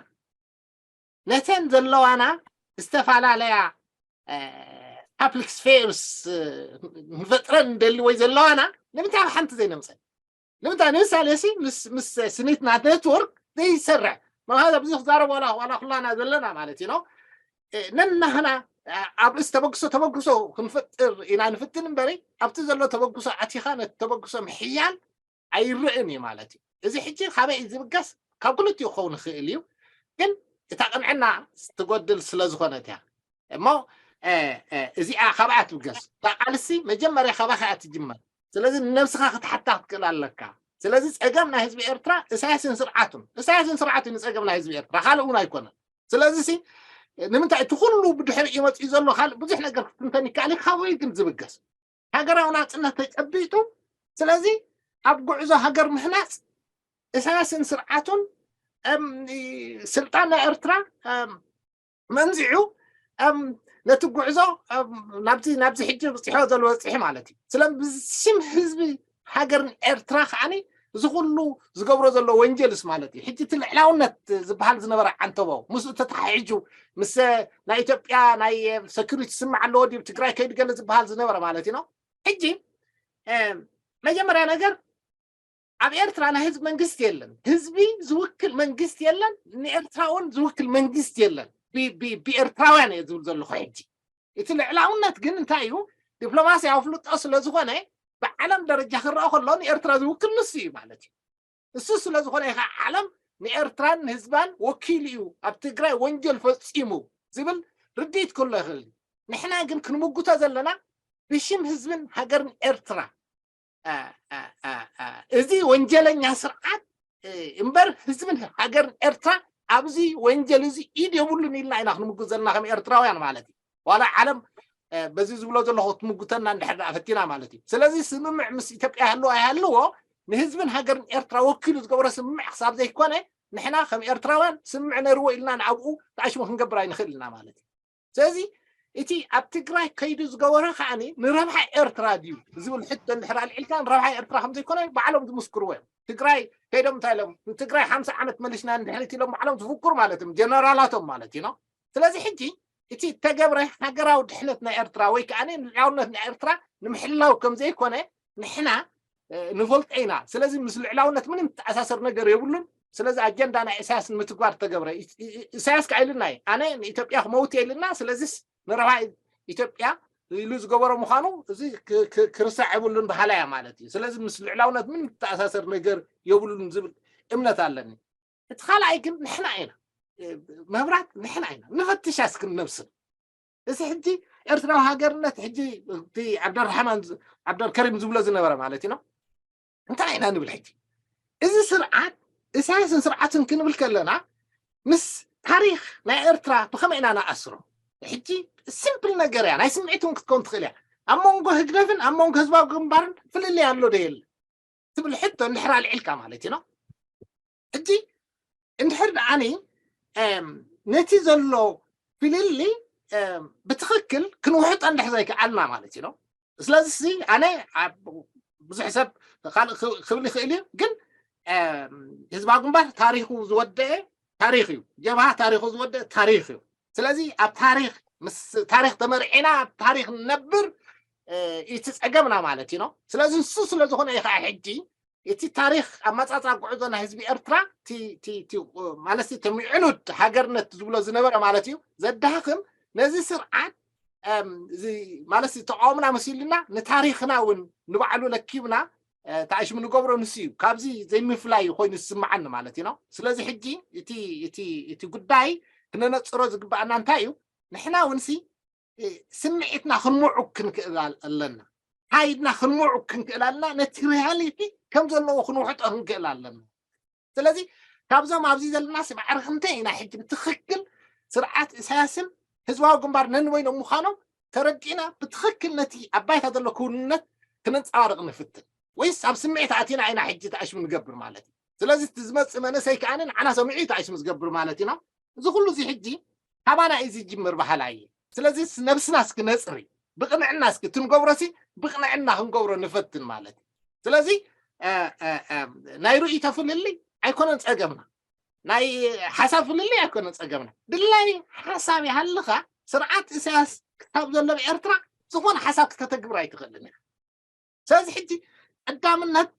ነተን ዘለዋና ዝተፈላለያ ፓብሊክ ስፌርስ ንፈጥረን እንደሊ ወይ ዘለዋና ንምንታይ ኣብ ሓንቲ ዘይነምፀን? ንምንታይ ንምሳሌ ሲ ምስ ስኒትና ኔትወርክ ዘይሰርሕ ማለት ኣብዚ ክዛረብ ዋላ ዋላ ኩላና ዘለና ማለት እዩ ነው ነናህና ኣብ ርእሲ ተበግሶ ተበግሶ ክንፈጥር ኢና ንፍትን እምበሪ፣ ኣብቲ ዘሎ ተበግሶ ኣቲኻ ነቲ ተበግሶ ምሕያል ኣይርእን እዩ ማለት እዩ። እዚ ሕጂ ካበይ እዩ ዝብገስ? ካብ ክልቲኡ ክኸውን ይኽእል እዩ፣ ግን እታ ቅንዕና ትጎድል ስለ ዝኾነት እያ። እሞ እዚኣ ካብኣ ትብገስ። እታ ቃልሲ መጀመርያ ካባኻ እያ ትጅመር። ስለዚ ንነብስኻ ክትሓታ ክትክእል ኣለካ። ስለዚ ጸገም ናይ ህዝቢ ኤርትራ እሳያስን ስርዓቱን፣ እሳያስን ስርዓቱን ንጸገም ናይ ህዝቢ ኤርትራ፣ ካልእ እውን ኣይኮነን። ስለዚ ሲ ንምንታይ እቲ ኩሉ ብድሕሪ ይመፅእ ዘሎ ካልእ ብዙሕ ነገር ክትንተን ይከኣል እዩ። ካበይ ግን ዝብገስ ሃገራዊ ናፅነት ተጨቢጡ? ስለዚ ኣብ ጉዕዞ ሃገር ምህናፅ እሳያስን ስርዓቱን ስልጣን ናይ ኤርትራ መንዚዑ ነቲ ጉዕዞ ናብዚ ናብዚ ሕጂ ብፅሖ ዘሎ በፂሑ ማለት እዩ። ስለ ብሽም ህዝቢ ሃገርን ኤርትራ ከዓኒ እዚ ኩሉ ዝገብሮ ዘሎ ወንጀልስ ማለት እዩ። ሕጂ እቲ ልዕላውነት ዝበሃል ዝነበረ ዓንተቦ ምስኡ ተተሓሒጁ ምስ ናይ ኢትዮጵያ ናይ ሰኪሪቲ ስምዕ ኣለዎ ድዩ ትግራይ ከይዱ ገለ ዝበሃል ዝነበረ ማለት እዩ ነው። ሕጂ መጀመርያ ነገር ኣብ ኤርትራ ናይ ህዝቢ መንግስቲ የለን። ህዝቢ ዝውክል መንግስቲ የለን። ንኤርትራ እውን ዝውክል መንግስቲ የለን። ብኤርትራውያን እየ ዝብል ዘለኹ ሕጂ። እቲ ልዕላውነት ግን እንታይ እዩ? ዲፕሎማስያዊ ፍልጦ ስለ ዝኾነ ብዓለም ደረጃ ክረአ ከሎ ንኤርትራ ዝውክል ንሱ እዩ ማለት እዩ። እሱ ስለ ዝኾነ እዩ ከዓ ዓለም ንኤርትራን ንህዝባን ወኪሉ እዩ ኣብ ትግራይ ወንጀል ፈፂሙ ዝብል ርድኢት ክህሎ ይኽእል እዩ። ንሕና ግን ክንምጉቶ ዘለና ብሽም ህዝብን ሃገርን ኤርትራ እዚ ወንጀለኛ ስርዓት እምበር ህዝብን ሃገርን ኤርትራ ኣብዚ ወንጀል እዚ ኢድ የብሉን ኢልና ኢና ክንምጉት ዘለና ከም ኤርትራውያን ማለት እዩ። ዋላ ዓለም በዚ ዝብሎ ዘለኹ ክትምጉተና እንድሕር ደኣ ፈቲና ማለት እዩ። ስለዚ ስምምዕ ምስ ኢትዮጵያ ይሃልዎ ኣይሃልዎ ንህዝብን ሃገርን ኤርትራ ወኪሉ ዝገበሮ ስምምዕ ክሳብ ዘይኮነ ንሕና ከም ኤርትራውያን ስምምዕ ነርዎ ኢልና ንኣብኡ ተኣሽሙ ክንገብር ኣይንኽእል ኢና ማለት እዩ። ስለዚ እቲ ኣብ ትግራይ ከይዱ ዝገበሮ ከዓኒ ንረብሓ ኤርትራ ድዩ ዝብል ሕቶ እንድሕር ኣልዒልካ ንረብሓ ኤርትራ ከም ዘይኮነ ባዕሎም ዝምስክርዎ እዮም። ትግራይ ከይዶም እንታይ ኢሎም ንትግራይ ሓምሳ ዓመት መሊስና እንድሕሪት ኢሎም ባዕሎም ዝፍክሩ ማለት እዮም ጀነራላቶም ማለት እዩ ነው። ስለዚ ሕጂ እቲ እተገብረ ሃገራዊ ድሕነት ናይ ኤርትራ ወይ ከዓ ልዕላውነት ናይ ኤርትራ ንምሕላው ከም ዘይኮነ ንሕና ንፈልጦ ኢና። ስለዚ ምስ ልዕላውነት ምንም ተኣሳሰር ነገር የብሉን። ስለዚ ኣጀንዳ ናይ ኢሳያስ ንምትግባር ተገብረ ኢሳያስ ከዓ ኢልና እዩ ኣነ ንኢትዮጵያ ክመውት እየ ኢልና ስለዚስ ንረብሓ ኢትዮጵያ ኢሉ ዝገበሮ ምዃኑ እዚ ክርሳዕ የብሉን በሃላ እያ ማለት እዩ። ስለዚ ምስ ልዕላውነት ምንም ተኣሳሰር ነገር የብሉን ዝብል እምነት ኣለኒ። እቲ ካልኣይ ግን ንሕና ኢና መብራት ንሕና ኢና ንፈትሻ እስክን ነብስና እዚ ሕጂ ኤርትራዊ ሃገርነት ሕጂ እቲ ዓብደርሓማን ዓብደልከሪም ዝብሎ ዝነበረ ማለት እዩ እንታይ ኢና ንብል ሕጂ እዚ ስርዓት ኢሳያስን ስርዓትን ክንብል ከለና ምስ ታሪክ ናይ ኤርትራ ብኸመይ ኢና ንኣስሮ ሕጂ ሲምፕል ነገር እያ ናይ ስምዒት እውን ክትከውን ትኽእል እያ ኣብ መንጎ ህግደፍን ኣብ መንጎ ህዝባዊ ግንባርን ፍልልይ ኣሎ ዶ የለ ትብል ሕቶ እንድሕር ኣልዒልካ ማለት እዩ ሕጂ እንድሕር ደኣኒ ነቲ ዘሎ ፍልልይ ብትኽክል ክንውሕጦ እንድሕር ዘይከኣልና ማለት እዩ ስለዚ ኣነ ብዙሕ ሰብ ካልእ ክብል ይኽእል እዩ ግን ህዝባዊ ግንባር ታሪኩ ዝወደአ ታሪክ እዩ ጀብሃ ታሪኩ ዝወደአ ታሪክ እዩ ስለዚ ኣብ ታሪክ ምስ ታሪክ ተመርዒና ኣብ ታሪክ ንነብር እቲ ፀገምና ማለት እዩ ስለዚ ንሱ ስለ ዝኾነ እዩ ከዓ ሕጂ እቲ ታሪክ ኣመፃፃ ጉዕዞ ናይ ህዝቢ ኤርትራ ማለት ተሚዕኑድ ሃገርነት ዝብሎ ዝነበረ ማለት እዩ ዘዳህክም ነዚ ስርዓት ማለት ተቃወምና መሲልና ንታሪክና እውን ንባዕሉ ለኪብና ተኣሽሙ ንገብሮ ንሱ እዩ ካብዚ ዘይምፍላይ ኮይኑ ዝስምዓኒ ማለት እዩ ስለዚ ሕጂ እቲ ጉዳይ ክነነፅሮ ዝግባኣና እንታይ እዩ ንሕና እውን ስምዒትና ክንምዑ ክንክእል ኣለና ሓይድና ክንምዑ ክንክእል ኣለና ነቲ ሪያሊቲ ከም ዘለዎ ክንውሕጦ ክንክእል ኣለና ስለዚ ካብዞም ኣብዚ ዘለና ስማዕሪ ክንተ ኢና ሕጂ ብትክክል ስርዓት ኢሳያስን ህዝባዊ ግንባር ነንበይኖም ምዃኖም ተረዲእና ብትክክል ነቲ ኣብ ባይታ ዘሎ ክውንነት ክነንፀባርቕ ንፍትን ወይስ ኣብ ስምዒት ኣቲና ኢና ሕጂ ተኣሽሙ ንገብር ማለት እዩ ስለዚ እቲ ዝመፅእ መንእሰይ ከዓነ ንዓና ሰሚዑ እዩ ተኣሽሙ ዝገብር ማለት ኢና እዚ ኩሉ እዚ ሕጂ ካባና እዩ ዝጅምር ባህላ እየ ስለዚ ነብስና እስኪ ነፅሪ ብቅንዕና እስኪ ትንገብሮ ሲ ብቅንዕና ክንገብሮ ንፈትን ማለት እዩ ስለዚ ናይ ርእይቶ ፍልልይ ኣይኮነን ፀገምና ናይ ሓሳብ ፍልልይ ኣይኮነን ፀገምና ድላይ ሓሳብ ይሃልኻ ስርዓት ኢሳያስ ክሳብ ዘሎ ኤርትራ ዝኾነ ሓሳብ ክተተግብር ኣይትኽእልን እያ ስለዚ ሕጂ ቀዳምነት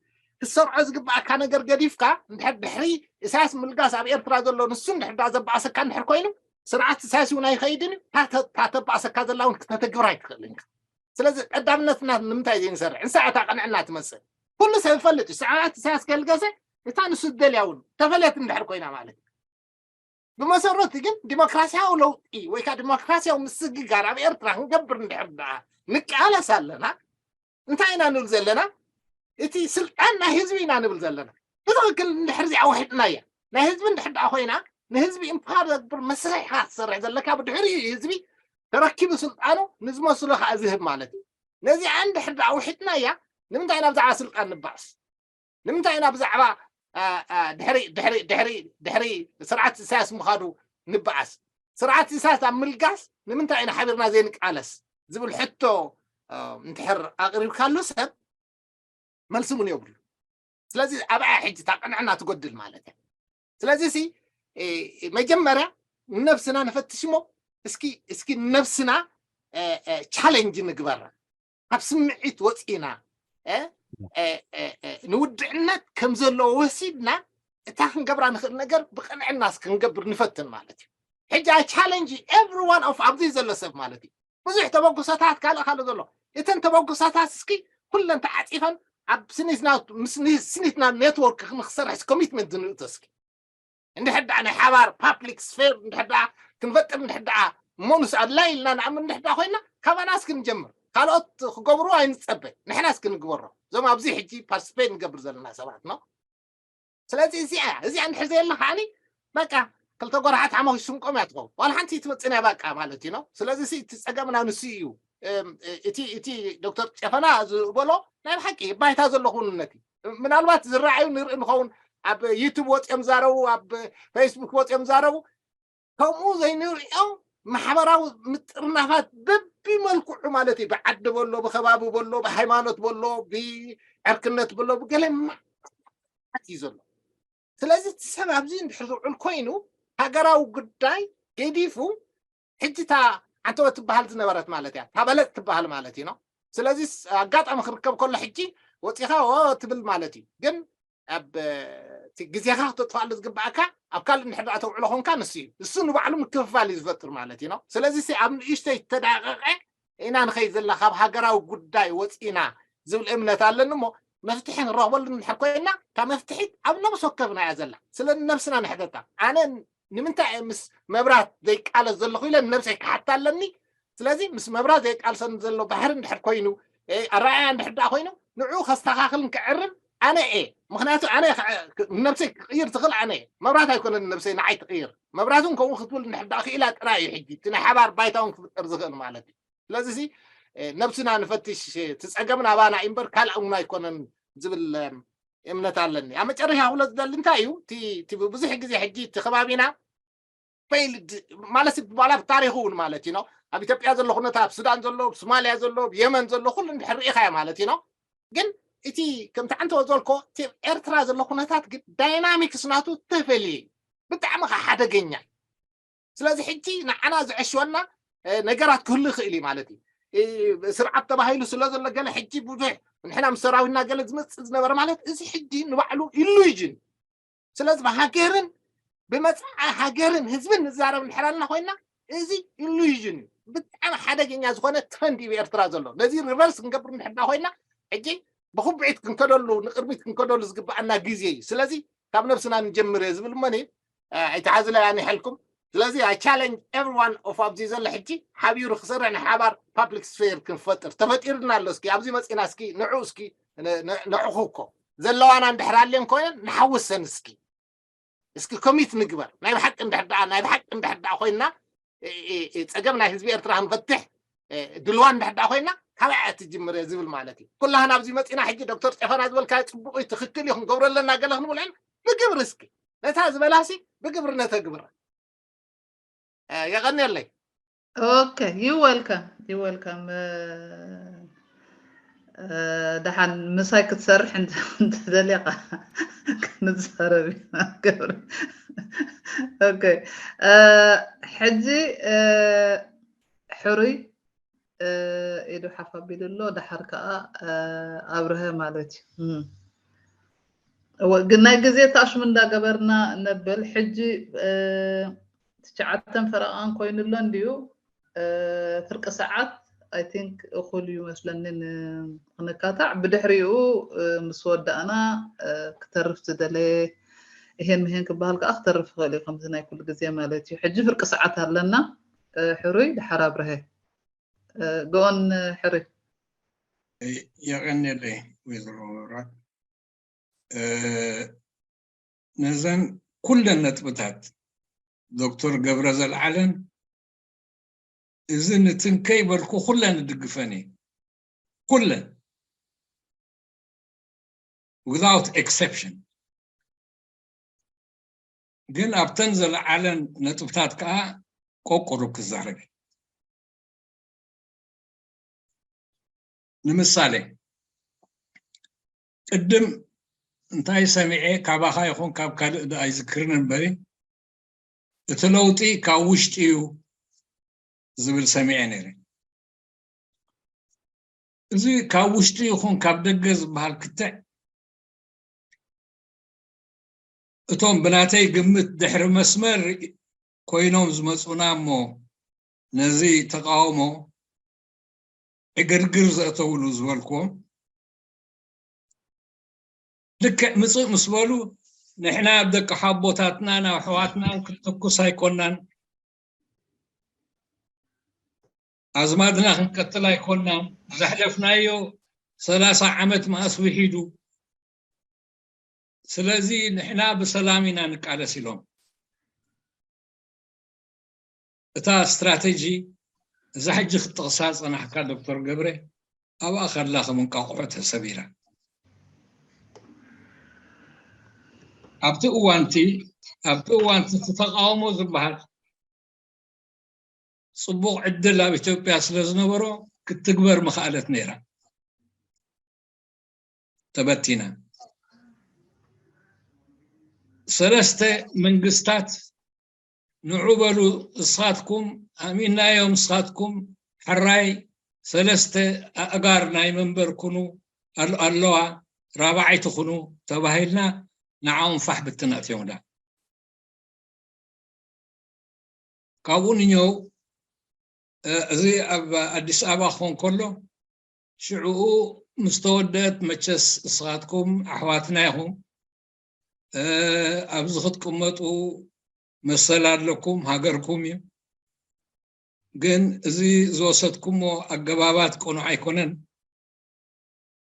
ክትሰርዖ ዝግባኣካ ነገር ገዲፍካ እንድሕር ድሕሪ ኢሳያስ ምልጋስ ኣብ ኤርትራ ዘሎ ንሱ እንድሕር ዳ ዘበኣሰካ እንድሕር ኮይኑ ስርዓት ኢሳያስ እውን ኣይኸይድን እዩ። እታ ተባእሰካ ዘላ እውን ክተተግብራ ኣይትኽእልን ኢኻ። ስለዚ ቀዳምነትና ንምንታይ ዘይንሰርሕ? ንሳ እታ ቅንዕና ትመጽእ። ኩሉ ሰብ ይፈልጥ እዩ። ስርዓት ኢሳያስ ከልገሰ እታ ንሱ ዝደልያ እውን ተፈለየት እንድሕር ኮይና ማለት እዩ። ብመሰረቱ ግን ዲሞክራሲያዊ ለውጢ ወይ ከዓ ዲሞክራሲያዊ ምስግጋር ኣብ ኤርትራ ክንገብር እንድሕር ደኣ ንቃለስ ኣለና። እንታይ ኢና ንብል ዘለና? እቲ ስልጣን ናይ ህዝቢ ኢና ንብል ዘለና። ብትኽክል እንድሕር እዚኣ ውሒጥናያ፣ ናይ ህዝቢ እንድሕር ደኣ ኮይና፣ ንህዝቢ ኢምፓወር ዘግብር መስርሕ ኢኻ ትሰርሕ ዘለካ። ብድሕሪኡ እዩ ህዝቢ ተረኪቡ ስልጣኑ ንዝመስሎ ከዓ ዝህብ ማለት እዩ። ነዚኣ እንድሕር ደኣ ውሒጥናያ፣ ንምንታይ ኢና ብዛዕባ ስልጣን ንባእስ? ንምንታይ ኢና ብዛዕባ ድሕሪ ድሕሪ ድሕሪ ድሕሪ ስርዓት ኢሳያስ ምኻዱ ንበኣስ? ስርዓት ኢሳያስ ኣብ ምልጋስ ንምንታይ ኢና ሓቢርና ዘይንቃለስ ዝብል ሕቶ እንድሕር ኣቕሪብካሉ ሰብ መልሲ እውን የብሉ። ስለዚ ኣብኣ ሕጂ እታ ቅንዕና ትጎድል ማለት እያ። ስለዚ ሲ መጀመርያ ንነብስና ንፈትሽ እሞ እስኪ እስኪ ንነብስና ቻለንጅ ንግበራ። ካብ ስምዒት ወፂና ንውድዕነት ከም ዘለዎ ወሲድና እታ ክንገብራ ንኽእል ነገር ብቅንዕና ክንገብር ንፈትን ማለት እዩ። ሕጂ ቻለንጅ ኤቭሪ ዋን ኦፍ ኣብዚ ዘሎ ሰብ ማለት እዩ። ብዙሕ ተበግሶታት ካልእ ካልእ ዘሎ እተን ተበግሶታት እስኪ ኩለን ተዓፂፈን ኣብ ስኒትና ኔትወርክ ንክሰርሕ ኮሚትመንት ንእቶ እስኪ እንድሕር ደኣ ናይ ሓባር ፓብሊክ ስፌር እንድሕር ደኣ ክንፈጥር እንድሕር ደኣ እሞ ንስ ኣድላይ ኢልና ንኣምን እንድሕር ደኣ ኮይና ካባና እስኪ ንጀምር። ካልኦት ክገብሩ ኣይንጸበ፣ ንሕና እስኪ ንግበሮ። እዞም ኣብዚ ሕጂ ፓርቲስፔት ንገብር ዘለና ሰባት ነው። ስለዚ እዚኣ እዚኣ እንድሕር ዘየላ ከዓኒ በቃ ክልተ ጎራሓት ሓሙሽተ ስንቆም እያ ትኸውን። ዋላ ሓንቲ ትመጽእ ናይ በቃ ማለት እዩ ነው። ስለዚ እቲ ጸገምና ንሱ እዩ። እቲ እቲ ዶክተር ጨፈና ዝበሎ ናይ ብሓቂ ባይታ ዘሎ ኩንነት እዩ። ምናልባት ዝረኣዩ ንርኢ ንኸውን ኣብ ዩቱብ ወፅኦም ዛረቡ ኣብ ፌስቡክ ወፅኦም ዛረቡ ከምኡ ዘይንሪኦም ማሕበራዊ ምጥርናፋት በቢ መልክዑ ማለት እዩ ብዓዲ በሎ ብከባቢ በሎ ብሃይማኖት በሎ ብዕርክነት በሎ ብገለ ማት እዩ ዘሎ። ስለዚ እቲ ሰብ ኣብዚ እንድሕር ዝውዕል ኮይኑ ሃገራዊ ጉዳይ ገዲፉ ሕጂ እታ ዓንተወ ትበሃል ዝነበረት ማለት እያ እታ በለፅ ትበሃል ማለት እዩ ነው። ስለዚ ኣጋጣሚ ክርከብ ከሎ ሕጂ ወፂኻ ትብል ማለት እዩ። ግን ኣብ ግዜኻ ክተጥፋሉ ዝግባእካ ኣብ ካልእ እንድሕር ደኣ ተውዕሎ ኮንካ ንሱ እዩ እሱ ንባዕሉ ምክፍፋል እዩ ዝፈጥር ማለት እዩ ነው። ስለዚ ኣብ ንእሽተይ ተዳቀቀ ኢና ንኸይድ ዘለና ካብ ሃገራዊ ጉዳይ ወፂና ዝብል እምነት ኣለኒ እሞ መፍትሒ ንረኽበሉ እንድሕር ኮይና እታ መፍትሒት ኣብ ነብስ ወከፍና እያ ዘላ። ስለ ነብስና ንሕተታ። ኣነ ንምንታይ ምስ መብራት ዘይቃለስ ዘለኹ ኢለ ንነብሰይ ክሓታ ኣለኒ። ስለዚ ምስ መብራት ዘይቃልሰኒ ዘሎ ባሕሪ እንድሕር ኮይኑ ኣረኣያ እንድሕር ደኣ ኮይኑ ንዕኡ ከስተኻኽልን ክዕርም ኣነ እየ። ምክንያቱ ኣነ ንነብሰይ ክቅይር ዝኽእል ኣነ እየ። መብራት ኣይኮነን ንነብሰይ ንዓይ ትቅይር። መብራት እውን ከምኡ ክትብል እንድሕር ደኣ ክኢላ ጥራይ እዩ ሕጂ እቲ ናይ ሓባር ባይታ እውን ክፍጠር ዝኽእል ማለት እዩ። ስለዚ ነብስና ንፈትሽ እቲ ፀገም ናባና እዩ እምበር ካልእ እውን ኣይኮነን ዝብል እምነት ኣለኒ። ኣብ መጨረሻ ክብሎ ዝደሊ እንታይ እዩ እቲ ብዙሕ ግዜ ሕጂ እቲ ከባቢና ፌይልድ ማለት ዋላ ብታሪክ እውን ማለት እዩ ነው ኣብ ኢትዮጵያ ዘሎ ኩነታት ኣብ ሱዳን ዘሎ ኣብ ሶማሊያ ዘሎ ኣብ የመን ዘሎ ኩሉ እንድሕር ርኢኻዮ ማለት እዩ ነው። ግን እቲ ከምቲ ዓንተወ ዘልኮ እቲ ኤርትራ ዘሎ ኩነታት ግን ዳይናሚክስ ናቱ ተፈልየ ብጣዕሚ ከዓ ሓደገኛ። ስለዚ ሕጂ ንዓና ዝዕሽወና ነገራት ክህሉ ይኽእል እዩ ማለት እዩ። ስርዓት ተባሂሉ ስለ ዘሎ ገለ ሕጂ ብዙሕ ንሕና ምስ ሰራዊትና ገለ ዝመፅእ ዝነበረ ማለት እዚ ሕጂ ንባዕሉ ኢሉዥን። ስለዚ ብሃገርን ብመፃኢ ሃገርን ህዝብን ንዛረብ እንድሕር ኣለና ኮይና እዚ ኢሉዥን እዩ። ብጣዕሚ ሓደገኛ ዝኾነ ትረንድ እዩ ኤርትራ ዘሎ። ነዚ ሪቨርስ ክንገብር እንድሕር ኮይና ሕጂ ብኩብዒት ክንከደሉ ንቅድሚት ክንከደሉ ዝግበኣና ግዜ እዩ። ስለዚ ካብ ነብስና ንጀምር እየ ዝብል እሞ እኔ ኣይተሓዝለ ኣነ ይሐልኩም። ስለዚ I challenge everyone of ኣብዚ ዘሎ ሕጂ ሓቢሩ ክሰርሕ ናይ ሓባር ፓብሊክ ስፌር ክንፈጥር ተፈጢርና ኣሎ። እስኪ ኣብዚ መፂና እስኪ ንዑ እስኪ ንዕኹ እኮ ዘለዋና እንድሕር ኣልየን ኮይነን ንሓውሰን እስኪ እስኪ ኮሚት ንግበር ናይ ብሓቂ እንድሕር ደኣ ናይ ብሓቂ እንድሕር ደኣ ኮይና ፀገም ናይ ህዝቢ ኤርትራ ክንፈትሕ ድልዋ እንድሕር ደኣ ኮይና ካበይ እያ ትጅምር እየ ዝብል ማለት እዩ። ኩላህና ኣብዚ መፂና ሕጂ ዶክተር ጨፈና ዝበልካዮ ፅቡቅ እዩ ትክክል እዩ ክንገብሮ ኣለና ገለ ክንብል ብግብሪ እስኪ ነታ ዝበላሲ ብግብሪ ነተግብራ። የቐንየለይ። Okay, you welcome, you welcome. ደሓን ምሳይ ክትሰርሕ እንተደሊኻ ክንዛረብ ኢና ገብረ። Okay, ሕጂ ሕሩይ ኢዱ ሓፍ ኣቢሉ ኣሎ፣ ደሓር ከዓ ኣብርሀ ማለት እዩ። እወ፣ ግን ናይ ግዜ ታሽሙ እንዳገበርና ነብል። ሕጂ ትሽዓተን ፈረቓን ኮይኑ ኣሎ እንድዩ። ፍርቂ ሰዓት፣ I think፣ እኹል እዩ መስለኒ ንክንካታዕ። ብድሕሪኡ ምስ ወዳእና ክተርፍ ዝደለየ፣ ይሄን ምሄን ክበሃል ከዓ ክተርፍ ይኽእል እዩ፣ ከምዚ ናይ ኩሉ ግዜ ማለት እዩ። ሕጂ ፍርቂ ሰዓት ኣለና። ሕሩይ ድሓር ኣብርሀ። ጎን ሕሩይ። የቐንየለይ ወይዘሮ መብራት። ነዘን ኩለን ነጥብታት ዶክተር ገብረ ዘልዓለን፣ እዚ ንትንከይ በልኩ ኩለን እድግፈን እየ። ኩለን፣ without exception። ግን ኣብተን ዘለዓለን ነጥብታት ከዓ ቆቁሩ ክዛረብ። ንምሳሌ፣ ቅድም እንታይ ሰሚዐ፣ ካባኻ ይኹን ካብ ካልእ ዶ ኣይዝክርን እምበሪ፣ እቲ ለውጢ ካብ ውሽጢ እዩ ዝብል ሰሚዐ ነይረ። እዚ ካብ ውሽጢ ይኹን ካብ ደገ ዝበሃል ክትዕ፣ እቶም ብናተይ ግምት ድሕሪ መስመር ኮይኖም ዝመፁና እሞ ነዚ ተቃውሞ ዕግርግር ዘእተውሉ ዝበልኩዎም፣ ልክዕ ምፅእ ምስ በሉ፣ ንሕና ኣብ ደቂ ሓቦታትናን ኣብ ኣሕዋትናን ክትተኩስ ኣይኮናን፣ ኣዝማድና ክንቀትል ኣይኮናን፣ ዘሕለፍናዮ ሰላሳ ዓመት መኣስ ውሒዱ፣ ስለዚ ንሕና ብሰላም ኢና ንቃለስ ኢሎም። እታ ስትራተጂ እዛ ሕጂ ክትጠቕሳ ዝጸናሕካ ዶክተር ገብረ፣ ኣብኣ ከላ ከም እንቋቑሖ ተሰቢራ። ኣብቲ እዋንቲ ኣብቲ እዋንቲ እቲ ተቃውሞ ዝበሃል ጽቡቕ ዕድል ኣብ ኢትዮጵያ ስለ ዝነበሮ ክትትግበር ምኽኣለት ነይራ። ተበቲና። ሰለስተ መንግስታት ንዑ በሉ፣ እስኻትኩም ኣሚንናዮም፣ እስኻትኩም ሕራይ ሰለስተ ኣእጋር ናይ መንበር ኩኑ ኣል-፣ ኣለዋ፣ ራብዓይቲ ኩኑ ተባሂልና ንዓኦም ፋሕ ብትን ኣትዮምና። ካብኡ ንኘው፣ እ፣ እዚ ኣብ ኣዲስ ኣበባ ክኾን ከሎ፣ ሽዕኡ ምስ ተወደአት መቸስ እስኻትኩም ኣሕዋትና ኢኹም፣ እ፣ ኣብዚ ክትቅመጡ መሰል ኣለኩም፣ ሃገርኩም እዩ። ግን እዚ ዝወሰድኩሞ ኣገባባት ቅኑዕ ኣይኮነን።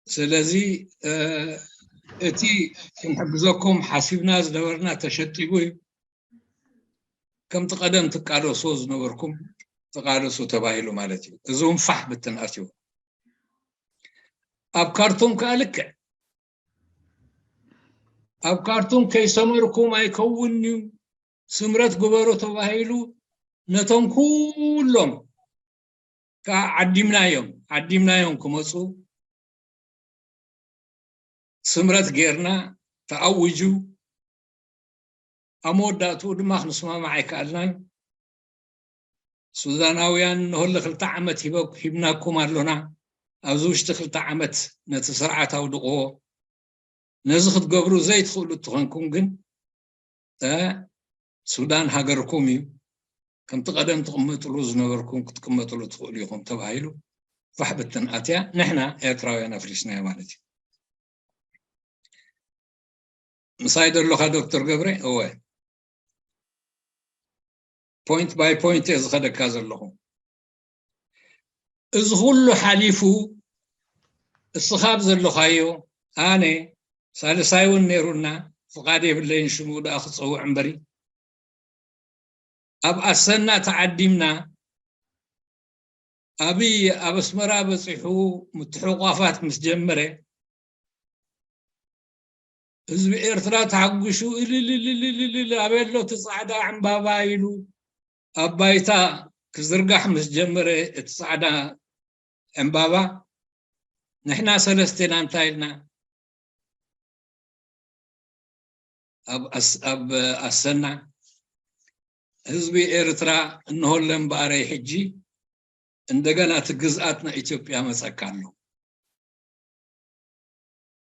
ስለዚ፣ እ፣ እቲ ክንሕግዘኩም ሓሲብና ዝነበርና ተሸጢቡ እዩ። ከምቲ ቀደም ትቃለስዎ ዝነበርኩም ተቃለሱ ተባሂሉ ማለት እዩ። እዚ እውን ፋሕ ብትን ኣትዩ። ኣብ ካርቱም ከኣ ልክዕ፣ ኣብ ካርቱም ከይሰመርኩም ኣይከውን እዩ፣ ስምረት ግበሩ ተባሂሉ፣ ነቶም ኩሎም ከኣ ዓዲምናዮም፣ ዓዲምናዮም ክመጹ ስምረት ጌርና ተኣዊጁ። ኣብ መወዳእትኡ ድማ ክንስማማዕ ኣይከኣልናን። ሱዳናውያን፣ ንሆለ ክልተ ዓመት ሂበ-፣ ሂብናኩም ኣሎና፣ ኣብዚ ውሽጢ ክልተ ዓመት ነቲ ስርዓት ኣውድቕዎ። ነዚ ክትገብሩ ዘይትኽእሉ እትኾንኩም ግን፣ እ፣ ሱዳን ሃገርኩም እዩ፣ ከምቲ ቀደም ትቕመጥሉ ዝነበርኩም ክትቅመጥሉ ትኽእሉ ኢኹም ተባሂሉ ፋሕ ብትን ኣትያ፣ ንሕና ኤርትራውያን ኣፍሪስናዮ ማለት እዩ። ምሳይ ደሎኻ ዶክተር ገብረ? እወ። ፖይንት ባይ ፖይንት እየ ዝኸደካ ዘለኹ። እዚ ኩሉ ሓሊፉ፣ እስኻ ኣብ ዘለኻዮ፣ ኣነ ሳልሳይ እውን ነይሩና፣ ፍቓድ የብለይን ሽሙ ደኣ ክጸውዕ እምበሪ፣ ኣብ ኣሰና ተዓዲምና፣ ኣብይ ኣብ ኣስመራ በጺሑ ምትሕቑቋፋት ምስ ጀመረ፣ ህዝቢ ኤርትራ ተሓጒሱ እልልልልልልል፣ ኣበይ ኣሎ እቲ ጻዕዳ ዕምባባ ኢሉ ኣብ ባይታ ክዝርጋሕ ምስ ጀመረ፣ እቲ ጻዕዳ ዕምባባ፣ ንሕና ሰለስቴና እንታይ ኢልና? ኣብ ኣስ-፣ ኣብ ኣሰና፣ ህዝቢ ኤርትራ እንሆለ እምበኣረይ ሕጂ እንደገና እቲ ግዝኣት ናይ ኢትዮጵያ መጸካ ኣሎ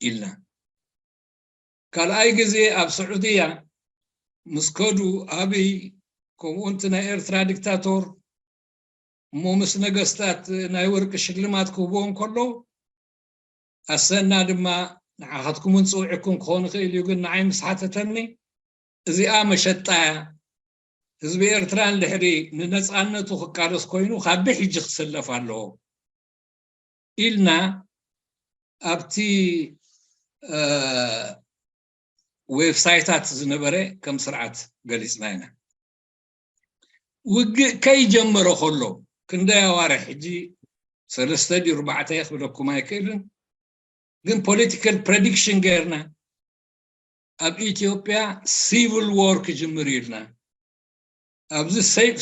ኢልና። ካልኣይ ግዜ ኣብ ስዑድያ ምስ ከዱ ኣብይ ከምኡ እቲ ናይ ኤርትራ ዲክታቶር እሞ ምስ ነገስታት ናይ ወርቂ ሽልማት ክህብዎ እንከሎ ኣሰና ድማ ንዓኻትኩም እንጽውዕኩም ክኸውን ይኽእል እዩ፣ ግን ንዓይ ምስ ሓተተኒ እዚኣ መሸጣ እያ። ህዝቢ ኤርትራ እንድሕሪ ንነጻነቱ ክቃለስ ኮይኑ ካብ ብሕጂ ክስለፍ ኣለዎ ኢልና ኣብቲ እ፣ ዌብሳይታት ዝነበረ ከም ስርዓት ገሊጽና ኢና። ውግእ ከይጀመረ ከሎ ክንደይ ኣዋርሕ ሕጂ ሰለስተ ድዩ ኣርባዕተ ክብለኩም ኣይክእልን፣ ግን ፖለቲካል ፕሬዲክሽን ገይርና ኣብ ኢትዮጵያ ሲቪል ዎር ክጅምር ኢልና። ኣብዚ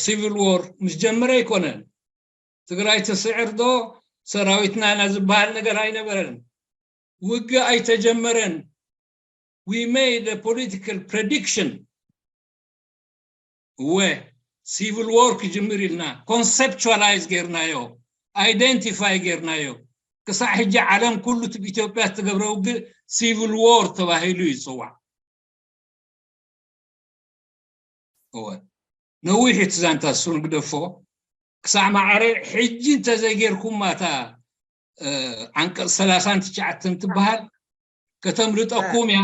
ሲቪል ዎር ምስ ጀመረ ኣይኮነን ትግራይ ትስዕር ዶ ሰራዊትና ኢና ዝበሃል ነገር ኣይነበረን። ውግእ ኣይተጀመረን። We made a political prediction። እወ ሲቪል ዎር ክጅምር ኢልና ኮንሰፕቹዋላይዝ ጌርናዮ፣ ኣይደንቲፋይ ጌርናዮ። ክሳዕ ሕጂ ዓለም ኩሉ እቲ ብኢትዮጵያ እትገብረ ውግእ ሲቪል ዎር ተባሂሉ ይፅዋዕ። እወ ነዊሕ እቲ ዛንታ እሱን ግደፎ። ክሳዕ ማዕረ ሕጂ እንተዘይጌርኩማ እታ እ፣ ዓንቀፅ ሰላሳን ትሽዓተን ትበሃል ከተምልጠኩም እያ።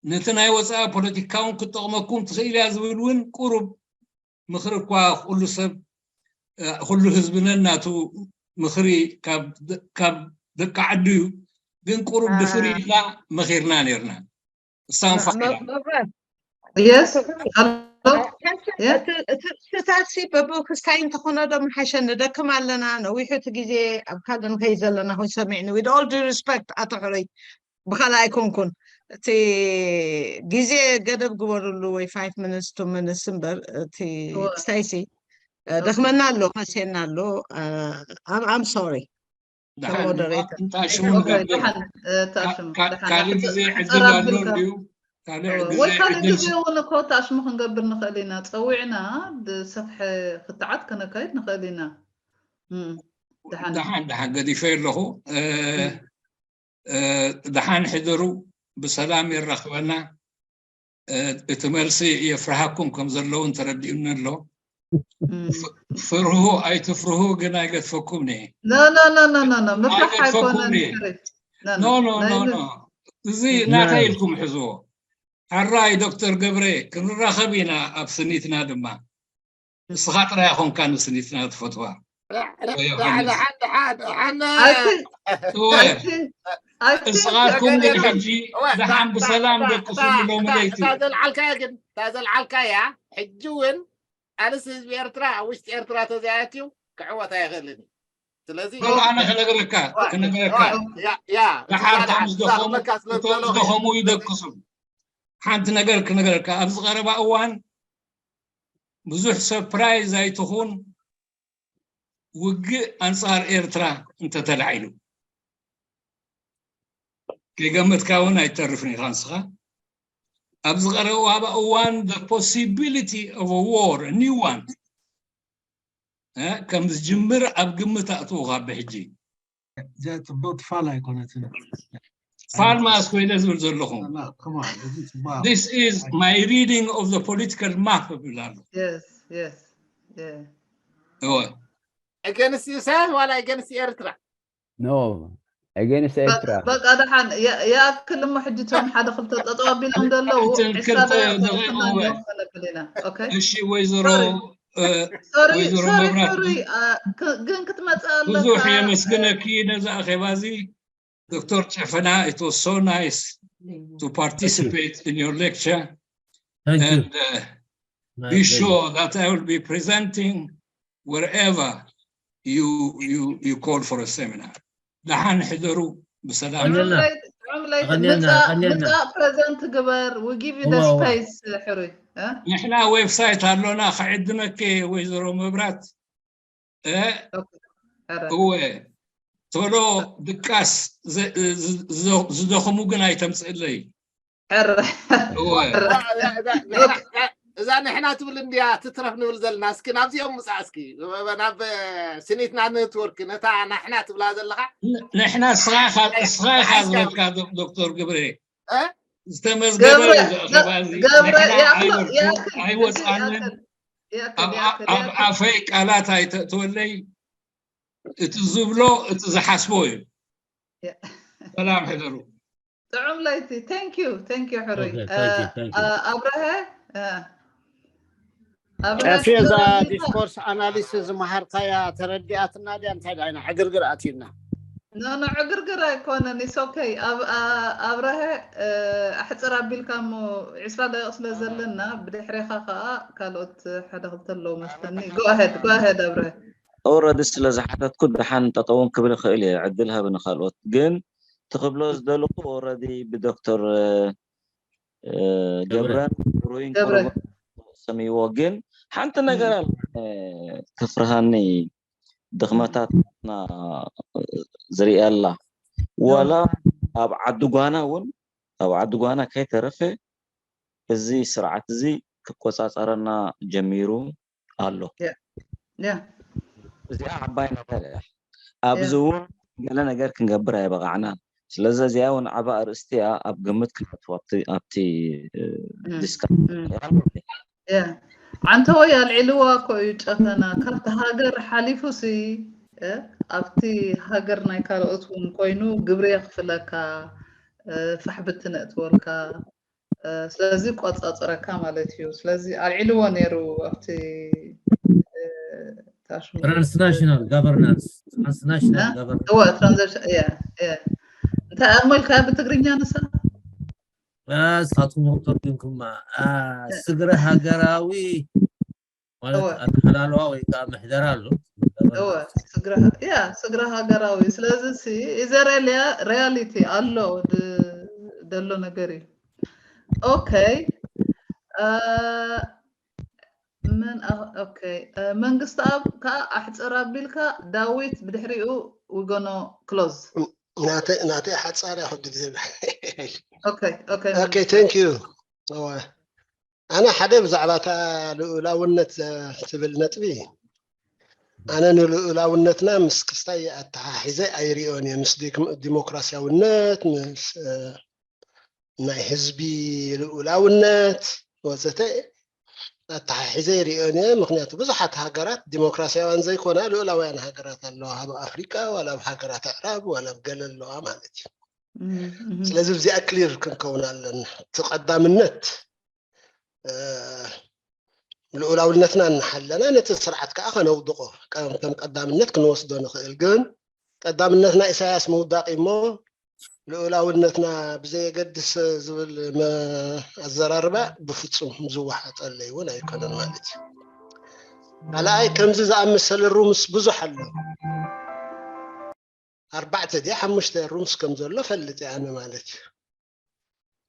ነቲ ናይ ወፃኢ ፖለቲካ እውን ክትጠቕመኩም ትኽእል እያ ዝብል እውን ቁሩብ ምኽሪ እኳ ኩሉ ሰብ እ፣ ኩሉ ህዝቢ ነናቱ ምኽሪ ካብ ደ- ካብ ደቂ ዓዱ እዩ፣ ግን ቁሩብ ድፍር ኢልና መኺርና ነርና። እሳን ፋ ኢላ መብራት Yes. ትኽክል። Hello. ሓንሳብ Yeah. እቲ እቲ ስታትሲ በብክስታይ እንተኾነ ዶ ምሓሸ ንደክም ኣለና፣ ነዊሑ እቲ ግዜ ኣብ ካልእ ንኸይድ ዘለና ኮይኑ ሰሚዕኒ። With all due respect ኣቶ ሕሩይ፣ ብኻልእ ኣይኮንኩን፣ እቲ ግዜ ገደብ ግበርሉ ወይ five minutes two minutes እምበር እቲ እወ። ክስታይሲ እ፣ Okay. ደኽመና ኣሎ፣ መሴና ኣሎ። እ፣ I'm I'm sorry። ደሓን ሞደሬተር። እንታ ሽሙ Okay. ንገብር ደሓን እ፣ እታ ሽሙ ካ- ደሓን ካልእ ሕጂ ግዜ ዕድል ቀራብ ኣሎ ኢልካ እንድዩ ካልእ እወ፣ ግዜ ወይ ካልእ ዕድል ግዜ እውን እኮ እታ ሽሙ ክንገብር ንኽእል ኢና። ፀዊዕና ብሰፍሐ ክትዓት ከነካይድ ንኽእል ኢና። እም፣ ደሓን ደሓን ደሓን ገዲፈ ኣለኹ። እ፣ እም፣ እ፣ ደሓን ሕደሩ፣ ብሰላም የራኽበና። እ፣ እቲ መልሲ የፍርሃኩም ከም ዘለውን ተረዲኡኒ ኣሎ። እም። ፍ- ፍርሁ ኣይትፍርሁ ግን ኣይገድፈኩም እየ። No, no, no, no, no, no. ምፍራሕ ኣይገድፈኩም ኣይኮነን እየ። ሕሪ። No, No, no. no, ናይ no, ም- no. እዚ እም። ናተይ ናይ ኢልኩም ሕዝዎ። ሕራይ ዶክተር ገብረ ክንራኸብ ኢና ኣብ ስኒትና ድማ። ንስኻ ጥራይ ኣይኮንካ ንስኒትና ትፈትዋ። ደሓን ዮሃንስ። ደሓን ደሓን ደሓን I think, እወ I think, I think, እስኻትኩም ግን ገለ- ሕጂ እወ፣ እታ- ደሓን እታ- ብሰላም እታ- ደቅሱ እታ- ብሎምለይ እታ- እታ ዘልዓልካያ ግን እታ ዘልዓልካያ ሕጂ እውን ቃልሲ ህዝቢ ኤርትራ ኣብ ውሽጢ ኤርትራ ተዘይኣትዩ ክዕወት ኣይኽእልን እዩ። ስለዚ በል ኣነ ክነግረካ እወ፣ ክነግረካ እወ፣ ያ ያ ደሓር እዛ እቶም እዛ ዝደኸሙ መካስ እቶም ለሎ ዝደኸሙ ይደቅሱ። ሓንቲ ነገር ክነግረካ ኣብዚ ቀረባ እዋን ብዙሕ ሰርፕራይዝ ኣይትኹን። ውግእ ኣንጻር ኤርትራ እንተተላዒሉ ከይገመትካ እውን ኣይተርፍን ኢኻ ንስኻ። ኣብዚ ቀረባ እዋን the possibility of a war, a new one, እ፣ ከም ዝጅምር ኣብ ግምት ኣእትዎ ካብ ብሕጂ። እዚኣ ጽብቕቲ ፋል ኣይኮነትን። ፋል ማስ ኮይነ ዝብል ዘለኹ። Come on, እዚ ጽቡቕ This is my reading of the political map እብል ኣሎ። Yes, yes. Yeah. እወ against ኢሳያስ ዋላ against ኤርትራ? No, against ኤርትራ። በቃ ደሓን የ- ይኣክል እሞ ሕጂ እቶም ሓደ ክልተ ጠጠው ኣቢሎም ዘለዉ ክልተ ዕሳበ ደቂቕ ክልተና እወ። ንወስድ ነብል ኢና። ኦኬ? እሺ ወይዘሮ ሶሪ እ፣ ሶሪ ወይዘሮ ሶሪ መብራት ሶሪ አ፣ ክ- ግን ክትመጽእ ኣለካ። ብዙሕ የመስግነኪ ነዚ ኣኼባ እዚ ዶክተር ጨፈና። It was so nice to participate in your lecture Thank you. and uh, be sure that I will be presenting wherever you you you call for a seminar. ደሓን ሕደሩ ብሰላም። ኣቐንየልና። ዕምለይ- ዕምለይ- ኣቐንየልና፣ ምጻእ- ኣቐንየልና። ምጻእ ፕሬዘንት ግበር። We give you the እዋ፣ እዋ። space ሕሩይ። እ? ንሕና ዌብሳይት ኣሎና ክዕድመኪ ወይዘሮ መብራት። እ? ኦኬ። ኧረ። እወ ቶሎ ድቃስ ዝ- ዝ- ዝ- ዝደኽሙ ግን ኣይተምፅእለይ። ኧረ። እወ ኧረ። እዛ- እዛ- እዛ- እዛ ንሕና ትብል እንድያ ትትረፍ ንብል ዘለና። እስኪ ናብዚኦም ምፃእ እስኪ ናብ ስኒትና ኔትወርክ ነታ ንሕና ትብላ ዘለኻ ንሕና እስኻ ኢኻ እስኻ ኢኻ ዝበልካ ዶ- ዶክተር ግብሬ እ? ዝተመዝገበ ገብረ እዩ እዚ ኣኼባ እዚ። ገብረ ንሕና ያክል ኣይወ- ያክል ኣይወፃንን። ያክል ያክል ኣብ ያክል ኣብ ያክል ኣፈይ ቃላት ኣይተእትወለይ። እቲ ዝብሎ እቲ ዝሓስቦ እዩ። ያ- ሰላም ሕደሩ። ጥዑም ለይቲ። Thank you thank you ሕሩይ Okay, thank you, thank you. ኣብረሀ እ፣ ኣብረሀ ጨፌ እዛ ትዘራርብካ ዲስኮርስ ኣናሊሲስ ዝመሃርካያ ተረዲኣትና ድያ እንታይ ዳይና ዕግርግር ኣትዩና? ኖ ኖ ዕግርግር ኣይኮነን። It's okay። ኣብ ኣ- ኣብረሀ እ፣ ኣሕፅር ኣቢልካ እሞ ዕስራ ደቂቕ ስለ ዘለና ብድሕሬኻ ከዓ ካልኦት ሓደ ክልተ ኣለዉ መስለኒ። Go ahead go ahead ኣብረሀ። ኦረዲ ስለ ዝሓተትኩ ደሓን ጠጠውን ክብል ይኽእል እየ ዕድል ሃብ ንካልኦት። ግን ትክብሎ ዝደለኹ ኦረዲ ብዶክተር እ፣ እ፣ ገብረ ገብረን ብሩይን ገብረ ቀረቡ ሰሚዎ። ግን ሓንቲ ነገር እም፣ ኣለ እ፣ ክፍርሃኒ ድኽመታትና ዝርእያ ኣላ። ኖ ዋላ ኣብ ዓዲ ጓና እውን ኣብ ዓዲ ጓና ከይተረፈ እዚ ስርዓት እዚ ክቆፃፀረና ጀሚሩ ኣሎ። ያ ያ እዚኣ ዓባይ ነገር እያ። ኣብዚ ያ እውን ገለ ነገር ክንገብር ኣይበቃዕናን። ስለዚ እዚኣ እውን ዓባ ኣርእስቲ እያ ኣብ ግምት ክነእትዋ ኣብቲ ኣብቲ እም፣ ዲስካሽን እም። ይሃለኒ። ያ ዓንተወይ ኣልዒልዋ እኮ እዩ ጨፈና ካብቲ ሃገር ሓሊፉ ሲ እ፣ ኣብቲ ሃገር ናይ ካልኦት እውን ኮይኑ ግብሪ የኽፍለካ እ፣ ፋሕ ብትን የእትወልካ እ፣ ስለዚ ቆፃፅረካ ማለት እዩ። ስለዚ ኣልዒልዎ ነይሩ ኣብቲ እ፣ ታሽሙ Transnational governance transnational እ? governance እወ ትራንዛክሽን እያ እያ እንታይ ኣሞ ኢልካ ብትግርኛ ንሳ ንስኻትኩም ተርጉምኩማ አ፣ ስግረ ሃገራዊ ማለት እወ ኣተሓላልዋ ወይ ከዓ ምሕደራ ኣሎ እወ ስግረ ያ ስግረ ሃገራዊ ስለዚ ሲ ኢዘረልያ ሪያሊቲ ኣሎ ድ- ደሎ ነገር እዩ። ኦኬ እ፣ ምን አ- ኦኬ እ፣ መንግስቲ ኣብ ከዓ ኣሕፅር ኣቢልካ ዳዊት ብድሕሪኡ we gonna close። ናተይ ናተይ ሓፃር እያ ኩሉ ግዜ። ኦኬ ኦኬ Okay, መንግስቲ thank you. እወ፣ ኣነ ሓደ ብዛዕባ እታ ልኡላውነት እ፣ ትብል ነጥቢ ኣነ ንልኡላውነትና ምስ ክስታይ ኣተሓሒዘ ኣይሪኦን እየ። ምስ ዲክ- ዲሞክራሲያውነት ምስ እ፣ ናይ ህዝቢ ልኡላውነት ወዘተ ኣተሓሒዘ ይሪኦን እየ። ምክንያቱ ብዙሓት ሃገራት ዲሞክራሲያውያን ዘይኮና ልኡላውያን ሃገራት ኣለዋ፣ ኣብ ኣፍሪቃ ዋላ ኣብ ሃገራት ኣዕራብ ዋላ ኣብ ገለ ኣለዋ ማለት እዩ። እም፣ እም፣ ስለዚ እዚኣ ክሊር ክንከውን ኣለና። እቲ ቀዳምነት እ፣ ልኡላውነትና እናሓለና ነቲ ስርዓት ከዓ ከነውድቆ ከም ከም ቀዳምነት ክንወስዶ ንኽእል። ግን ቀዳምነትና ኢሳያስ ምውዳቕ እሞ ልኡላውነትና ብዘየገድስ ዝብል መ- ኣዘራርባ ብፍጹም ዝወሓጠለይ እውን ኣይኮነን ማለት እዩ። ካልኣይ ከምዚ ዝኣመሰለ ሩምስ ብዙሕ ኣሎ። ኣርባዕተ ድያ ሓሙሽተ ሩምስ ከም ዘሎ ፈልጥ እየ ኣነ ማለት እዩ።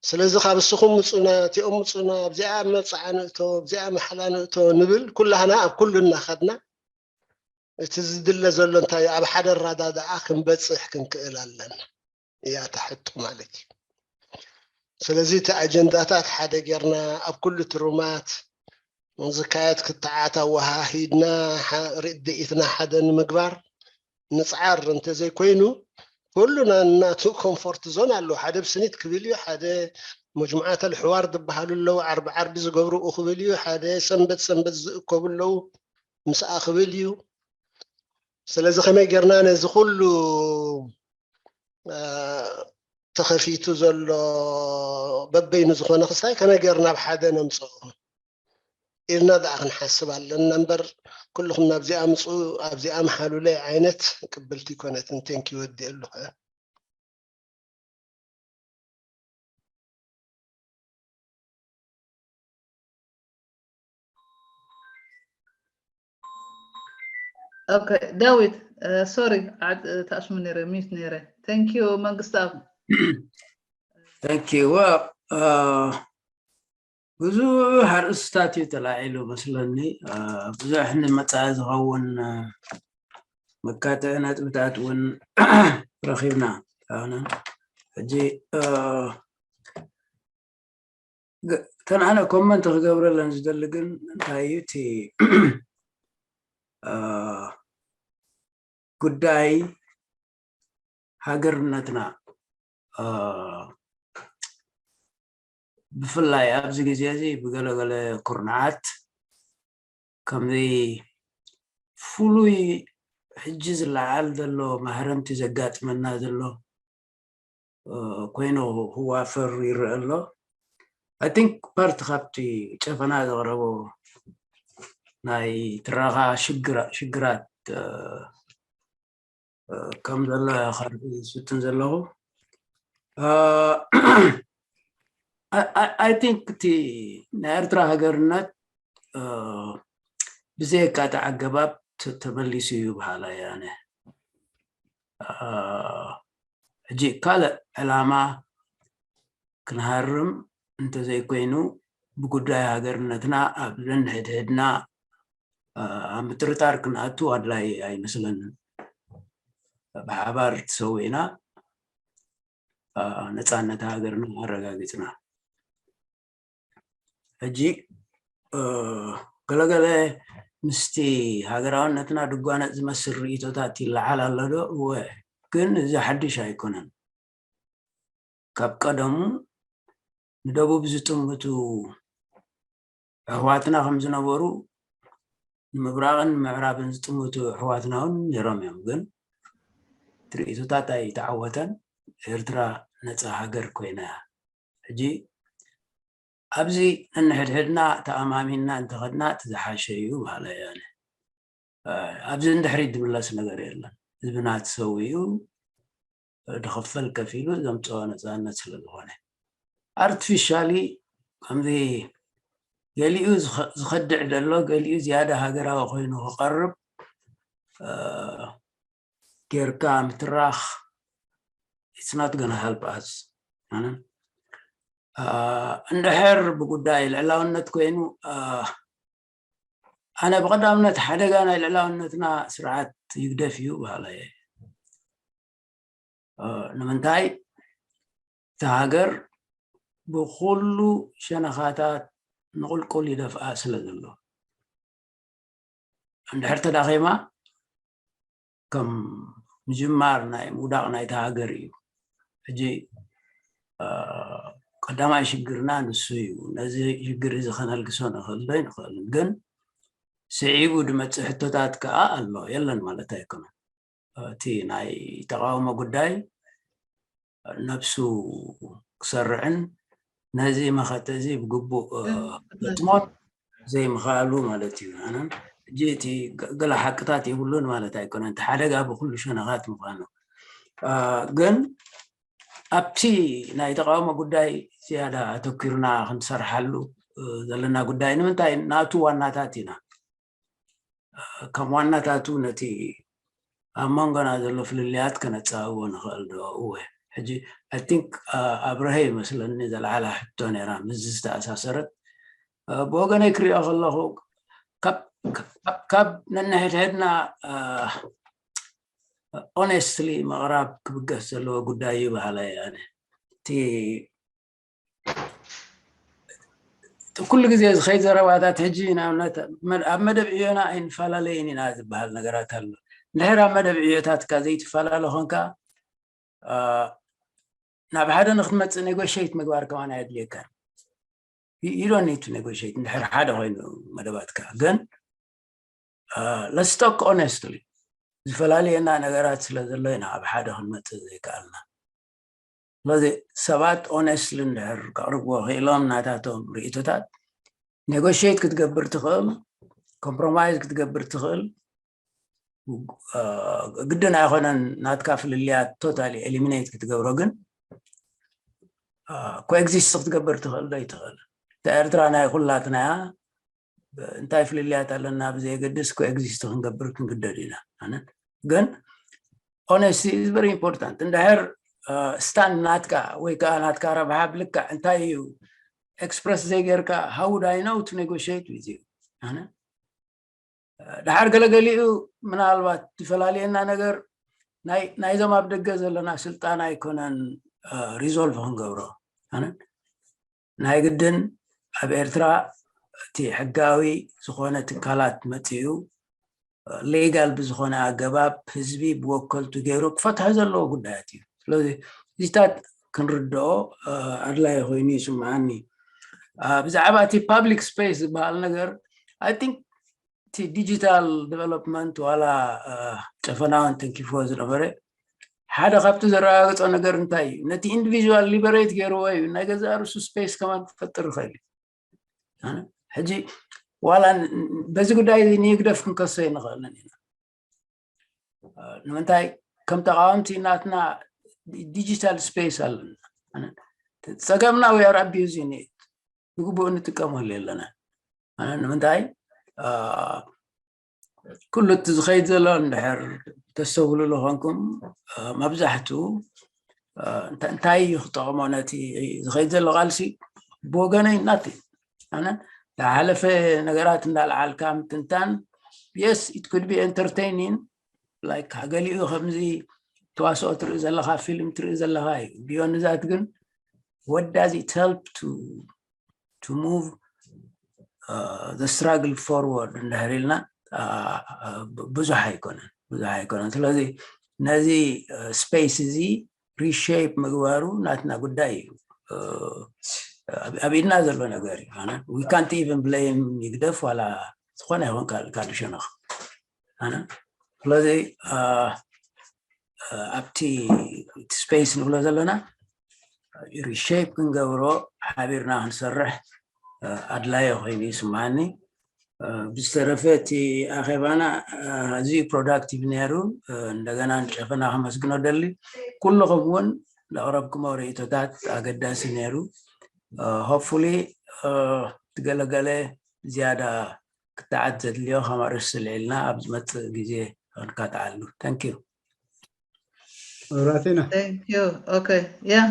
ስለዚ ካብ እስኹም ምፁና እቲኦም ምፁና ኣብዚኣ መብፅዓ ንእቶ ኣብዚኣ መሓላ ንእቶ ንብል ኩላህና ኣብ ኩሉ እናኸድና እቲ ዝድለ ዘሎ እንታይ ኣብ ሓደ ኣረዳድኣ ክንበፅሕ ክንክእል ኣለና እያ እታ ሕቶ ማለት እዩ። ስለዚ እቲ ኣጀንዳታት ሓደ ጌርና ኣብ ኩሉ እቲ ሩማት ዝካየድ ክትዓት ኣወሃሂድና ሓ- ርድኢትና ሓደ ንምግባር ንፅዓር እንተዘይኮይኑ ኩሉ ናናቱ ኮምፎርት ዞን ኣለዎ። ሓደ ብስኒት ክብል እዩ፣ ሓደ መጅሙዓት ኣልሕዋር ዝበሃሉ ኣለዉ፣ ዓርቢ ዓርቢ ዝገብርኡ ክብል እዩ፣ ሓደ ሰንበት ሰንበት ዝእከቡ ኣለዉ ምስኣ ክብል እዩ። ስለዚ ከመይ ጌርና ነዚ ኩሉ አ፣ ተኸፊቱ ዘሎ በበይኑ ዝኾነ ክስታይ ከመይ ጌርና ኣብ ሓደ ነምፅኦ ኢልና ደኣ ክንሓስብ ኣለና እምበር ኩልኹም ናብዚኣ ምፁ ኣብዚኣ መሓሉለይ ዓይነት ቅብልቲ ይኮነትን። ቴንኪ ወዲእ ኣለኹ። ኦኬ ዳዊት ሶሪ ተኣሽሙ ነረ ሚት ነረ። Thank you መንግስታብ። Thank you well ብዙሕ ኣርእስታት እዩ ተላዒሉ መስለኒ። ብዙሕ ንመፃኢ ዝኸውን መካተዒ ነጥብታት እውን ረኺብና። ሕጂ ተን ኣነ ኮመንት ክገብረለን ዝደሊ ግን እንታይ እዩ እቲ ጉዳይ ሃገርነትና ብፍላይ ኣብዚ ግዜ እዚ ብገለገለ ኩርናዓት ከምዚ ፍሉይ ሕጂ ዝለዓል ዘሎ ማህረምቲ ዘጋጥመና ዘሎ ኮይኑ ክዋፈር ይረአ ኣሎ። I think ፓርቲ ካብቲ ጨፈና ዘቕረቦ ናይ ትረኻ ሽግራት ከም ዘሎ ከርኢ ዝፍትን ዘለኹ። I think እቲ ናይ ኤርትራ ሃገርነት ብዘየካትዕ ኣገባብ ተመሊሱ እዩ በሃላይ ኣነ። ሕጂ ካልእ ዕላማ ክንሃርም እንተዘይኮይኑ ብጉዳይ ሃገርነትና ኣብ ነንሕድሕድና ኣብ ምጥርጣር ክንኣቱ ኣድላይ ኣይመስለንን። ብሓባር ተሰዊእና ነፃነት ሃገርና ኣረጋጊፅና። ሕጂ ገለገለ ምስቲ ሃገራውነትና ድጓነፅ ዝመስል ርእቶታት ይለዓል ኣሎ ዶ? እወ፣ ግን እዚ ሓድሽ ኣይኮነን። ካብ ቀደሙ ንደቡብ ዝጥምቱ ኣሕዋትና ከም ዝነበሩ ንምብራቕን ምዕራብን ዝጥምቱ ኣሕዋትና እውን ነይሮም እዮም። ግን ትርኢቶታት ኣይተዓወተን። ኤርትራ ነፃ ሃገር ኮይና እያ። ሕጂ ኣብዚ ነንሕድሕድና ተኣማሚንና እንተኸድና እቲ ዝሓሸ እዩ በሃላይ ኣነ። ኣብዚ ንድሕሪት ዝምለስ ነገር የለን። ህዝብና ተሰዊኡ ዝኽፈል ከፊሉ ዘምፅኦ ነፃነት ስለ ዝኾነ ኣርቲፊሻሊ ከምዚ ገሊኡ ዝኸድዕ ዘሎ ገሊኡ ዝያዳ ሃገራዊ ኮይኑ ክቐርብ ጌርካ ምትራኽ it's not gonna help us። እንድሕር ብጉዳይ ልዕላውነት ኮይኑ ኣነ ብቐዳምነት ሓደጋ ናይ ልዕላውነትና ስርዓት ይግደፍ እዩ በሃላይ። ንምንታይ እታ ሃገር ብኩሉ ሸነኻታት ንቁልቁል ይደፍኣ ስለ ዘሎ እንድሕር ተዳኺማ ከም ምጅማር ናይ ምውዳቕ ናይታ ሃገር እዩ። ሕጂ ቀዳማይ ሽግርና ንሱ እዩ። ነዚ ሽግር እዚ ከነልግሶ ንኽእል ዶ ይንኽእል፣ ግን ስዒቡ ድመፅእ ሕቶታት ከዓ ኣሎ። የለን ማለት ኣይኮነን። እቲ ናይ ተቃውሞ ጉዳይ ነብሱ ክሰርዕን ነዚ መኸተ እዚ ብግቡእ ገጥሞን ዘይምኽኣሉ ማለት እዩ። ኣነ ሕጂ እቲ ገለ ሓቅታት የብሉን ማለት ኣይኮነን። እቲ ሓደጋ ብኩሉ ሸነኻት ምዃኑ ግን ኣብቲ ናይ ተቃውሞ ጉዳይ ዝያዳ ኣተኪርና ክንሰርሓሉ ዘለና ጉዳይ ንምንታይ ናቱ ዋናታት ኢና። ከም ዋናታቱ ነቲ ኣብ መንጎና ዘሎ ፍልልያት ከነፃብቦ ንኽእል ዶ? እወ። ሕጂ I think ኣብርሀ ይመስለኒ ዘለዓላ ሕቶ ነይራ ምስዚ ዝተኣሳሰረት። ብወገነይ ክሪኦ ከለኹ ካብ ነንሕድሕድና ኦነስትሊ ምቕራብ ክብገስ ዘለዎ ጉዳይ እዩ በሃላይ ኣነ። እቲ ኩሉ ግዜ ዝኸይድ ዘረባታት ሕጂ ንኣብነት ኣብ መደብ ዕዮና ኣይንፈላለይን ኢና ዝበሃል ነገራት ኣሎ። እንድሕር ኣብ መደብ ዕዮታትካ ዘይትፈላለ ኮንካ ናብ ሓደ ንክትመፅእ ኔጎሽት ምግባር ከማን ኣየድልየካን። You don't need to negotiate እንድሕር ሓደ ኮይኑ መደባትካ ግን let's talk honestly ዝፈላለየና ነገራት ስለ ዘሎ ኢና ኣብ ሓደ ክንመፅእ ዘይከኣልና። ስለዚ ሰባት ኦነስትሊ እንድሕር ከቕርብዎ ክኢሎም ናታቶም ርእቶታት ኔጎሽት ክትገብር ትኽእል፣ ኮምፕሮማይዝ ክትገብር ትኽእል። ግድን ኣይኮነን ናትካ ፍልልያት ቶታሊ ኤሊሚኔት ክትገብሮ ግን ኮኤግዚስት ክትገብር ትኽእል ዶ ይትኽእል? እታ ኤርትራ ናይ ኩላትና እያ። እንታይ ፍልልያት ኣለና ብዘየገድስ ኮኤግዚስት ክንገብር ክንግደድ ኢና። ኣነ ግን ኦነስቲ ኢዝ ቨሪ ኢምፖርታንት። እንድሕር ስታንድ ናትካ ወይ ከዓ ናትካ ረብሓ ብልክዕ እንታይ እዩ ኤክስፕረስ ዘይገርካ how would I know to negotiate with you? ኣነ ድሓር ገለገሊኡ ምናልባት ዝፈላልየና ነገር ናይዞም ኣብ ደገ ዘለና ስልጣን ኣይኮነን ሪዞልቭ ክንገብሮ። ኣነ ናይ ግድን ኣብ ኤርትራ እቲ ሕጋዊ ዝኾነ ትካላት መፅኡ ሌጋል ብዝኾነ ኣገባብ ህዝቢ ብወከልቱ ገይሩ ክፈትሖ ዘለዎ ጉዳያት እዩ። ስለዚ እዚታት ክንርድኦ ኣድላይ ኮይኑ ይስምዓኒ። ብዛዕባ እቲ ፓብሊክ ስፔስ ዝበሃል ነገር I think እቲ ዲጂታል ዲቨሎፕመንት ዋላ ጨፈናውን ተንኪፍዎ ዝነበረ ሓደ ካብቲ ዘረጋግጾ ነገር እንታይ እዩ? ነቲ ኢንዲቪዥዋል ሊበሬት ገይርዎ እዩ። ናይ ገዛእ ርእሱ ስፔስ ከማን ክፈጥር ይኽእል እዩ። ሕጂ ዋላ በዚ ጉዳይ እዚ ንህግደፍ ክንከሶ ይንኽእልን ኢና። ንምንታይ ከም ተቃወምቲ ናትና ዲጂታል ስፔስ ኣለና። ጸገምና we are abusing it፣ ብግቡእ እንጥቀመሉ የለና። ንምንታይ ኩሉ እቲ ዝኸይድ ዘሎ እንድሕር ተስተውሉ ዝኾንኩም መብዛሕትኡ እንታይ እዩ ክጠቕሞ ነቲ ዝኸይድ ዘሎ ቃልሲ ብወገነይ ናት ኣነ ዝሓለፈ ነገራት እንዳልዓልካ ምትንታን yes it could be entertaining like ገሊኡ ከምዚ ተዋስኦ ትርኢ ዘለኻ ፊልም ትርኢ ዘለኻ እዩ beyond that ግን what does it help to to move the struggle forward እንድሕር ኢልና ብዙሕ ኣይኮነን ብዙሕ ኣይኮነን ስለዚ ነዚ ስፔስ እዚ ሪሼፕ ምግባሩ ናትና ጉዳይ እዩ ኣብ ኢድና ዘሎ ነገር እዩ we can't even blame ይግደፍ ዋላ ዝኾነ ይኹን ካልእ ሸነኽ ኣነ ስለዚ ኣብቲ ስፔስ ንብሎ ዘለና ሪሼፕ ክንገብሮ ሓቢርና ክንሰርሕ ኣድላዮ ኮይኑ ይስምዓኒ ብዝተረፈ እቲ ኣኼባና ኣዝዩ ፕሮዳክቲቭ ነይሩ እንደገና ንጨፈና ከመስግኖ ደሊ ኩልኹም እውን ለቕረብኩሞ ርእቶታት ኣገዳሲ ነይሩ hopefully ትገለገለ ዝያዳ ክትዓት ዘድልዮ ከም ኣርእስቲ ልዒልና ኣብ ዝመፅእ ግዜ ክንካትዓሉ thank you መብራህቴና Thank you. Okay. Yeah.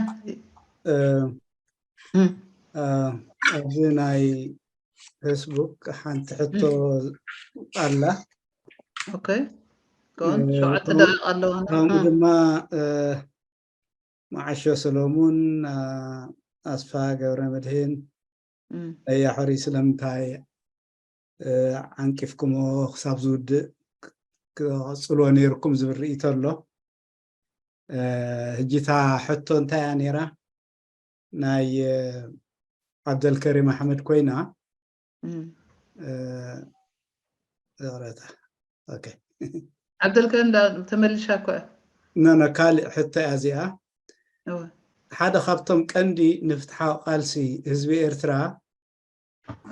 ኣብዚ ናይ ፌስቡክ ሓንቲ ሕቶ ኣላ Okay. Go on. ሸውዓተ ደቂቃ ኣለዋና። ከምኡ ድማ መዓሾ ሰሎሙን ኣስፋ ገብረ መድህን ኣያ ሕሩይ ስለምንታይ ዓንቂፍኩሞ ክሳብ ዝውድእ ክቐፅልዎ ነይርኩም ዝብል ርእይቶ ኣሎ ሕጂታ ሕቶ እንታይ እያ ነይራ ናይ ዓብደልከሪም ኣሕመድ ኮይና ይቕረታ ዓብደልከሪም ተመልሻ እኮ ኖ ካልእ ሕቶ እያ እዚኣ ሓደ ካብቶም ቀንዲ ንፍትሓዊ ቃልሲ ህዝቢ ኤርትራ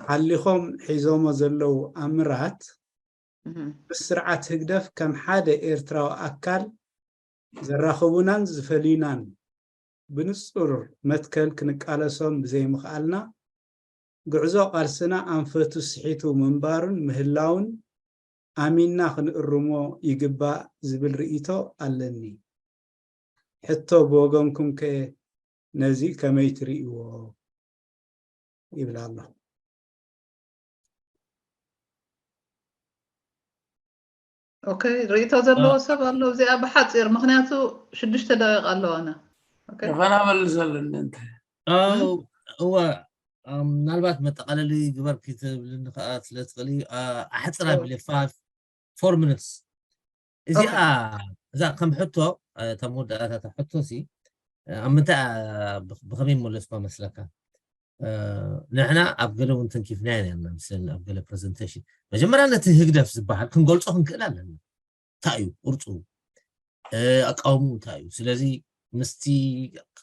ሓሊኾም ሒዞሞ ዘለዉ ኣምራት ምስ ስርዓት ህግደፍ ከም ሓደ ኤርትራዊ ኣካል ዘራኽቡናን ዝፈልዩናን ብንጹር መትከል ክንቃለሶም ብዘይምኽኣልና ጉዕዞ ቃልስና ኣንፈቱ ስሒቱ ምንባሩን ምህላውን ኣሚንና ክንእርሞ ይግባእ ዝብል ርእይቶ ኣለኒ። ሕቶ ብወገንኩም ከ ነዚ ከመይ ትርእይዎ? ይብል ኣሎ። ኦኬ ርእይቶ ዘለዎ ሰብ ኣሎ እዚኣ ብሓፂር ምክንያቱ ሽዱሽተ ደቂቃ ኣለዋና ጨፈና መልሰለን እንተ እወ ምናልባት መጠቃለሊ ግበር ክትብልኒ ከዓ ስለ ትኽእሊ ኣሕፅር ኣቢለ ፋይቭ ፎር ሚኒትስ እዚኣ እዛ ከም ሕቶ እታ መወዳእታታ ሕቶ ሲ ኣብ ምንታይ ብከመይ መለስኳ መስለካ ንሕና ኣብ ገለ እውን ተንኪፍናዮ ነርና ምስለን ኣብ ገለ ፕሬዘንቴሽን መጀመርያ ነቲ ህግደፍ ዝበሃል ክንገልፆ ክንክእል ኣለና እንታይ እዩ ቅርፁ ኣቃውሙ እንታይ እዩ ስለዚ ምስቲ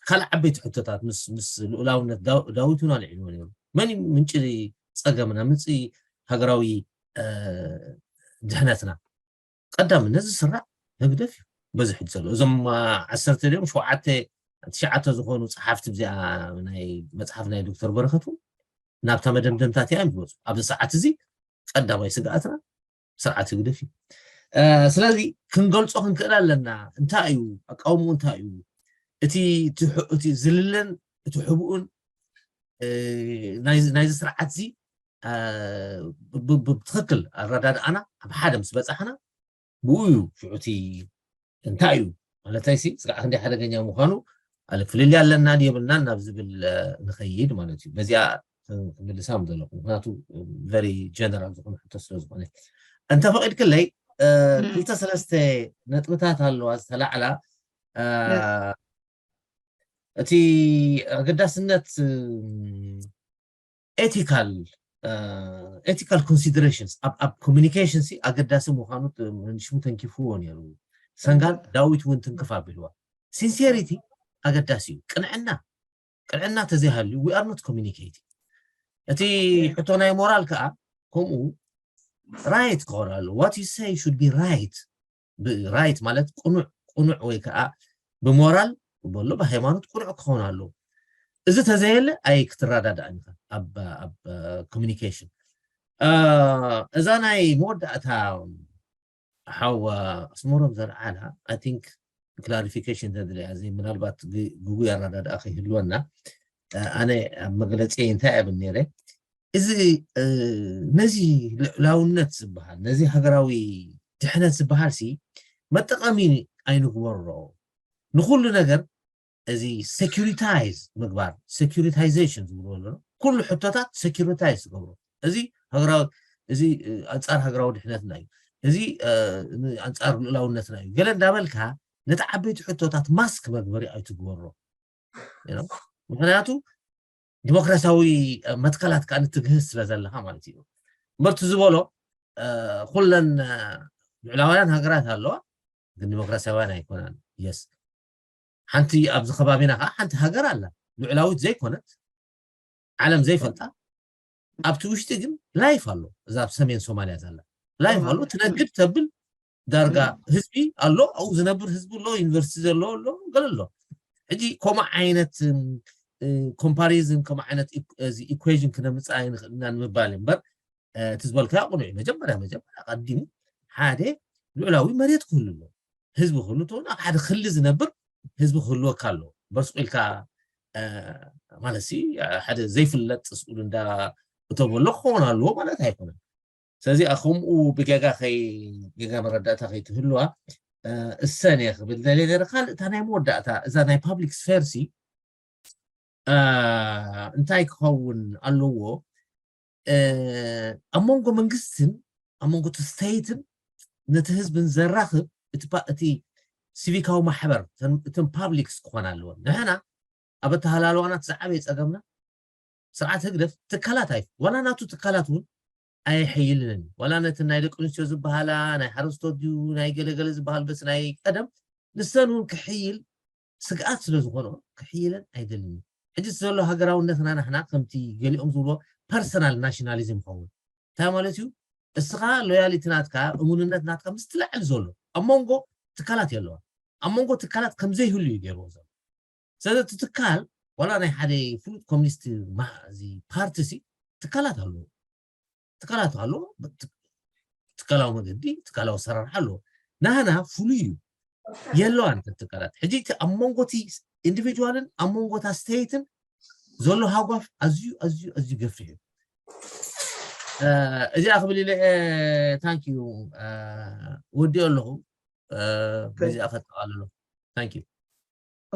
ካልእ ዓበይቲ ሕቶታት ምስ ምስ ልኡላውነት ዳዊት እውን ኣልዒልዎ ነይሩ መን እዩ ምንጪ ፀገምና ምንፂ ሃገራዊ ድሕነትና ቀዳምነት ዝስራዕ ህግደፍ እዩ በዚ ሕጂ ዘሎ እዞም ዓሰርተ ድዮም ሸውዓተ ትሽዓተ ዝኾኑ ፀሓፍቲ ብዚኣ ናይ መፅሓፍ ናይ ዶክተር በረከቱ ናብታ መደምደምታት እዮም ዝመፁ ኣብዚ ሰዓት እዚ ቀዳማይ ስግኣትና ስርዓት ህግደፍ እዩ ስለዚ ክንገልፆ ክንክእል ኣለና እንታይ እዩ ኣቃውሞ እንታይ እዩ እቲ እቲ ዝልለን እቲ ሕቡኡን ናይዚ ስርዓት እዚ ብትክክል ኣረዳድኣና ኣብ ሓደ ምስ በፃሕና ብኡ እዩ ሽዑቲ እንታይ እዩ ማለታይ ሲ ስጋዕ ክንደይ ሓደገኛ ምኳኑ ኣለ ፍልልይ ኣለና የብልናን ናብ ዝብል ንኸይድ ማለት እዩ በዚኣ ክምልሳ ዘለኩ ምክንያቱ ቨሪ ጀነራል ዝኾነ ሕቶ ስለ ዝኾነ እንተ ፈቂድክለይ ክልተ ሰለስተ ነጥብታት ኣለዋ ዝተላዕላ እቲ ኣገዳስነት ethical ethical considerations ኣብ communication ሲ ኣገዳሲ ምዃኑ ሽሙ ተንኪፍዎ ነይሩ። ሰንጋል ዳዊት እውን ትንክፍ ኣቢልዋ። Sincerity ኣገዳሲ እዩ። ቅንዕና ቅንዕና ተዘይሃልዩ we are not communicating። እቲ ሕቶ ናይ ሞራል ከዓ ከምኡ right ክኾን ኣሎ። What you say should be right። Right ማለት ቅኑዕ ቅኑዕ ወይ ከዓ ብሞራል በሎ ብሃይማኖት ቅኑዕ ክኾን ኣለዎ። እዚ ተዘየለ ኣይ ክትረዳዳእ ኢኻ ኣብ communication። እዛ ናይ መወዳእታ ሓዋ ኣስመሮም ዘርዓላ I think clarification ተድልያ እዚ ምናልባት ግጉይ ኣረዳድኣ ከይህልወና ኣነ ኣብ መግለፂ እንታይ እብል ነይረ እዚ ነዚ ልዑላውነት ዝበሃል ነዚ ሃገራዊ ድሕነት ዝበሃል ሲ መጠቐሚ ኣይንግበሮ ንኩሉ ነገር እዚ securitize ምግባር securitization ዝብልዎ ኣለዉ ኩሉ ሕቶታት securitize ዝገብሮ እዚ ሃገራዊ እዚ ኣንፃር ሃገራዊ ድሕነትና እዩ እዚ ኣንፃር ልዑላውነትና እዩ ገለ እንዳበልካ ነቲ ዓበይቲ ሕቶታት mask መግበሪ ኣይትግበሮ ምክንያቱ ዲሞክራሲያዊ መትከላት ከዓ ንትግህስ ስለ ዘለካ ማለት እዩ እምበርቲ ዝበሎ ኩለን ልዕላውያን ሃገራት ኣለዋ ግን ዲሞክራሲያውያን ኣይኮናን yes ሓንቲ ኣብዚ ከባቢና ከዓ ሓንቲ ሃገር ኣላ ልዕላዊት ዘይኮነት ዓለም ዘይፈልጣ ኣብቲ ውሽጢ ግን life ኣሎ እዛ ኣብ ሰሜን ሶማልያ ዘላ life ኣሎ ትነግድ ተብል ዳርጋ ህዝቢ ኣሎ ኣብኡ ዝነብር ህዝቢ ኣሎ ዩኒቨርሲቲ ዘሎ ኣሎ ገለ ኣሎ ሕጂ ከምኡ ዓይነት comparison ከምኡ ዓይነት equation ክነምፅእ ኣይንኽእልና ንምባል እምበር እቲ ዝበልካዮ ቅኑዕ እዩ መጀመርያ መጀመርያ ቀዲሙ ሓደ ልዑላዊ መሬት ክህሉ ኣሎ ህዝቢ ክህሉ ተውን ኣብ ሓደ ክሊ ዝነብር ህዝቢ ክህልወካ ኣለዎ በስቁ ኢልካ ማለት ሓደ ዘይፍለጥ ስኡል እንዳ እተበሎ ክኸውን ኣለዎ ማለት ኣይኮነን ስለዚ ከምኡ ብጌጋ ጌጋ መረዳእታ ከይትህልዋ እሰን እየ ክብል ደልየ ነረ ካልእ እታ ናይ መወዳእታ እዛ ናይ public sphere ሲ እንታይ ክኸውን ኣለዎ ኣብ መንጎ መንግስትን ኣብ መንጎ እቲ state ን ነቲ ህዝብን ዘራኽብ እቲ ሲቪካዊ ማሕበር እተን publics ክኾና ኣለወን ንሕና ኣብ ኣተሃላልዋና እቲ ዝዓበየ ፀገምና ስርዓት ህግደፍ ትካላት ኣይ ዋላ ናቱ ትካላት እውን ኣይሕይልን እዩ ዋላ ነቲ ናይ ደቂ ኣንስትዮ ዝበሃላ ናይ ሓረስቶት ድዩ ናይ ገለገለ ዝበሃል በስ ናይ ቀደም ንሰን እውን ክሕይል ስግኣት ስለ ዝኾኖ ክሕይለን ኣይደልን እዩ ሕጂ ዘሎ ሃገራውነትና ናሕና ከምቲ ገሊኦም ዝብልዎ personal nationalism ይኸውን እንታይ ማለት እዩ እስኻ loyalty ናትካ እሙንነት ናትካ ምስ ትላዕል ዘሎ ኣብ መንጎ ትካላት የለዋ ኣብ መንጎ ትካላት ከምዘይህሉ እዩ ገይርዎ ዘሎ ስለዚ እቲ ትካል ዋላ ናይ ሓደ ፍሉጥ ኮሚኒስት እዚ ፓርቲ ሲ ትካላት ኣለዎ ትካላት ኣለዎ ትካላዊ መገዲ ትካላዊ ኣሰራርሓ ኣለዎ ናህና ፍሉይ እዩ የለዋን ትካላት ሕጂ እቲ ኣብ መንጎ እቲ individual ን ኣብ መንጎ እታ state ን ዘሎ ሃጓፍ ኣዝዩ ኣዝዩ ኣዝዩ ገፊሕ እዩ እዚኣ ክብል ኢለ thank you ወዲኦ ኣለኹ በዚኣ ከጠቓልሎ thank you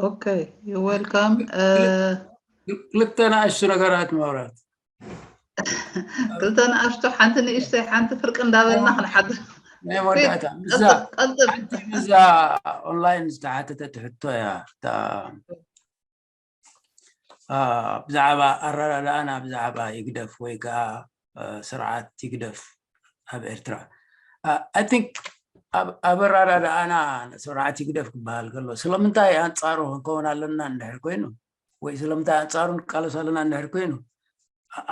okay you welcome ክልተ ንኣሽቱ ነገራት መብራት ክልተ ንኣሽቱ ሓንቲ ንእሽተይ ሓንቲ ፍርቂ እንዳበልና ክንሓድር ናይ መወዳእታ እዛ online ዝተሓተተት ሕቶ እያ ብዛዕባ ኣረዳድኣና ብዛዕባ ይግደፍ ወይ ከዓ ስርዓት ይግደፍ ኣብ ኤርትራ I think ኣብ ኣረዳድኣና ስርዓት ይግደፍ ክበሃል ከሎ ስለምንታይ ኣንፃሩ ክንከውን ኣለና እንድሕር ኮይኑ ወይ ስለምንታይ ኣንፃሩ ንቃለስ ኣለና እንድሕር ኮይኑ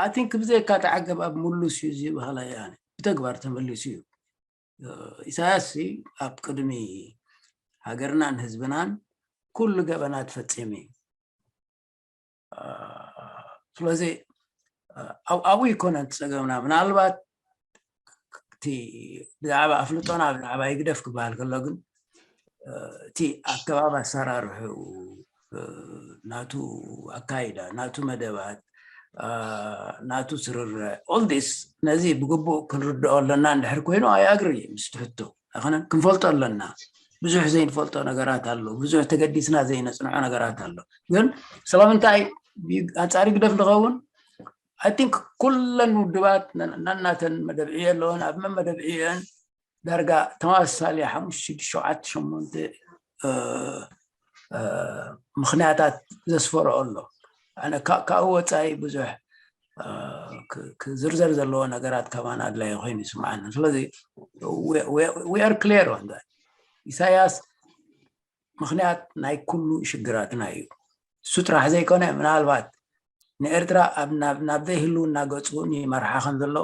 I think ብዘይካ ተዓገብ ኣብ ምሉስ እዩ ዝበሃላ ያነ ብተግባር ተመሊሱ እዩ ኢሳያስ ኣብ ቅድሚ ሃገርናን ህዝብናን ኩሉ ገበናት ፈፂሙ እዩ ስለዚ ኣብኡ ይኮነ ፀገምና ምናልባት እቲ ብዛዕባ ኣፍልጦና ብዛዕባ ይግደፍ ክበሃል ከሎ ግን እቲ ኣከባቢ ኣሰራርሑ ናቱ ኣካይዳ ናቱ መደባት ናቱ ስርርዕ all this ነዚ ብግቡእ ክንርድኦ ኣለና እንድሕር ኮይኑ ኣይኣግሪ ምስ ትሕቶ ኣይኮነን ክንፈልጦ ኣለና ብዙሕ ዘይንፈልጦ ነገራት ኣሎ ብዙሕ ተገዲስና ዘይነፅንዖ ነገራት ኣሎ ግን ስለምንታይ ኣንፃር ይግደፍ ንኸውን I think ኩለን ውድባት ነናተን መደብዕዮ ኣለወን ኣብ መመደብዕዮን ዳርጋ ተመሳሳሊ ሓሙሽተ ሸውዓተ ሸሞንተ ምኽንያታት ዘስፈረኦ ኣሎ ካብኡ ወፃኢ ብዙሕ ዝርዘር ዘለዎ ነገራት ከማን ኣድላይ ኮይኑ ይስምዓኒ። ስለዚ we are clear on that። ኢሳያስ ምኽንያት ናይ ኩሉ ሽግራትና እዩ። እሱ ጥራሕ ዘይኮነ፣ ምናልባት ንኤርትራ ናብ ዘይህልውና ገጹ ይመርሓ ከም ዘሎ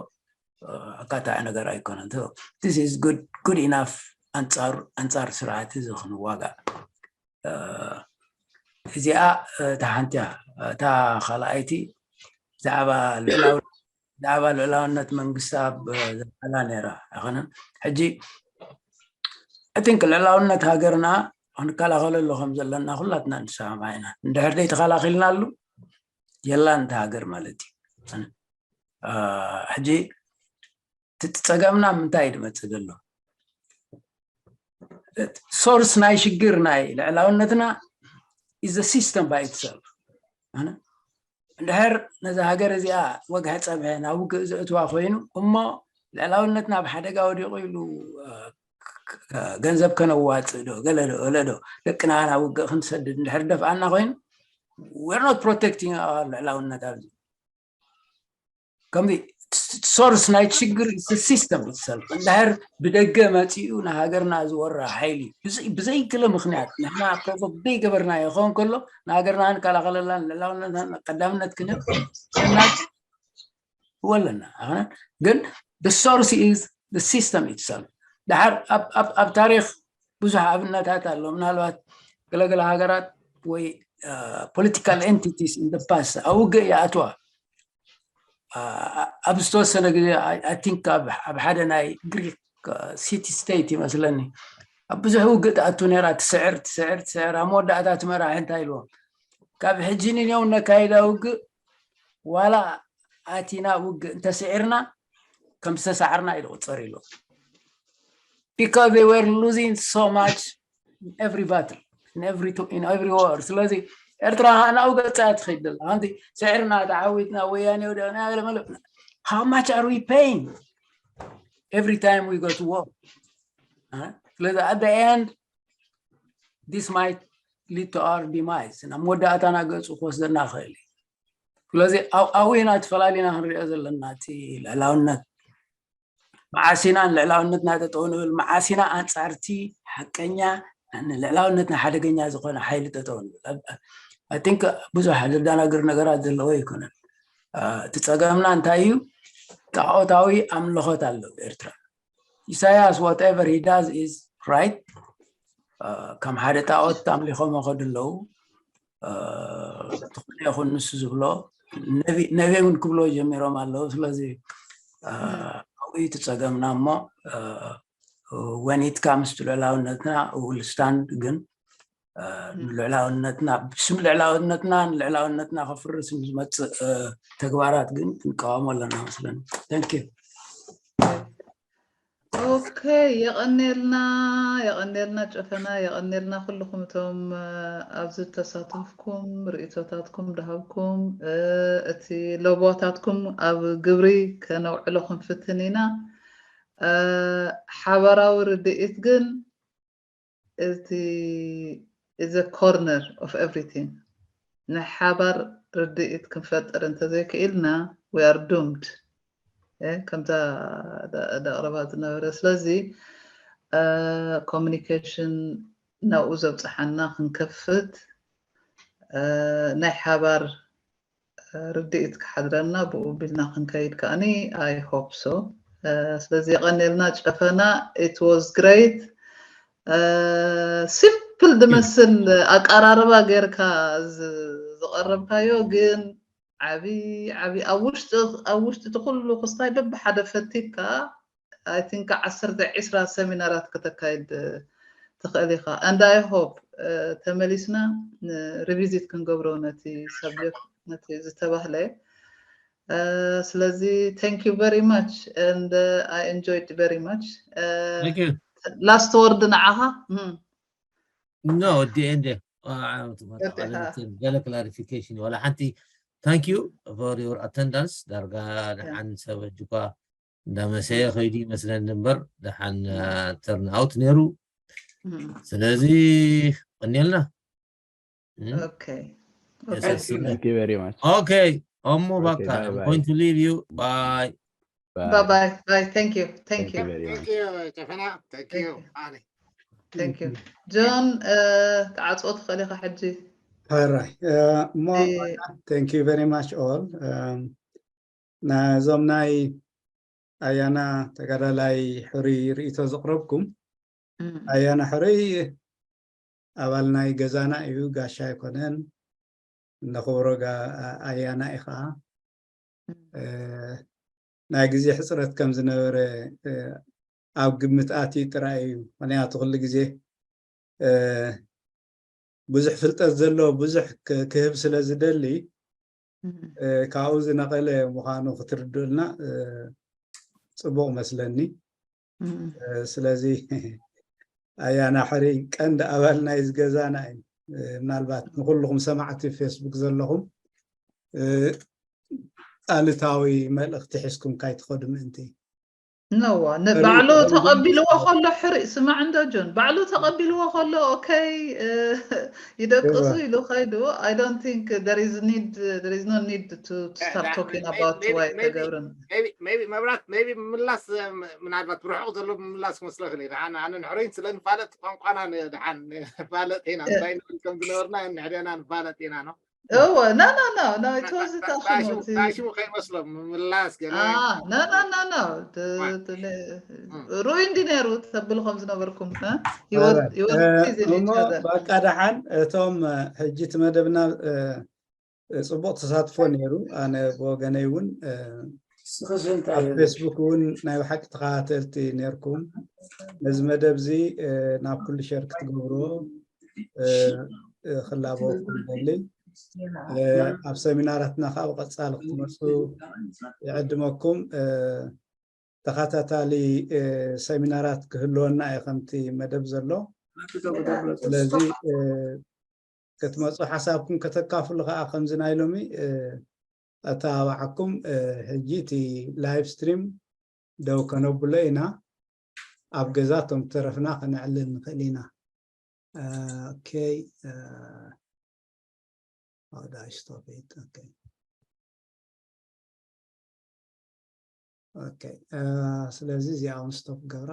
ኣካታዒ ነገር ኣይኮነን። This is good enough ኣንጻር ስርዓት እዚ ክንዋጋእ። እዚኣ እታ ሓንቲ እያ። እታ ካልኣይቲ ብዛዕባ ልዕላውነት መንግስቲ ኣብ ዘብዓላ ነይራ ኣይኮነን። ሕጂ I think ልዕላውነት ሃገርና ክንከላኸለሉ ከም ዘለና ኩላትና ንሰማማዕ ኢና። እንድሕር ደይ ተኸላኺልናሉ የላን እታ ሃገር ማለት እዩ። ሕጂ እቲ ጸገምና ምንታይ እዩ ዝመጽእ ዘሎ? ሶርስ ናይ ሽግር ናይ ልዕላውነትና is the system by itself። እንድሕር ነዛ ሃገር እዚኣ ወግሐ ጸብሐ ናብ ውግእ ዘእትዋ ኮይኑ እሞ ልዕላውነትና ኣብ ሓደጋ ወዲቑ ኢሉ ገንዘብ ከነዋጽእ ዶ ገለ ዶ ገለ ዶ ደቅና ናብ ውግእ ክንሰድድ እንድሕር ደፍኣና ኮይኑ we're not protecting ልዕላውነት ኣብዚ ከምዚ ሶርስ ናይ ሽግር ሲስተም ይትሰልፍ እንድሕር ብደገ መፂኡ ንሃገርና ዝወራ ሓይሊ ብዘይክለ ምክንያት ንሕና ፕሮቮክ ዘይገበርና ይኸውን ከሎ ንሃገርና ንከላኸለላ ልዕላውነትና ቀዳምነት ክንብ ወለና ግን ሶርስ ኢዝ ሲስተም ይትሰልፍ ድሓር ኣብ ታሪክ ብዙሕ ኣብነታት ኣሎ ምናልባት ገለገለ ሃገራት ወይ political entities in the past ኣብ ውግእ ይኣትዋ ኣብ ዝተወሰነ ግዜ I think ኣብ ሓደ ናይ ግሪክ ሲቲ ስቴት ይመስለኒ ኣብ ብዙሕ ውግእ ትኣቱ ነራ ትስዕር ትስዕር ትስዕር ኣብ መወዳእታ ትመራሒ እንታይ ኢልዎም ካብ ሕጂ ንንዮም ነካይዳ ውግእ ዋላ ኣቲና ውግእ እንተስዒርና ከም ዝተሳዕርና ኢሉ ቁፀር ኢሉ because they were losing so much in every battle in every in every war ስለዚ ኤርትራ ናብኡ ገፃ ትኸይድ ዘላ ሓንቲ ስዕርና ተዓዊትና ወያኔ ወደና ገለ መለ how much are we paying every time we go to war ስለዚ at the end this might lead to our demise ናብ መወዳእታና ገፁ ክወስደና ይኽእል እዩ ስለዚ ኣብኡ ኢና ተፈላለዩና ክንሪኦ ዘለና እቲ ልዕላውነት መዓሲና ንልዕላውነትና ጠጠው ንብል መዓሲና ኣንፃርቲ ሓቀኛ ንልዕላውነትና ሓደገኛ ዝኾነ ሓይሊ ጠጠው ንብል I think ብዙሕ ዘደናግር ነገራት ዘለዎ ኣይኮነን እቲ ፀገምና እንታይ እዩ ጣዖታዊ ኣምልኾት ኣለዉ ኤርትራ ኢሳያስ whatever he does is right ከም ሓደ ጣዖት ኣምሊኾም ይኸዱ ኣለዉ ዝኾነ ይኹን ንሱ ዝብሎ ነቢ እውን ክብሎ ጀሚሮም ኣለዉ ስለዚ ኣብኡ እቲ ፀገምና እሞ when it comes to ልዕላውነትና will stand ግን ንልዕላውነትና ብስም ልዕላውነትና ንልዕላውነትና ከፍርስ ዝመፅእ ተግባራት ግን ክንቃወሞ ኣለና መስለኒ thank you okay የቐኔልና የቐኔልና ጨፈና የቐኔልና ኩልኹም እቶም ኣብዚ ተሳተፍኩም ርእቶታትኩም ደሃብኩም እቲ ለቦታትኩም ኣብ ግብሪ ከነውዕሎ ክንፍትን ኢና ሓበራዊ ርድኢት ግን እቲ is a corner of everything ናይ ሓባር ርድኢት ክንፈጥር እንተዘይክኢልና we are doomed ከምታ ደቕረባ ዝነበረ ስለዚ communication ናብኡ ዘብፅሓና ክንከፍት ናይ ሓባር ርድኢት ክሓድረና ብኡ ቢልና ክንከይድ ከኣኒ I hope so ስለዚ የቐኔልና ጨፈና it was great simple ዝመስል ኣቀራርባ ጌርካ ዝቐረብካዮ ግን ዓቢ ዓቢ ኣብ ውሽጢ እቲ ኩሉ ክስታይ በብሓደ ፈቲካ I think ዓሰርተ ዒስራ ሰሚናራት ከተካይድ ትኽእል ኢኻ and I hope ተመሊስና revisit ክንገብሮ ነቲ subject ነቲ ዝተባህለ ስለዚ thank you very much and I enjoyed very much last word ንዓኻ no at the end ገለ clarification ዋላ ሓንቲ thank you for your attendance ዳርጋ ደሓን ሰብ እኳ እንዳመሰየ ከይዱ ይመስለኒ እምበር ደሓን turnout ነይሩ ስለዚ ቀኒልና okay okay እሞ Okay, በቃ bye I'm bye. going to leave you. Bye. Bye bye. Bye. Thank you. Thank Thank you you. very Thank much. you, Stefana. Thank you, Thank you. Ani. Thank you. John, uh, ክትዓጽዎ ትኽእል ኢኻ ሕጂ። ሕራይ እሞ እ- thank you very much all። እም፣ ናይዞም ናይ ኣያና ተጋዳላይ ሕሩይ ርእይቶ ዘቕረብኩም፣ እም፣ ኣያና ሕሩይ ኣባል ናይ ገዛና እዩ፣ ጋሻ ኣይኮነን፣ እነኽብሮ ጋ- ኣያና እዩ ከዓ። እም፣ እ፣ ናይ ግዜ ሕፅረት ከም ዝነበረ እ፣ ኣብ ግምት ኣትዩ ጥራይ እዩ። ምክንያቱ ኩሉ ግዜ እ፣ ብዙሕ ፍልጠት ዘለዎ ብዙሕ ክ- ክህብ ስለ ዝደሊ እም፣ እ፣ ካብኡ ዝነቐለ ምዃኑ ክትርድኡልና እ፣ ፅቡቕ መስለኒ። እም። እ፣ ስለዚ ኣያና ሕሩይ ቀንዲ ኣባል ናይ ዝገዛና እዩ። እ፣ ምናልባት ንኩልኹም ሰማዕቲ ፌስቡክ ዘለኹም እ፣ ኣሉታዊ መልእኽቲ ሒዝኩም ካይትኸዱ ምእንቲ። ነዋ ሕሩይ ንባዕሉ ተኸዲኑ ተቐቢልዎ ከሎ ሕሩይ ስማዕ እንዶ ጆን ባዕሉ ተቐቢልዎ ከሎ okay ይደቅሱ እወ። ኢሉ ከይዱ I don't think there is need there is no need to, to start talking about why ተገብርን maybe መብራት maybe ምምላስ ምናልባት ብርሑቕ ዘሎ ምምላስ ክመስሎ ይኽእል እዩ። ደሓን ኣነ ንሕሩይን ስለ ንፋለጥ ቋንቋና ደሓን ንፋለጥ ኢና እንታይ ንብል ከም ዝነበርና ንሕደና ንፋለጥ ኢና ነው እወ no no no no it was talking ሽሙ ከይመስሎም ምምላስ ገለ no no no no ርኡይ እንዲ ነይሩ ተብል ከም ዝነበርኩም እሞ በቃ ደሓን እቶም ሕጂ እቲ መደብና እ፣ ጽቡቕ ተሳትፎ ነይሩ። ኣነ ብወገነይ እውን እ፣ ኣብ ፌስቡክ እውን ናይ ብሓቂ ተኸታተልቲ ነርኩም። ነዚ መደብ እዚ እ፣ ናብ ኩሉ ሸር ክትገብርዎ እ፣ እ፣ ክላበወኩም ደሊ። እ፣ ኣብ ሰሚናራትና ከዓ ብቐጻሊ ክትመፁ ይዕድመኩም። እ፣ ተኸታታሊ እ፣ ሰሚናራት ክህልወና እዩ ከምቲ መደብ ዘሎ። ስለዚ እ፣ ክትመፁ ሓሳብኩም ከተካፍሉ ከዓ ከምዚ ናይ ሎሚ እ፣ ኣተባብዓኩም እ፣ ሕጂ እቲ ላይቭ ስትሪም ደው ከነብሎ ኢና። ኣብ ገዛ እቶም ዝተረፍና ከነዕልል ንኽእል ኢና። ኦኬ እ፣ how do I stop it? Okay. Okay. እ፣ ስለዚ እዚኣ እውን ስቶፕ ገብራ።